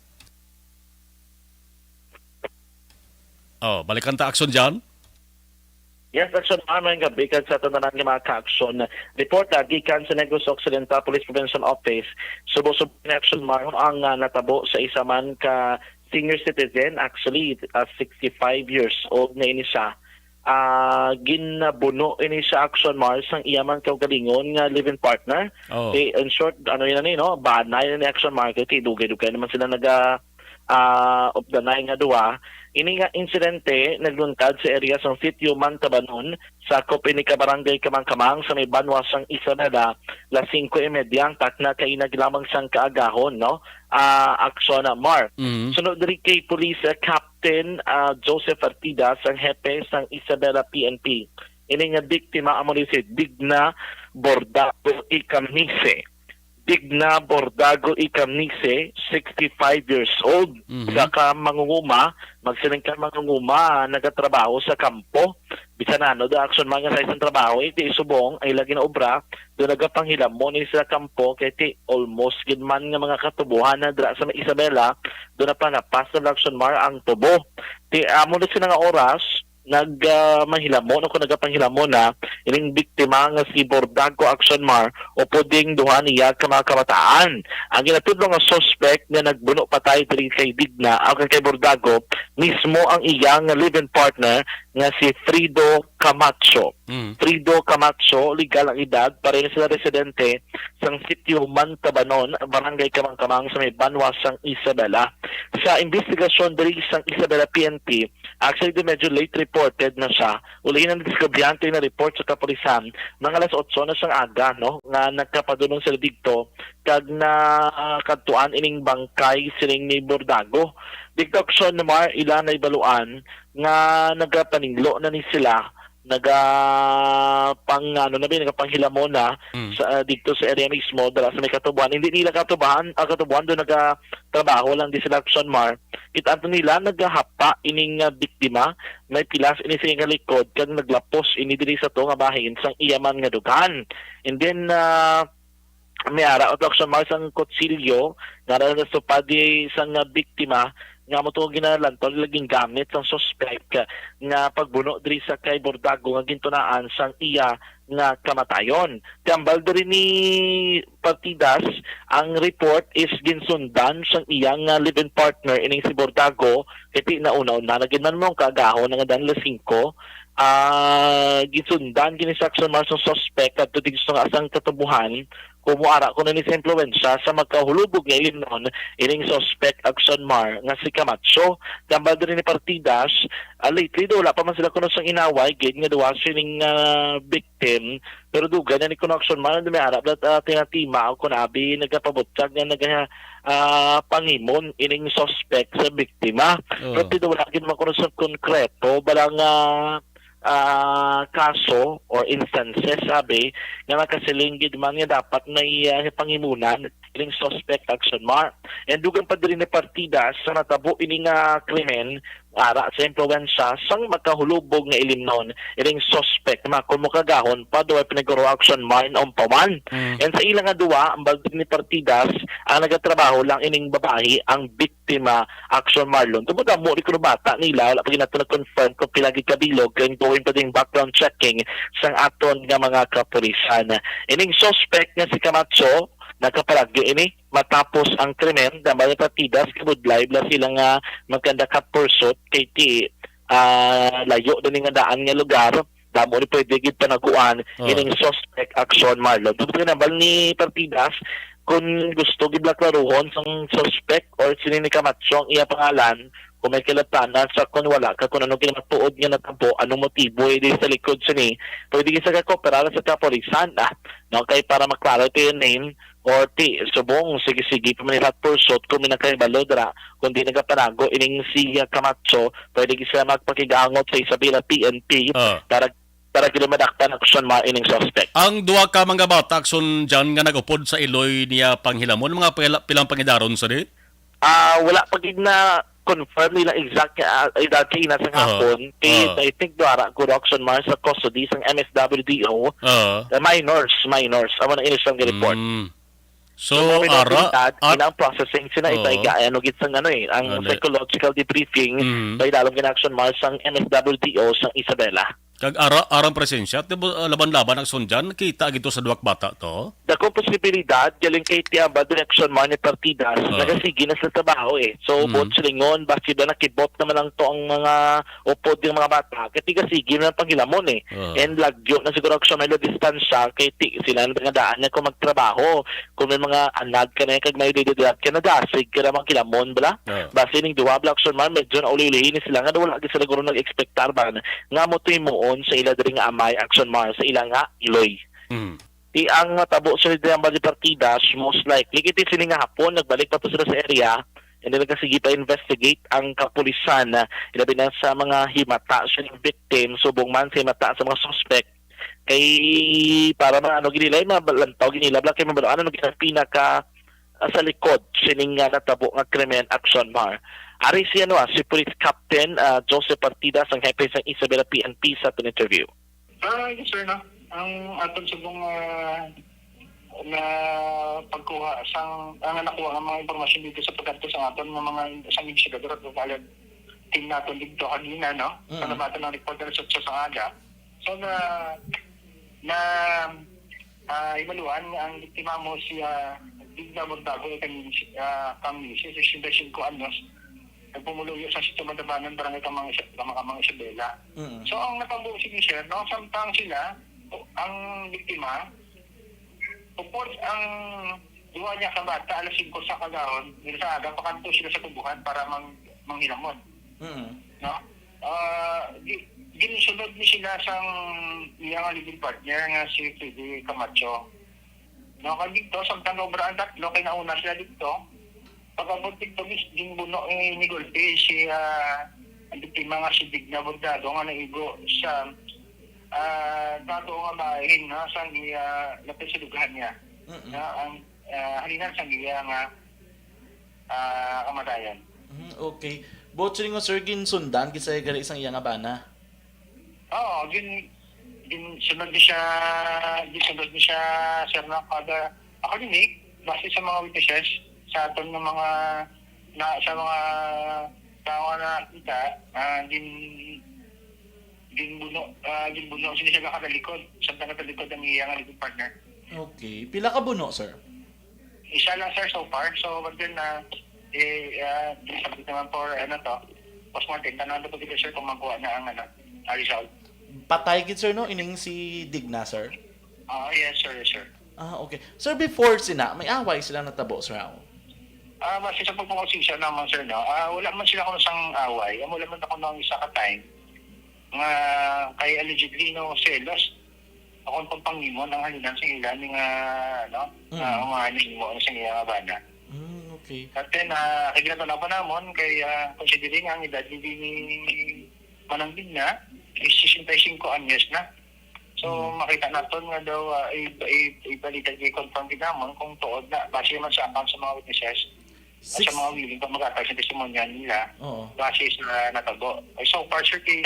Oh, balikan ta, Action John. Yes, Action Mar, mayong gabi kag sa tanan nga mga ka-aksyon. Report na gikan sa Negros Occidental Police Provincial Office. Subo-subo ni Action Mar ang, ah, natabo sa isa man ka senior citizen. Actually, ah, sixty-five years old na ini siya. Ah, ginabuno ini siya, Action Mar, sang iya man kaugalingon nga live-in partner. Oh. Eh, in short, ano yun, ano yun, no? Banay ni Action Mar, kay dugay-dugay naman sila naga, ah, updanay nga duwa. Ini nga insidente nagluntad sa area sang Sitio Mantabanon, sakop ini ka barangay Kamangkamang sa may banwa sang Isabela, las singko y media ang takna kainag lamang sang kaagahon, no? Ah, Aksyon Mar. Mhm. Sunod diri kay Police, ah, Captain, ah, Joseph Artidas, ang hepe sang Isabela P N P. Ini nga biktima amo ni si Digna Bordago Icamise. Digna Bordago Icamise, sixty-five years old, Mhm. sa ka mangunguma, magsiling ka mangunguma, nagatrabaho sa kampo. Bisan ano da, Action Mar, nga sa isang trabaho, iti subong ay lagi na obra, do nagapanghilamon ni sa kampo, kay ti almost gid man nga mga katubuhan na dira sa may Isabela, do napanapas na, Action Mar, ang tubo. Ti amo na sila nga oras, nag, ah, mahilamon o kung nagapanghilamon na ining biktima nga si Bordago, Action Mar, upod ding duha niya ka mga kabataan. Ang ginatudlo nga suspect nga nagbuno patay diri kay Digna o kay Bordago, mismo ang iya nga live-in partner nga si Frido Camacho. Mm. Frido Camacho, legal ang edad, pareho sila residente sang Sitio Mantabanon, Barangay Kamangkamang sa may banwa sang Isabela. Sa investigasyon diri sang Isabela P N P, actually, di medyo late reported na siya. Uli na nadiskubriyante na report sa kapulisan, mga alas otso na sang aga, no, nga nagkapadulong sila didto, kag na, ah, kadtuan ining bangkay sining ni Bordago. Didto, Action Mar, ila na ibaluan nga nagapaninglo na ni sila, naga pang, ano na ba, nagapanghilamon na Mm. sa, ah, didto sa area mismo, dala sa may katubuan. Hindi nila katubahan, ah, katubuan doon nagatrabaho lang di sila, Action Mar. Kita nila nagahapa ining, ah, biktima, may pilas ini sa iyang likod, kag naglapos ini diri sa to nga bahin sang iya man nga dughan. And then, ah, may ara, Action Mar, sang kutsilyo nga nasupa di sang biktima, nga mo to ginalantaw laging gamit sang suspek nga pagbuno diri sa kay Bordago nga gintunaan sang iya nga kamatayon. Tambal diri ni Partidas, ang report is ginsundan sang iya nga live-in partner ining si Bordago, kay ti nauna-una na gid man mo ang kaagahon nga dan alas singko. Ah, ginsundan gini sa Action Mar sang suspek kadto diri sa nga sang katubuhan, kumuara kuno ni sa impluwensya sa magkahulubog nga ilimnon ining suspek, Action Mar, nga si Camacho. Tambal diri ni Partidas, ah, lately do wala pa man sila kuno sang inaway gid nga duha sining, ah, victim, pero dugay na ni kuno, Action Mar, may arap dat, ah, tinatima o kun abi nagapabutyag nga naga, ah, pangimon ining suspek sa biktima. Oo. Pero ti do wala gid man kuno sang konkreto bala nga ah, kaso or instances, sabi, nga nakasiling gid man nga dapat may, ah, pangimunan ining suspect, Action Mar. And dugang pa diri ni Partidas sa natabo ini nga krimen, ara sa impluwensya sang makahulubog nga ilimnon ining suspect, makon mo kagahon pa, duwa pinaguro, Action Mar, na umpawan. Mm. And sa ila nga duwa, ang baldog ni Partidas, ang nagatrabaho lang ining babayi, ang biktima, Action Mar. Tungod amo ni kuno bata nila, wala pa gid nato na-confirm kung pila gid ka bilog, kay ongoing pa ding background checking sang aton nga mga kapulisan. Ining suspect nga si Camacho, nagkapalagyo ini matapos ang krimen, tambal ni Partidas, gibudlay bala sila nga magkanda ka pursuit kay ti, ah, layo din nga daan nga lugar. Damo ni pwede gid panaguan Oh. ining suspect, Action Mar. Tungod kay nambal ni Partidas, kung gusto gid bala klaruhon sang suspect or sini ni Camacho ang iya pangalan, kung may kalapanan sa, kung wala ka, kung ano ginamatuod nga natabo, anong motibo ay di sa likod sini, pwede gid sa kakooperar sa kapulisan, ah, no? Kay para maklaro ito yung name or ti, subong, sige-sige, pa man yung hot pursuit, kung may nakahibalo dira, kung di nagapanago, ining si, ah, Camacho, pwede gid sila magpakigangot sa Isabela P N P Ah. para, para gid madakpan ang aksyon mga ining suspect. Ang duha ka mga bata, Action John, nga nag-upod sa iloy niya panghilamon, mga pila, pilang pangidaron sa di? Ah, wala pa gid na confirm nila exact nga, ah, edad kay ina sa Aha. hapon. Kay Aha. I think duara guro Action Mars sa custody sang M S W D O. Aha. The minors, minors. Amo na inisang report. Mm. So, So, mga ara, minor at ina ang processing sina Oo. itay ga ano gid sang ano eh, ang Ano? psychological debriefing Mm. sa idalom gid Action Mars sang M S W D O sang Isabela. Kag ara, arang presensya, ti ba, ah, laban-laban ang sundyan, kita gid to sa duwak bata to? Dako posibilidad, galing kay Tiamba, direksyon man ni Partidas, Oo. nagasige na sa trabaho eh. So, Oo. both silingon, basi ba nakibot naman lang to ang mga upod ng mga bata, kay tigasige na ang panghilamon eh. Oo. And lagyo na siguro ang may distansya, kay ti, sila na nga daan niya kung magtrabaho. Kung may mga anad ka na, kag may dididilap ka na, dasig ka na magkilamon, bala? Oo. Basi ning duha, Black Sun Man, medyo naulihi ni sila nga wala gid sila guro nag-expectar ba nga mo himuon sa ila diri nga amay, Action Mar, sa ila nga iloy. Mm. Ti ang natabo sa Lidian Bali Partidas, most likely, kiti sini nga hapon, nagbalik pa to sila sa area, and then nagasige pa investigate ang kapulisan, ah, ilabi na sa mga himata sa victim, subong man sa himata sa mga suspect. Kay para maano gid nila, eh, malantaw gid nila, bala, kay mabalaan ano gid ang pinaka, ah, sa likod sining nga natabo nga krimen, Action Mar. Ari si, ano, ah, si Police Captain, ah, Joseph Partidas, ang hepe sang Isabela P N P, sa aton interview. Ah, yes, sir, no? Ang aton subong, ah, na pagkuha sang, ang nakuha nga mga impormasyon dito sa pagkadto sa aton nga mga, sa investigador at local team naton dito kanina, no? Mm. Sa nabasa ng report na sa, sa aga. So, na, na, ah, imaluan nga ang biktima mo si, ah, Digna Bordago, kang, ah, kang misis, sesenta y cinco anyos, nagpumuluyo sa Sitio Madabanan, Barangay Kamang Isa-, Kamang Isabela. Mm. So, ang napabuo, sige, sir, no, samtang sila, o, ang biktima, upod ang duha niya ka bata, alas singko sa kagahon, nila sa aga, pakanto sila sa tubuhan para mang-, manghilamon. Mm. No? Ah, gi-, ginsunod ni sila sang iya nga living partner nga si Freddy Camacho. No, kag dito, samtang obra ang tatlo, kay nauna sila dito. Pag-abot dito, mis-, ginbuno ni, ni Golpe si, ah, ang biktima nga si Digna Bordado nga naigo sa, ah, dato nga bahin, no, sa iya, lapit sa dughan niya. Mm-mm. Na ang, ah, halinan sa iya nga, ah, kamatayan. Mm, okay. Buot silingon, sir, ginsundan gid sa gali sang iya nga bana? Oo, gin-, ginsunod ni siya, ginsunod ni siya, sir, na kada, ako din eh, base sa mga witnesses, sa aton nga mga, na, sa mga tao nga nakita, ah, gin-, ginbuno, ah, ginbuno sila siya katalikod, sa talikod ang iya nga living partner. Okay. Pila ka buno, sir? Isa lang, sir, so far. So, but then, ah, eh, ah, di sabi naman for, ano to, postmortem, tanan to pag sir, kung magkuha na ang, ano, ang result. Patay gid, sir, no? Ining si Digna, sir? Ah, yes, sir, yes, sir. Ah, okay. Sir, before sina, may away sila natabo, sir, aw? Ah, base sa pagpangonsensya naman, sir, no? Ah, wala man sila kuno sang away. Amo lang man ako nang isa ka time nga kay allegedly, no, selos. Akong pagpangimon ang halinan sa ila ni nga, no, Mm. nga mga nahimo sa iya nga bana. Mm, okay. At then, ah, kay ginatanaw pa namon kay, ah, considering ang edad ni, ni Manang Digna is sesenta y cinco anyos na. So, Mm. makita naton nga daw, ah, i-, i-, ibalikan kay confirm gid namon kung tuod na base man sa account sa mga witnesses. Six- Sa mga willing pa maghatag sa testimonya nila, Oo. base sa natabo. Eh, so far, sir, kay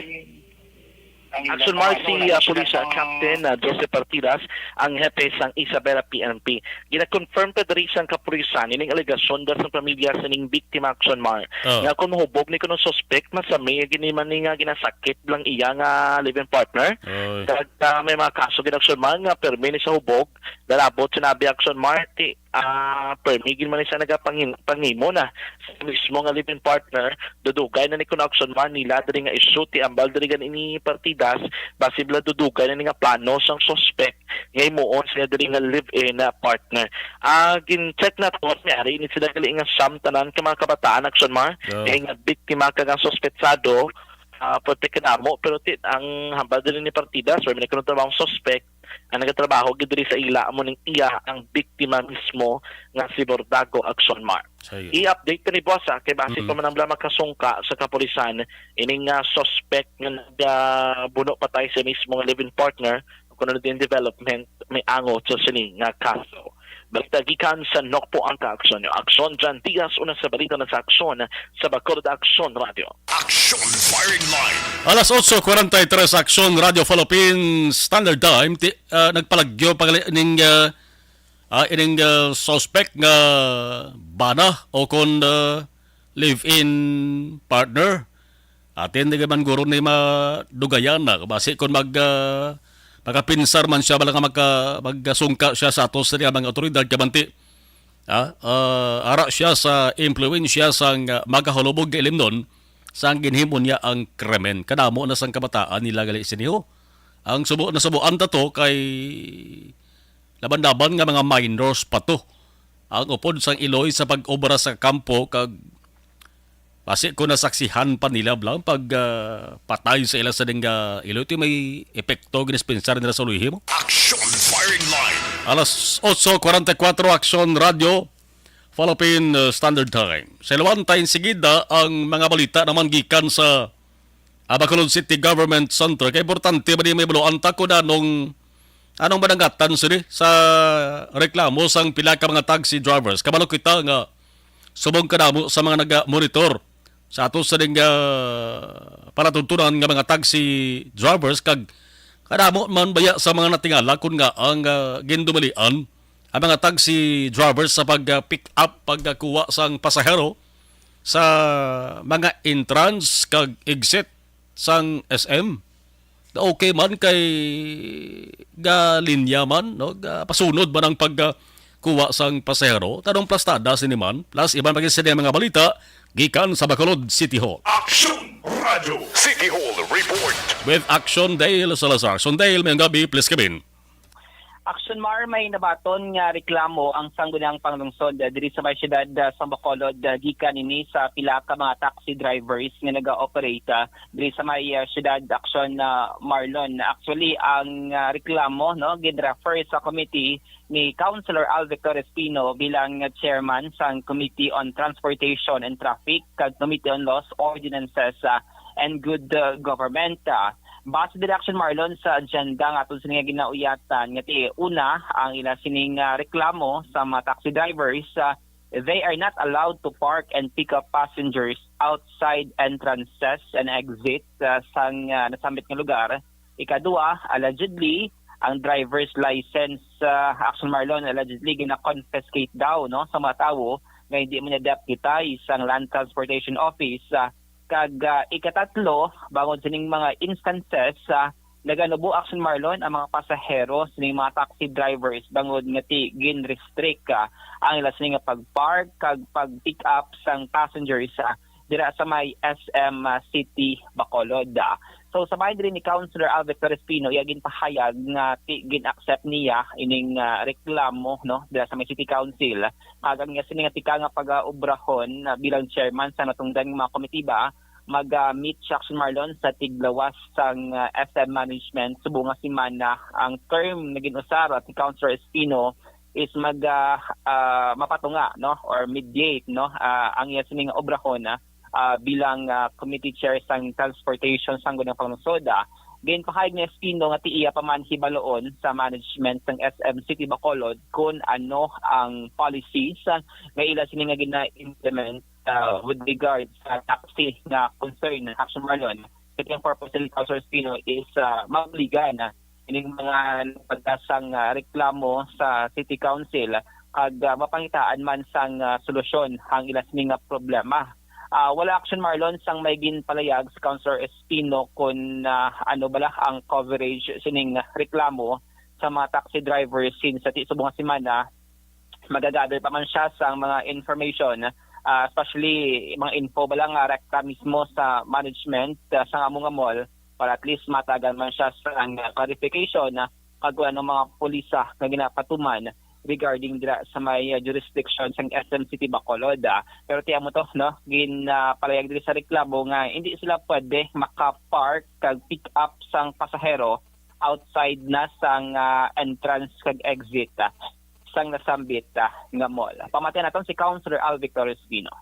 ang Action ilang Mark, pamalo, si, wala ah, na sila Police, ah, pang Captain, ah, Joseph Partidas, ang hepe sang Isabela P N P. Gina-confirm pa diri sang kapulisan ining alegasyon dira sa pamilya sining biktima, Action Mark, Oo. nga kung mahubog ni kuno suspect, masami gini man ni nga ginasakit lang iya nga live-in partner. Oy. Kag, ah, may mga kaso gid, Action Mark, nga permi ni sa hubog, lalabot sinabi, Action Mark, ti Ah, permi gid man siya nagapangin-, pangimo na sa mismo nga live-in partner, dudugay na ni kuno Aksyon Mar nila diri nga isulti ambal diri gani ni Partidas, basi bala dudugay na ni nga plano sang suspect nga himuon sila diri nga live-in, ah, partner. Ah, gin-check nato, may ari ni sila gali nga siyam tanan ka mga kabataan, Aksyon Mar, Oo. kay nga biktima kag ang suspetsado, ah, pwerte kadamo, pero ti-, ang hambal diri ni Partidas, wala man kuno trabaho ang suspect, ang nagatrabaho gid diri sa ila amo ning iya ang biktima mismo nga si Bordago, Aksyon Mar. Sayo. I-update ko ni boss, ah, kay basi Mm. pa man ang bala makasungka sa kapulisan ining, ah, suspect nga nagabuno patay sa mismo nga live-in partner, kung ano din development may angot sa sini nga kaso. Balita gikan sa Nokpo ang kaaksyon niyo. Aksyon Jan Diaz, una sa balita na sa aksyon sa Bacolod Aksyon Radio. Action Firing Line. Alas otso kwarenta y tres, Aksyon Radio Philippines Standard Time. Ti-, ah, nagpalagyo pa gali ning, ah, ah, ining, ah, suspect nga bana o kon, ah, live-in partner. Atin di man guro ni madugayan na. Basi kung mag, ah, makapinsar man siya, bala nga magka-, magasungka siya sa atos sa mga otoridad, kabanti. Ah, ah, ara siya sa impluwensya sang, ah, magahulubog nga ilimnon sang ginhimo niya ang krimen. Kadamo na sang kabataan nila gali sini, ho. Ang subo, nasubuan ta to kay laban-laban nga mga minors pa to. Ang upod sang iloy sa pag-obra sa kampo kag basi ko nasaksihan pa nila bala pag, ah, patay sa ila sa ding, ah, iloy, ito may epekto ginispensar nila sa uloy mo. Action Firing Line. Alas otso kwarenta y kuwatro, Aksyon Radio, Philippine, uh, Standard Time. Sa iluwan ta insigida ang mga balita naman gikan sa, ah, Bacolod City Government Center. Kay importante ba ni may baluan ta kung anong, anong madangatan sini sa reklamo sang pila ka mga taxi drivers. Kabalo kita nga subong kadamo sa mga naga-monitor sa ato sa ding, ah, palatuntunan nga mga taxi drivers kag kadamo man baya sa mga natingala kun nga ang, ah, gindumalian ang mga taxi drivers sa pag, ah, pick up, pagkuha sang pasahero sa mga entrance kag exit sang S M. Na okay man kay galinya man, no? Ga-, pasunod man ang pag, ah, kuha sang pasahero. Tanong plastada sini man. Plus, iban pa gid sini mga balita gikan sa Bacolod City Hall. Action Radio City Hall Report. With Action Dale Salazar. Action Dale, mayong gabi, please come in. Action Mar, may nabaton nga reklamo ang Sangguniang Panglungsod, ah, diri sa may siyudad, ah, sa Bacolod, ah, gikan ini sa pila ka mga taxi drivers nga naga-operate, ah, diri sa may, ah, siyudad, Action, ah, Marlon. Actually, ang, ah, reklamo, no, gin-refer sa committee ni Councilor Al Victor Espino bilang chairman sang Committee on Transportation and Traffic kag Committee on Laws, Ordinances, ah, and Good, ah, Government. Ah, base diri, Action Marlon, sa agenda nga aton sini nga ginauyatan, nga ti una ang ila sining, ah, reklamo sa mga taxi drivers, ah, they are not allowed to park and pick up passengers outside entrances and exits, ah, sang, ah, nasambit nga lugar. Ikadua, allegedly, ang driver's license, ah, Action Marlon, allegedly gina-confiscate daw, no, sa mga tawo nga hindi man niya deputize ang Land Transportation Office, ah, kag, ah, ikatatlo, bangod sining mga instances, ah, naganubo, Action Marlon, ang mga pasahero sining mga taxi drivers bangod nga ti gin-restrict, ah, ang ila sini nga pag-park kag pag-pick up sang passengers, ah, dira sa may S M, ah, City Bacolod. Ah, so, sa bahin diri ni Councilor Alvin Perez Pino, iya ginpahayag nga ti gin-accept niya ining, ah, reklamo, no, dira sa may City Council. Kag ang iya sini nga tika nga pag-obrahon, ah, bilang chairman sa natungdan nga mga komitiba, mag, ah, meet siya, Action Marlon, sa tiglawas sang, ah, S M management subong nga semana. Ang term nga gin-usar ni Councilor Espino is mag, ah, ah, mapatunga, no, or mediate, no, ah, ang iya sining obrahon, ah, ah, bilang, ah, committee chair sang transportation sang Sangguniang Panglungsod. Ah, ginpahayag ni Espino nga ti iya pa man hibaloon sa management sang S M City Bacolod kun ano ang policies, ah, nga ila sini nga gina-implement, ah, with regard sa taxi nga concern, Action Marlon. Kaya ang purpose ni Councilor Espino is, ah, mabuligan, ah, ining mga nagpadala sang, ah, reklamo sa City Council kag, ah, mapangitaan man sang, ah, solusyon ang ila sini nga problema. Ah, wala, Action Marlon, sang may ginpalayag si Councilor Espino kun, ah, ano bala ang coverage sining reklamo sa mga taxi drivers since sa ti subong nga semana Magagather pa man siya sa mga information, ah, especially mga info ba lang nga rekta mismo sa management, ah, sa amo nga mall, para at least matagan man siya sa, ah, clarification, ah, kag kung ano mga pulisa nga ginapatuman regarding dira sa may, ah, jurisdiction sang S M City Bacolod, ah. Pero ti amo to, no, ginpalayag diri sa reklamo nga hindi sila pwede maka-park kag pick up sang pasahero outside na sang, ah, entrance kag exit, ah, sang nasambit, ah, nga mall. Pamatian naton si Councilor Al Victor Espino.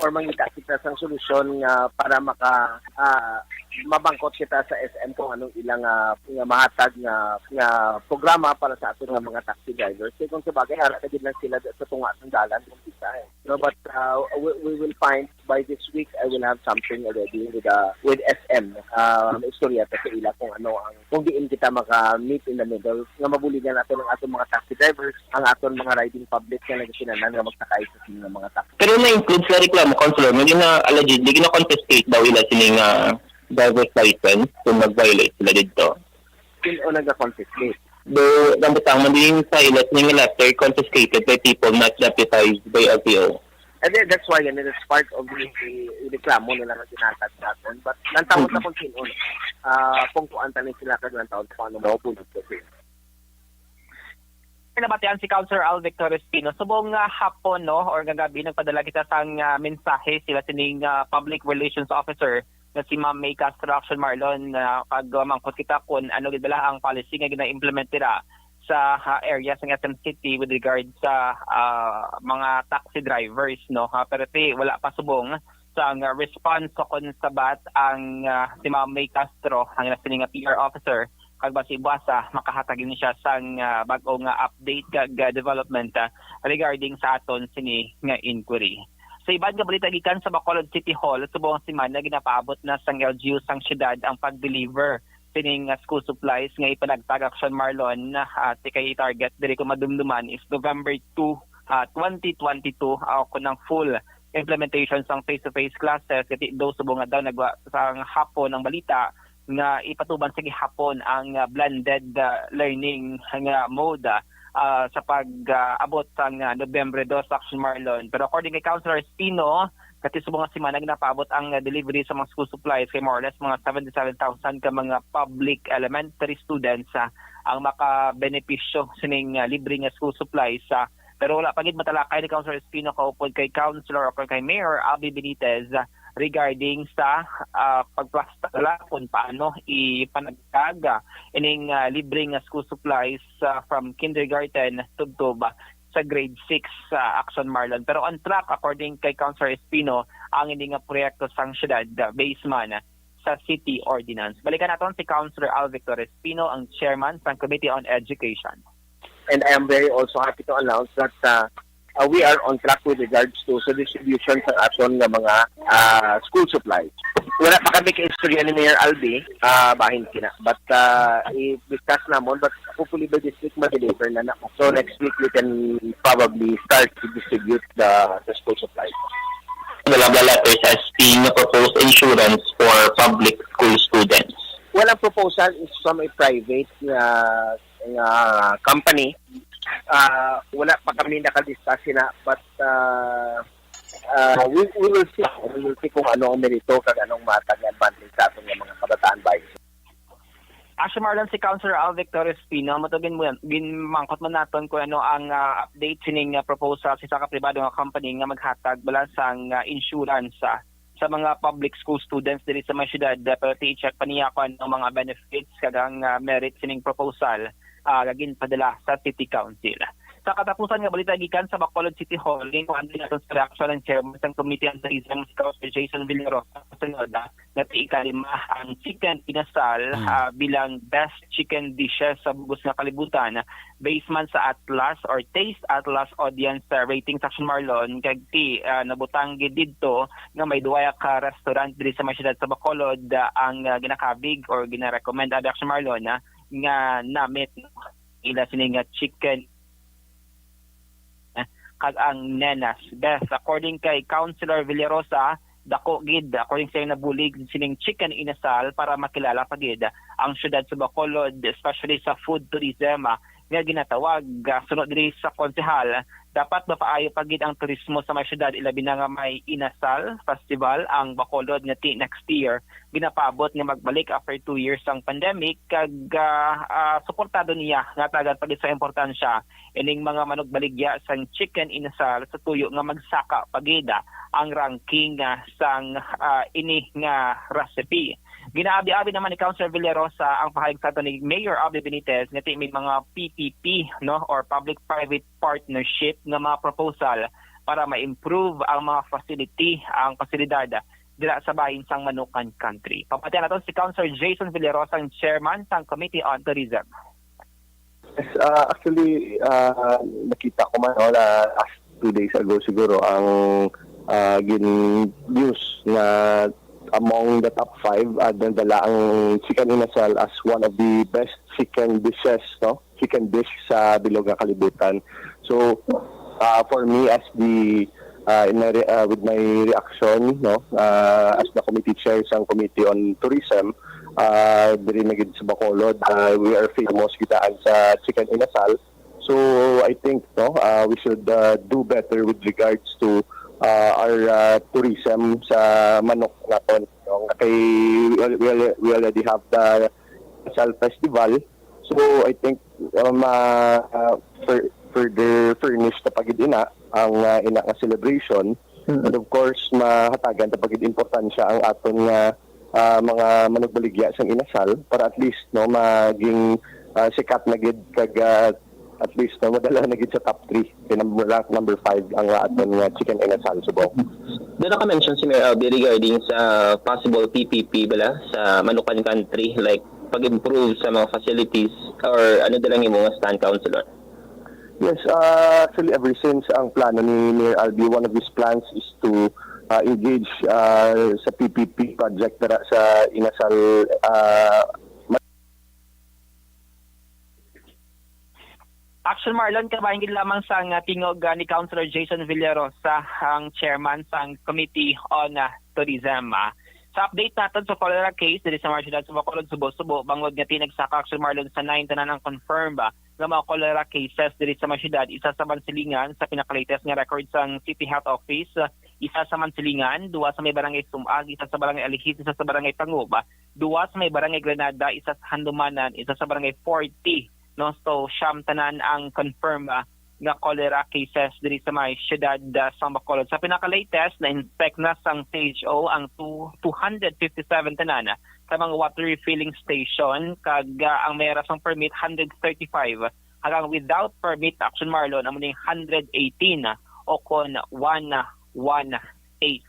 Or mangita kita sang solusyon nga para maka, ah, mabangkot kita sa S M kung anong ilang, ah, nga mahatag nga, nga programa para sa aton nga mga taxi drivers. Kay kung sa bagay, ara na gid lang sila sa tunga sang dalan kung kita, eh. No, but, uh, we, we will find by this week, I will have something already with, uh, with S M. Um, istorya ta sa ila kung ano ang, kung diin kita maka-meet in the middle, nga mabuligan nato ng aton mga taxi drivers, ang aton mga riding public nga nagkinahanglan nga magsakay sa sini nga mga taxi. Pero na-include sa reklamo, Councilor, nga gina-, allegedly gina-confiscate daw ila sini nga driver's license kung nag-violate sila dito. Sino nag-confiscate? Do, ang butang man din sa ila sini nga letter, confiscated by people not deputized by L T O. And then, that's why, and it's part of the, the reklamo nila nga ginatag sa aton. But nantawon ta kung sino, ah, kung kuan ta ni sila kag nantawon ta kung ano mao po. Nabatian si Councilor Al Victor Espino. Subong nga hapon, no, or nga gabi, nagpadala kita sang, ah, mensahe sila sining, ah, public relations officer nga si Ma'am May Castro Action Marlon, ah, pag, ah, mangkot kita kung ano gid bala ang policy nga gina-implement nila sa, ah, area sang S M City with regard sa, ah, mga taxi drivers, no? Ah, pero ti wala pa subong sang response sa kon sabat ang, ah, si Ma'am May Castro, ang ila sini nga P R officer, kag basi buasa makahatag ini siya sang, ah, bag-o nga update kag, ah, development, ah, regarding sa aton sini nga inquiry. Sa iban nga balita gikan sa Bacolod City Hall, subong nga semana ginapaabot na sang L G U sang siyudad ang pag-deliver sining, ah, school supplies nga ipanagtag, Action Marlon, ah, ti kay target diri kung madumduman is November two, ah, twenty twenty-two, ah, kun ang full implementation sang face-to-face classes, kay do subong nga daw nagwa sang hapon ang balita nga ipatuman sa gihapon ang, ah, blended, ah, learning nga mode, ah, ah, sa pag, ah, abot sang, ah, Nobyembre dos, Action Marlon. Pero according kay Councilor Espino, kati subong nga semana ginapaabot ang, ah, delivery sa mga school supplies kay more or less mga seventy-seven thousand ka mga public elementary students, ah, ang makabenepisyo sining, ah, libre nga school supplies, ah, pero wala pa gid matalakay ni Councilor Espino kaupod kay Councilor o kay Mayor Abby Benitez, ah, regarding sa, ah, pagplasta nila kung paano ipanagtag, ah, ining, ah, libre nga school supplies, ah, from kindergarten tubtob, ah, sa grade six, ah, Action Marlon. Pero on track, according kay Councilor Espino, ang ini nga proyekto sang siyudad, ah, based man, ah, sa city ordinance. Balikan naton si Councilor Al Victor Espino, ang chairman sang Committee on Education. And I am very also happy to announce that, uh, uh, we are on track with regards to sa distribution sa aton nga mga, uh, school supplies. Wala pa kami kaistorya ni Mayor Albi, uh, bahin kina. But, uh, i-discuss namon, but hopefully by this week, ma-deliver na na. So next week, we can probably start to distribute the, the school supplies. The Labala Letters S P nga proposed insurance for public school students. Well, ang proposal is from a private nga, nga company. Ah, wala pa kami nakadiscuss na, but, ah, ah, we, we will see. We will see kung ano ang merito kag anong matag nga advantage sa aton nga mga kabataan bayan. Action Marlon, si Councilor Al Victor Espino, mo to gin-, ginmangkot man naton kung ano ang, ah, update sining, ah, proposal sa isa ka pribado nga company nga maghatag bala sang, ah, insurance, ah, sa mga public school students diri sa may syudad, ah, pero ti i-check pa niya kung ano ang mga benefits kag ang, ah, merit sining proposal, ah, nga ginpadala sa City Council. Sa katapusan nga balita gikan sa Bacolod City Hall, ginkuhaan din naton sa reaksyon ang chairman sang Committee on Tourism, si Councilor Jason Villarosa, sa sunod, ah, nga ti ikalima ang chicken inasal, Hmm. ah, bilang best chicken dishes sa bug-os nga kalibutan. Based man sa Atlas or Taste Atlas audience, ah, rating sa Action Marlon, kag ti, ah, nabutang gid didto nga may duwa ka restaurant diri sa may siyudad sa Bacolod, ah, ang, ah, ginakabig or ginarecommend ang Action Marlon, ah, nga namit ila sini nga chicken, eh, kag ang Nenas Best. According kay Councilor Villarosa, dako gid, according sa iyang nabulig, sining chicken inasal para makilala pa gid ang siyudad sa Bacolod, especially sa food tourism, ah, nga ginatawag, ah, suno diri sa konsehal, dapat mapaayo pa gid ang turismo sa may siyudad, ilabi na nga may Inasal Festival ang Bacolod nga ti next year ginapaabot nga magbalik after two years ang pandemic, kag, ah, ah, suportado niya nga tagan pa gid sa importansya ining mga manugbaligya sang chicken inasal sa tuyo nga magsaka pa gid, ah, ang ranking, ah, sang, ah, ini nga recipe. Ginaabi-abi naman ni Councilor Villarosa ang pahayag sa ato ni Mayor Abby Benitez nga ti may mga P P P, no, or public-private partnership nga mga proposal para ma-improve ang mga facility, ang pasilidad dira sa bahin sang Manukan Country. Pamatian naton si Councilor Jason Villarosa, ang chairman sang Committee on Tourism. Yes, ah, actually, ah, nakita ko man, no, last two days ago siguro ang, ah, gin-news na among the top five, ah, nadala ang chicken inasal as one of the best chicken dishes, no? Chicken dish sa bilog nga kalibutan. So, ah, for me, as the, ah, in my re- ah, with my reaction, no, ah, as the committee chair sang Committee on Tourism, ah, diri na gid sa Bacolod, ah, we are famous gid daan sa chicken inasal. So, I think, no, ah, we should, ah, do better with regards to, ah, our, ah, tourism sa manok naton, no? Kay we, al- we, al- we already have the Sal Festival. So, I think, um, ah, fur- further furnish na pa gid ina ang, ah, ina nga celebration. And of course, mahatagan ta pa gid importansya ang aton nga, ah, mga manugbaligya sang inasal para at least, no, maging, ah, sikat na gid kag, ah, at least, no, madala na gid sa top three. Kay number, rank number five ang, ah, aton nga chicken inasal subong. Doon naka-mention si Mayor Albi regarding sa possible P P P bala sa Manukan Country, like pag-improve sa mga facilities, or ano dalang imo nga stand, Councilor? Yes, uh, actually, ever since ang plano ni Mayor Albi, one of his plans is to, uh, engage, uh, sa P P P project dira sa Inasal, uh, Action Marlon, kabahin gid lamang sang, ah, tingog, ah, ni Councilor Jason Villarosa, ang chairman sang Committee on, ah, Tourism. Ah. Sa update naton sa cholera case diri sa mga siyudad sa Bacolod, Subo-Subo, bangod nga ti nagsaka, Action Marlon, sa nine tanan ang confirmed, ah, nga mga cholera cases diri sa mga siyudad, isa sa Mansilingan sa pinaka-latest nga record sang City Health Office, ah, isa sa Mansilingan, duwa sa may barangay Sumag, isa sa barangay Alihis, isa sa barangay Panguba, duwa sa may barangay Granada, isa sa Handumanan, isa sa barangay forty, no? So, siyam tanan ang confirm, ah, nga cholera cases diri sa may siyudad, ah, sa Bacolod. Sa pinaka-latest, na-inspect na sang C H O ang two, two hundred fifty-seven tanan ka mga water refilling station, kag, ah, ang may ara sang permit, hundred thirty-five, hag ang without permit, Action Marlon, amo ning hundred eighteen, o kon one one eight.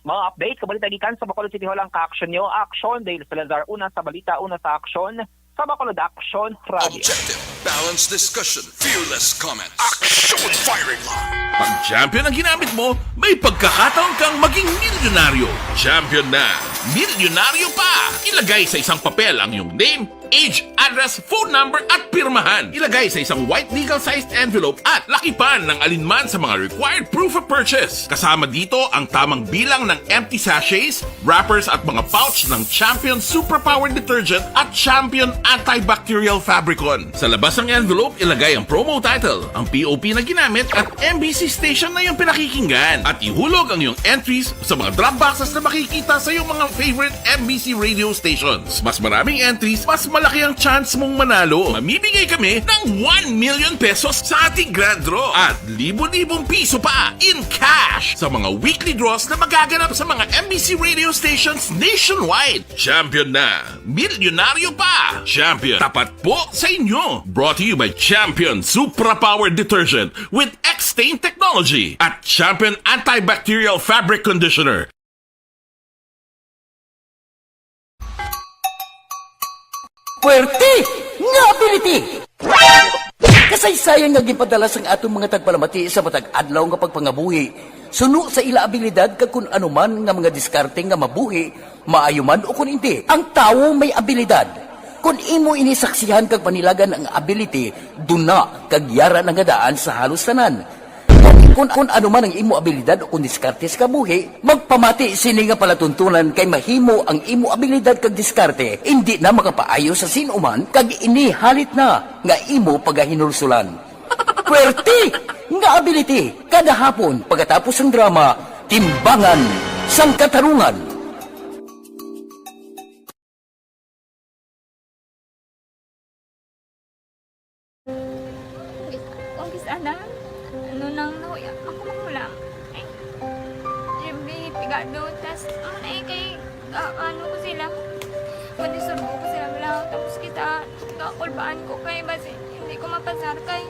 Mga update, kabalita gikan sa Bacolod City Hall ang ka-action nyo. Action, Dale Salazar, una sa balita, una sa aksyon, sa Bacolod Action Radio. Objective, balanced discussion, fearless comments. Action firing line! Pag champion ang ginamit mo, may pagkakataon kang maging milyonaryo. Champion na, milyonaryo pa! Ilagay sa isang papel ang iyong name, age, address, phone number at pirmahan. Ilagay sa isang white legal-sized envelope at lakipan ng alinman sa mga required proof of purchase. Kasama dito ang tamang bilang ng empty sachets, wrappers at mga pouch ng Champion Superpower Detergent at Champion Antibacterial Fabricon. Sa labas ng envelope, ilagay ang promo title, ang P O P na ginamit at M B C station na iyong pinakikinggan. At ihulog ang iyong entries sa mga drop boxes na makikita sa iyong mga favorite M B C radio stations. Mas maraming entries, mas malaki ang chance mong manalo. Mamimigay kami ng one million pesos sa ating grand draw at libo-libong piso pa in cash sa mga weekly draws na magaganap sa mga M B C radio stations nationwide. Champion na! Milyonaryo pa! Champion, tapat po sa inyo! Brought to you by Champion Supra Power Detergent with X-Stain Technology at Champion Antibacterial Fabric Conditioner. Puwerte nga ability! Kasaysayan nga ginpadala sang aton mga tagpalamati sa matag adlaw nga pagpangabuhi, suno sa ila abilidad kag kun ano man nga mga diskarte nga mabuhi, maayo man o kun indi. Ang tawo may abilidad. Kun imo ini saksihan kag panilagan ang ability, duna kag yara na nga daan sa halos tanan. Kon Kung, kung ano man ang imo abilidad o kung diskarte sa kabuhi, magpamati sini nga palatuntunan, kay mahimo ang imo abilidad kag diskarte indi na makapaayo sa sin-o man, kag ini halit na nga imo pagahinulsulan. Puwerte nga ability, kada hapon pagkatapos sang drama, Timbangan sang Katarungan. Kung kis-, kung kis-, ana, ano nang nahuya, ako mahulam. Ay, every pigado, tas, ano na eh, kay, ah, ano ko sila, madisturbo ko sila, wala, tapos kita, kakulbaan ko kay, basi, hindi ko mapasar kay.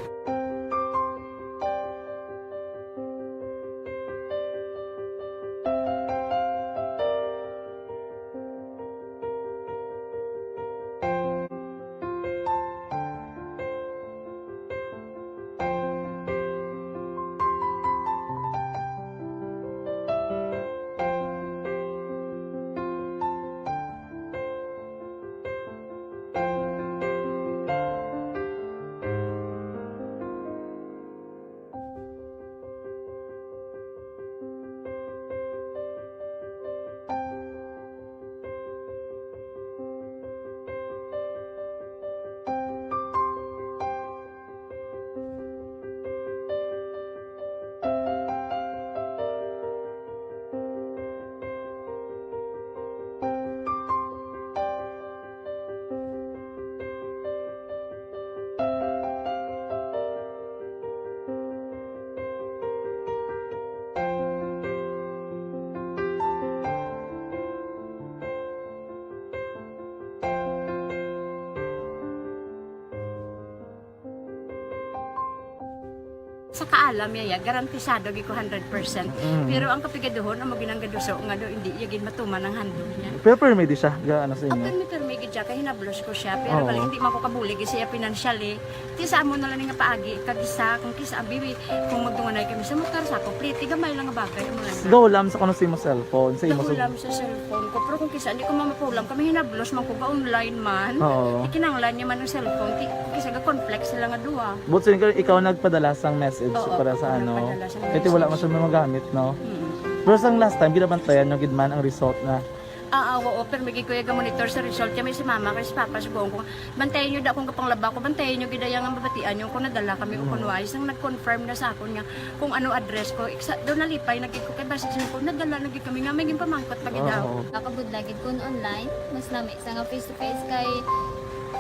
Sa kaalam niya, ya, garantisado gid ko hundred percent. Mm. Pero ang kapigaduhon, amo ginang gaduso nga do, hindi iya gid matuman ang handog niya. Pero permi di siya, ga, ano sa inyo? Permi, permi gid siya, kay hinablos ko siya. Pero Oo. Bali, hindi man ko kabulig siya financially. Ti sa amo na lang nga paagi, kag isa, kung kisa, bibi, kung magdunganay kami sa motor, sa ako, pliti, gamay lang nga bagay, amo lang. Gahulam sa kuno sa imo cellphone, sa imo sa Gahulam sa cellphone ko, pero kung kisa, hindi ko mamapulam, kami hinablos man ko, ga-online man. Oo. Ikinanglan niya man ang cellphone, ki-, kisa ga-conflict sila nga duha. But so, ikaw, ikaw nagpadala sang message Oo, para sa ako ano? Nagpadala sang Kaya wala message. Masyado magamit, no? Mm. Pero sang last time, ginabantayan nyo gid man ang result na? Ah, ah, oo, pero may gikuya ga monitor sa result. Kaya may si mama, kay si papa, sugoon ko. Bantayan nyo da kung kapanglaba ko, bantayan nyo gid ang mabatian nyo kung nadala kami o Mm. kung wala. Isang nag-confirm na sa akon nga kung ano address ko. Iksa, doon nalipay, nagkik ko kay basta siya ko, nadala, nagkik kami nga, may ginpamangkot pa gid daw. Oo. Nakabudlay gid kun online, mas lami sa nga face to face kay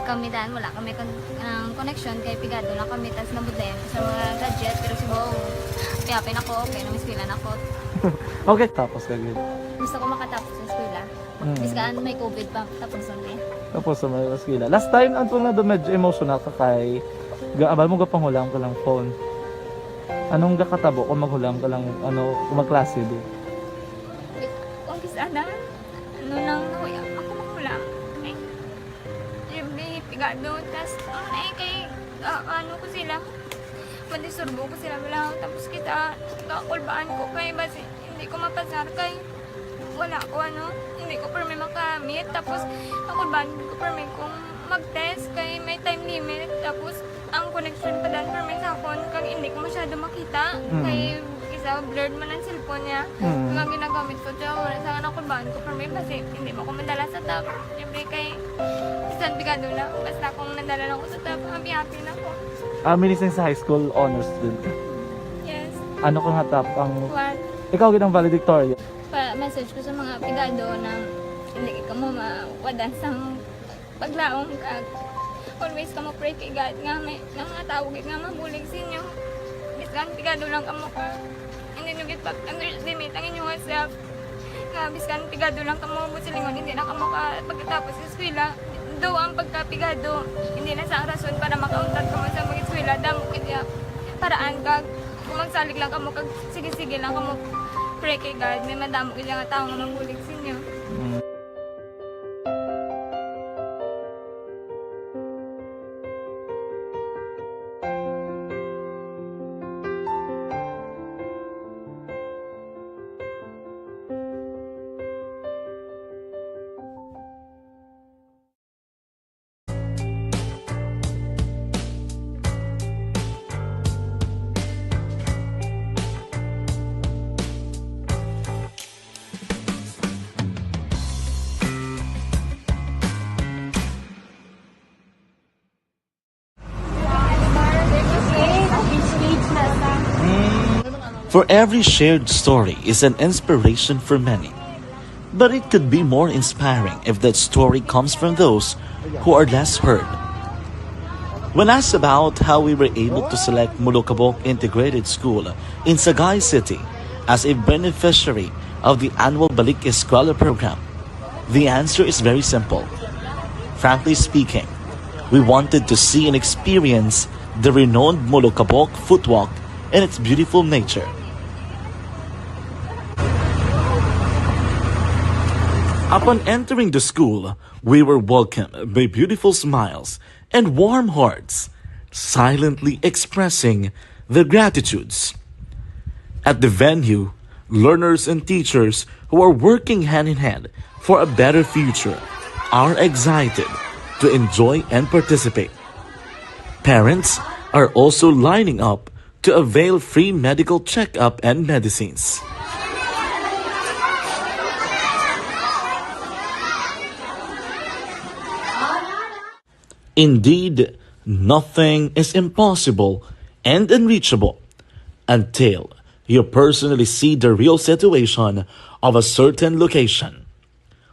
kami dan, wala kami kon-, ang connection kay pigado lang kami, tas nabudlayan ko sa mga gadget, pero siguro kaya pin ako, okay na, mas pila na ako. Okay, tapos ka gid. Gusto ko makatapos sa eskwela. Mm. Biskan may covid pa, tapos na eh. Tapos sa mga eskwela. Last time, ang tunga do medyo emotional ka kay ga-, abal mo gapanghula ang kalang phone. Anong gakatabo kung maghulam ka lang, ano, kung magklase di? Wait, kung kis-, ana? Ano nang nahuya? Ako mahulam. Ay, every pigado, tas, ano na eh, kay, ah, ano ko sila, madisturbo ko sila, wala. Tapos kita, kakulbaan ko kay, basi, hindi ko mapasar kay, wala ko, ano, hindi ko permi makamit. Tapos, kakulbaan ko permi kung mag-test kay may time limit. Tapos, ang connection pa dan permi sa akon, kag hindi ko masyado makita. Mm. Kay isa, blurred man ang cellphone niya. Mm. Kaya ginagamit ko siya, wala sa anak ko, baan ko permi, basi hindi mo ko madala sa top. Siyempre, kay bisan pigado lang, basta kung nadala lang ko sa top, happy-happy na ko. Ah, minising sa high school, honor student ka? Yes. Ano ka nga top ang What? Ikaw gid ang valedictorian? Pa-message ko sa mga pigado na hindi ka mo mawadan sang paglaom, kag always kamo pray kay God nga may, nga mga tawo gid nga mabulig sa inyo. Biskan pigado lang kamo ka, hindi nyo gid pag-underestimate ang inyong self. Nga biskan pigado lang kamo, buot silingon, hindi na kamo ka pagkatapos sa eskwela. Do ang pagkapigado, hindi na sa rason para makauntat kamo sa mag-eskwela. Damo gid ya paraan, kag kung magsalig lang kamo, kag sige-sige lang kamo pray kay God, may madamo gid nga tawo nga mabulig sa inyo. Mm. For every shared story is an inspiration for many. But it could be more inspiring if that story comes from those who are less heard. When asked about how we were able to select Molokabok Integrated School in Sagay City as a beneficiary of the annual Balik Eskwela program, the answer is very simple. Frankly speaking, we wanted to see and experience the renowned Molokabok Footwalk and its beautiful nature. Upon entering the school, we were welcomed by beautiful smiles and warm hearts, silently expressing their gratitudes. At the venue, learners and teachers who are working hand in hand for a better future are excited to enjoy and participate. Parents are also lining up to avail free medical checkup and medicines. Indeed, nothing is impossible and unreachable until you personally see the real situation of a certain location.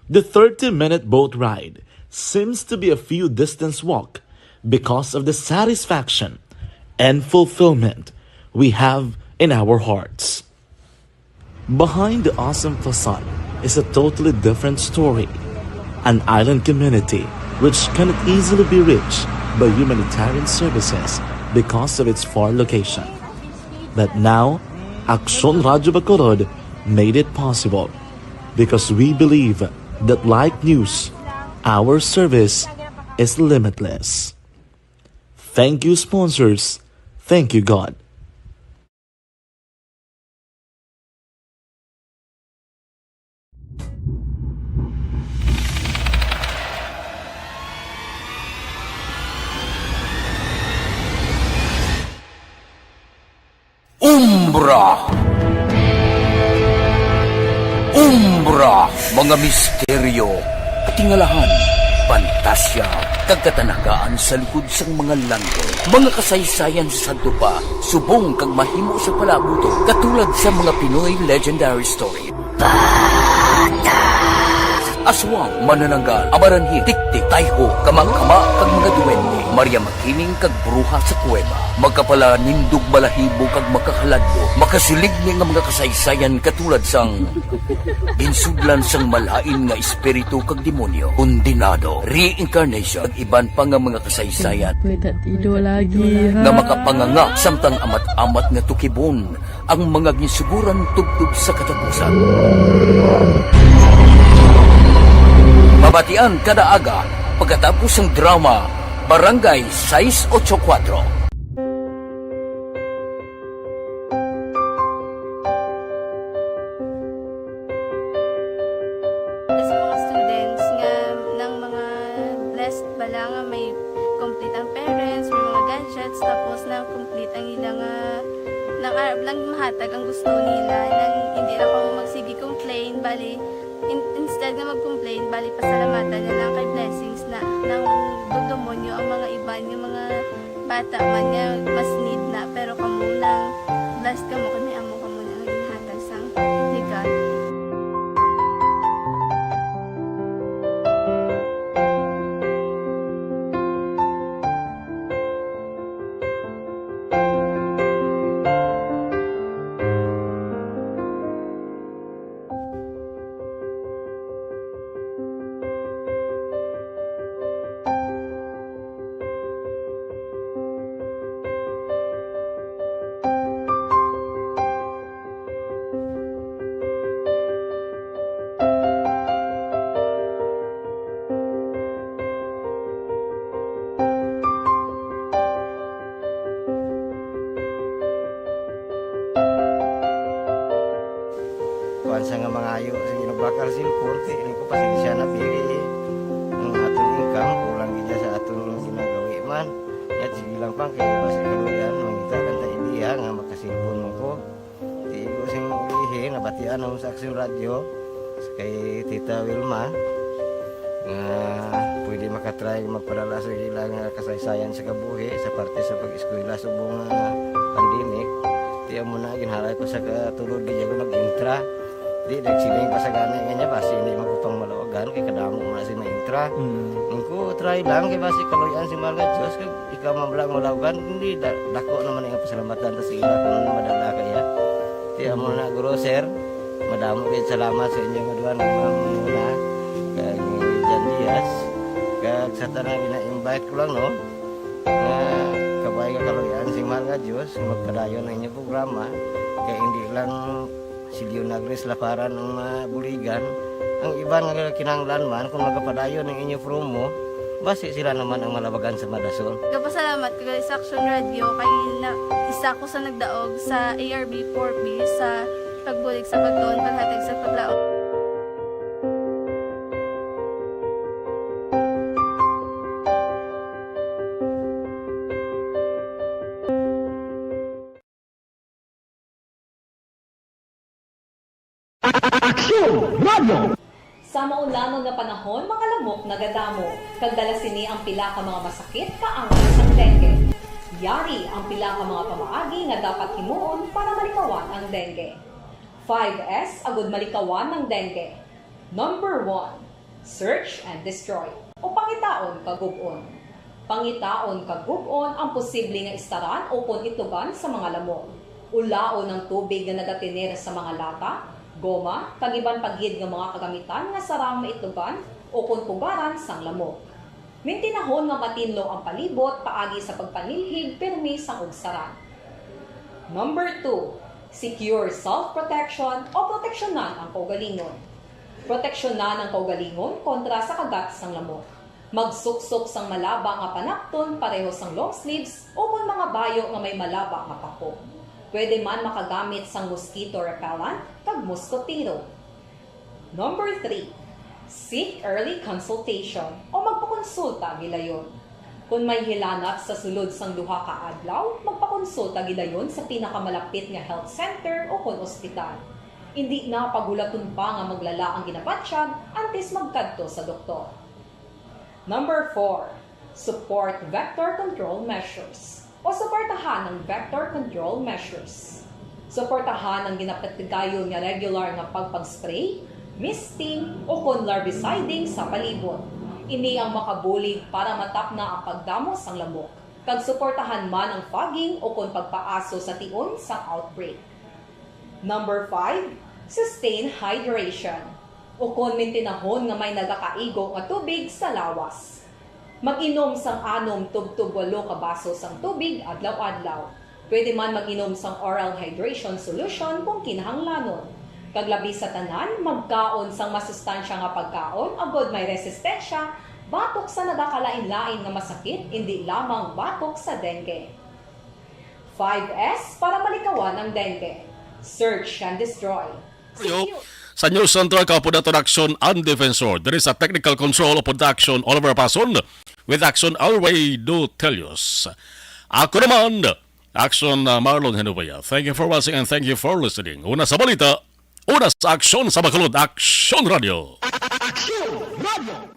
The thirty-minute boat ride seems to be a few distance walk because of the satisfaction and fulfillment we have in our hearts. Behind the awesome facade is a totally different story. An island community which cannot easily be reached by humanitarian services because of its far location. But now, Aksyon Radyo Bacolod made it possible because we believe that, like news, our service is limitless. Thank you, sponsors. Thank you, God. Umbra. Umbra, mga misteryo, katingalahan, pantasya, kag katanagaan sa likod sang mga langit. Mga kasaysayan sa sadto pa, subong kag mahimo sa palabuton, katulad sa mga Pinoy legendary story. Aswang, manananggal, amaranhil, tiktik, tayho, kamangkama, kag mga duwende. Maria Makiling kag bruha sa kuweba. Makapalanindog balahibo kag makahaladlok, makasiligni nga mga kasaysayan katulad sang ginsudlan sang malain nga espiritu kag demonyo, kondenado, reincarnation, kag iban pa nga mga kasaysayan May tatido lagi, ha? nga makapanganga samtang amat-amat nga tukibon ang mga ginsuguran tubtob sa katapusan. Mabatian kada aga pagkatapos sang drama Barangay sais ocho kuwatro. Kasi mga students nga nang mga blessed bala nga may complete ang parents, may mga gadgets, tapos na complete ang ila nga nang arab lang mahatag ang gusto nila, nang hindi na kamo magsige complain, bali, in- instead nga mag-complain, bali, pasalamatan na lang kay blessings na nang dugdumonyo ang mga iban nga mga bata man nga mas need na, pero kamo lang, blessed kamo kay may amo kamo nga ginhatag sang ni God. Kuan sa nga mangayo, sige, nagbakal cellphone, kay ini ko, pasensya na, biri. Ang aton income, kulang gid sa aton ginagawi man. Yat, sige lang, pang, kay basi kaluyan, mangita lang ta ideya nga makasilpon man ko. Tigo sing ulihi, nabatian ako sa Aksyon Radyo, kay Tita Wilma, nga pwede makatry magpadala sa ila nga kasaysayan sa kabuhi sa parte sa pag-eskwela subong nga pandemic. Ti amo na, ginhalay ko sa katulod, gid ako nag-intra. Di, nagsiling pa sa gani nga niya, basi hindi man ko pang malawagan, kay kadamo man si maintra. Mm. Ang ko, try lang, kay basi kaluyan si Mahal nga Diyos, kag ikaw man lang malawagan, hindi, da-, dako naman ang pasalamatan ta sa ila kung madala kaya. Ti amo na, guro, sir, madamo kayo salamat sa inyo nga duha, nga muna, kag ni Jan Diaz, kag sa tanan, ina-invite ko lang, no? Nga kabay nga kaluyan si Mahal nga Diyos, nga magpadayon ang inyong programa, kay hindi lang si Leonagris Laparan ang mabuligan, ang iban nga kinahanglan man, kung magapadayon ang inyo promo, basi sila naman ang malabagan sa madason. Gapasalamat ko gali sa Action Radio, kay na, isa ko sa nagdaog sa A R B four B sa pagbulig sa pagtuon, paghatag sa paglaom. Aksyon Radio! Sa maulanon nga panahon, mga lamok nagadamo, kag dala sini ang pila ka mga masakit kaangay sang dengue. Yari ang pila ka mga pamaagi nga dapat himuon para malikawan ang dengue. Five S agud malikawan ang dengue. Number one, search and destroy, o pangitaon kag gub-on. Pangitaon kag gub-on ang posible nga istaran ukon itlogan sa mga lamok. Ulaon ang tubig nga nagatener sa mga lata, goma, kag iban pa gid nga mga kagamitan nga sarang maitlogan ukon pugaran sang lamok. Mintinahon nga matinlo ang palibot paagi sa pagpanilhig pirmi sang ugsaran. Number two, secure self-protection o proteksyonan ang kaugalingon. Proteksyonan ang kaugalingon kontra sa kagat sang lamok. Magsuksok sang malaba nga panapton pareho sang long sleeves ukon mga bayo nga may malaba nga pako. Pwede man makagamit sang mosquito repellent kag moskotero. Number three, seek early consultation o magpakonsulta gilayon. Kon may hilanat sa sulod sang duha ka adlaw, magpakonsulta gilayon sa pinakamalapit nga health center ukon ospital. Indi na paghulaton pa nga maglala ang ginabatyag antes magkadto sa doktor. Number four, support vector control measures o suportahan ang vector control measures. Suportahan ang ginapatigayon nga regular nga pagpag-spray, misting, ukon larviciding sa palibot. Ini ang makabulig para matapna ang pagdamo sang lamok, kag suportahan man ang fogging ukon pagpaaso sa tion sang outbreak. Number five, sustain hydration, ukon mintinahon nga may nagakaigo nga tubig sa lawas. Mag-inom sang anom tubtob walo ka baso sang tubig adlaw-adlaw. Pwede man mag-inom sang oral hydration solution kung kinahanglanon. Kag labi sa tanan, magkaon sang masustansya nga pagkaon agod may resistensya batok sa nagakalain-lain nga masakit, indi lamang batok sa dengue. Five S para malikawan ang dengue. Search and destroy. Ayo, sa News Center, Kapudaton Action and Defensor. There is a technical control of production, Oliver Pason, with Action Alway Dutelius. Ako naman, Action, uh, Marlon Henubaya. Thank you for watching and thank you for listening. Una sa balita, una sa aksyon sa Bacolod, Action Radio. Action Radio!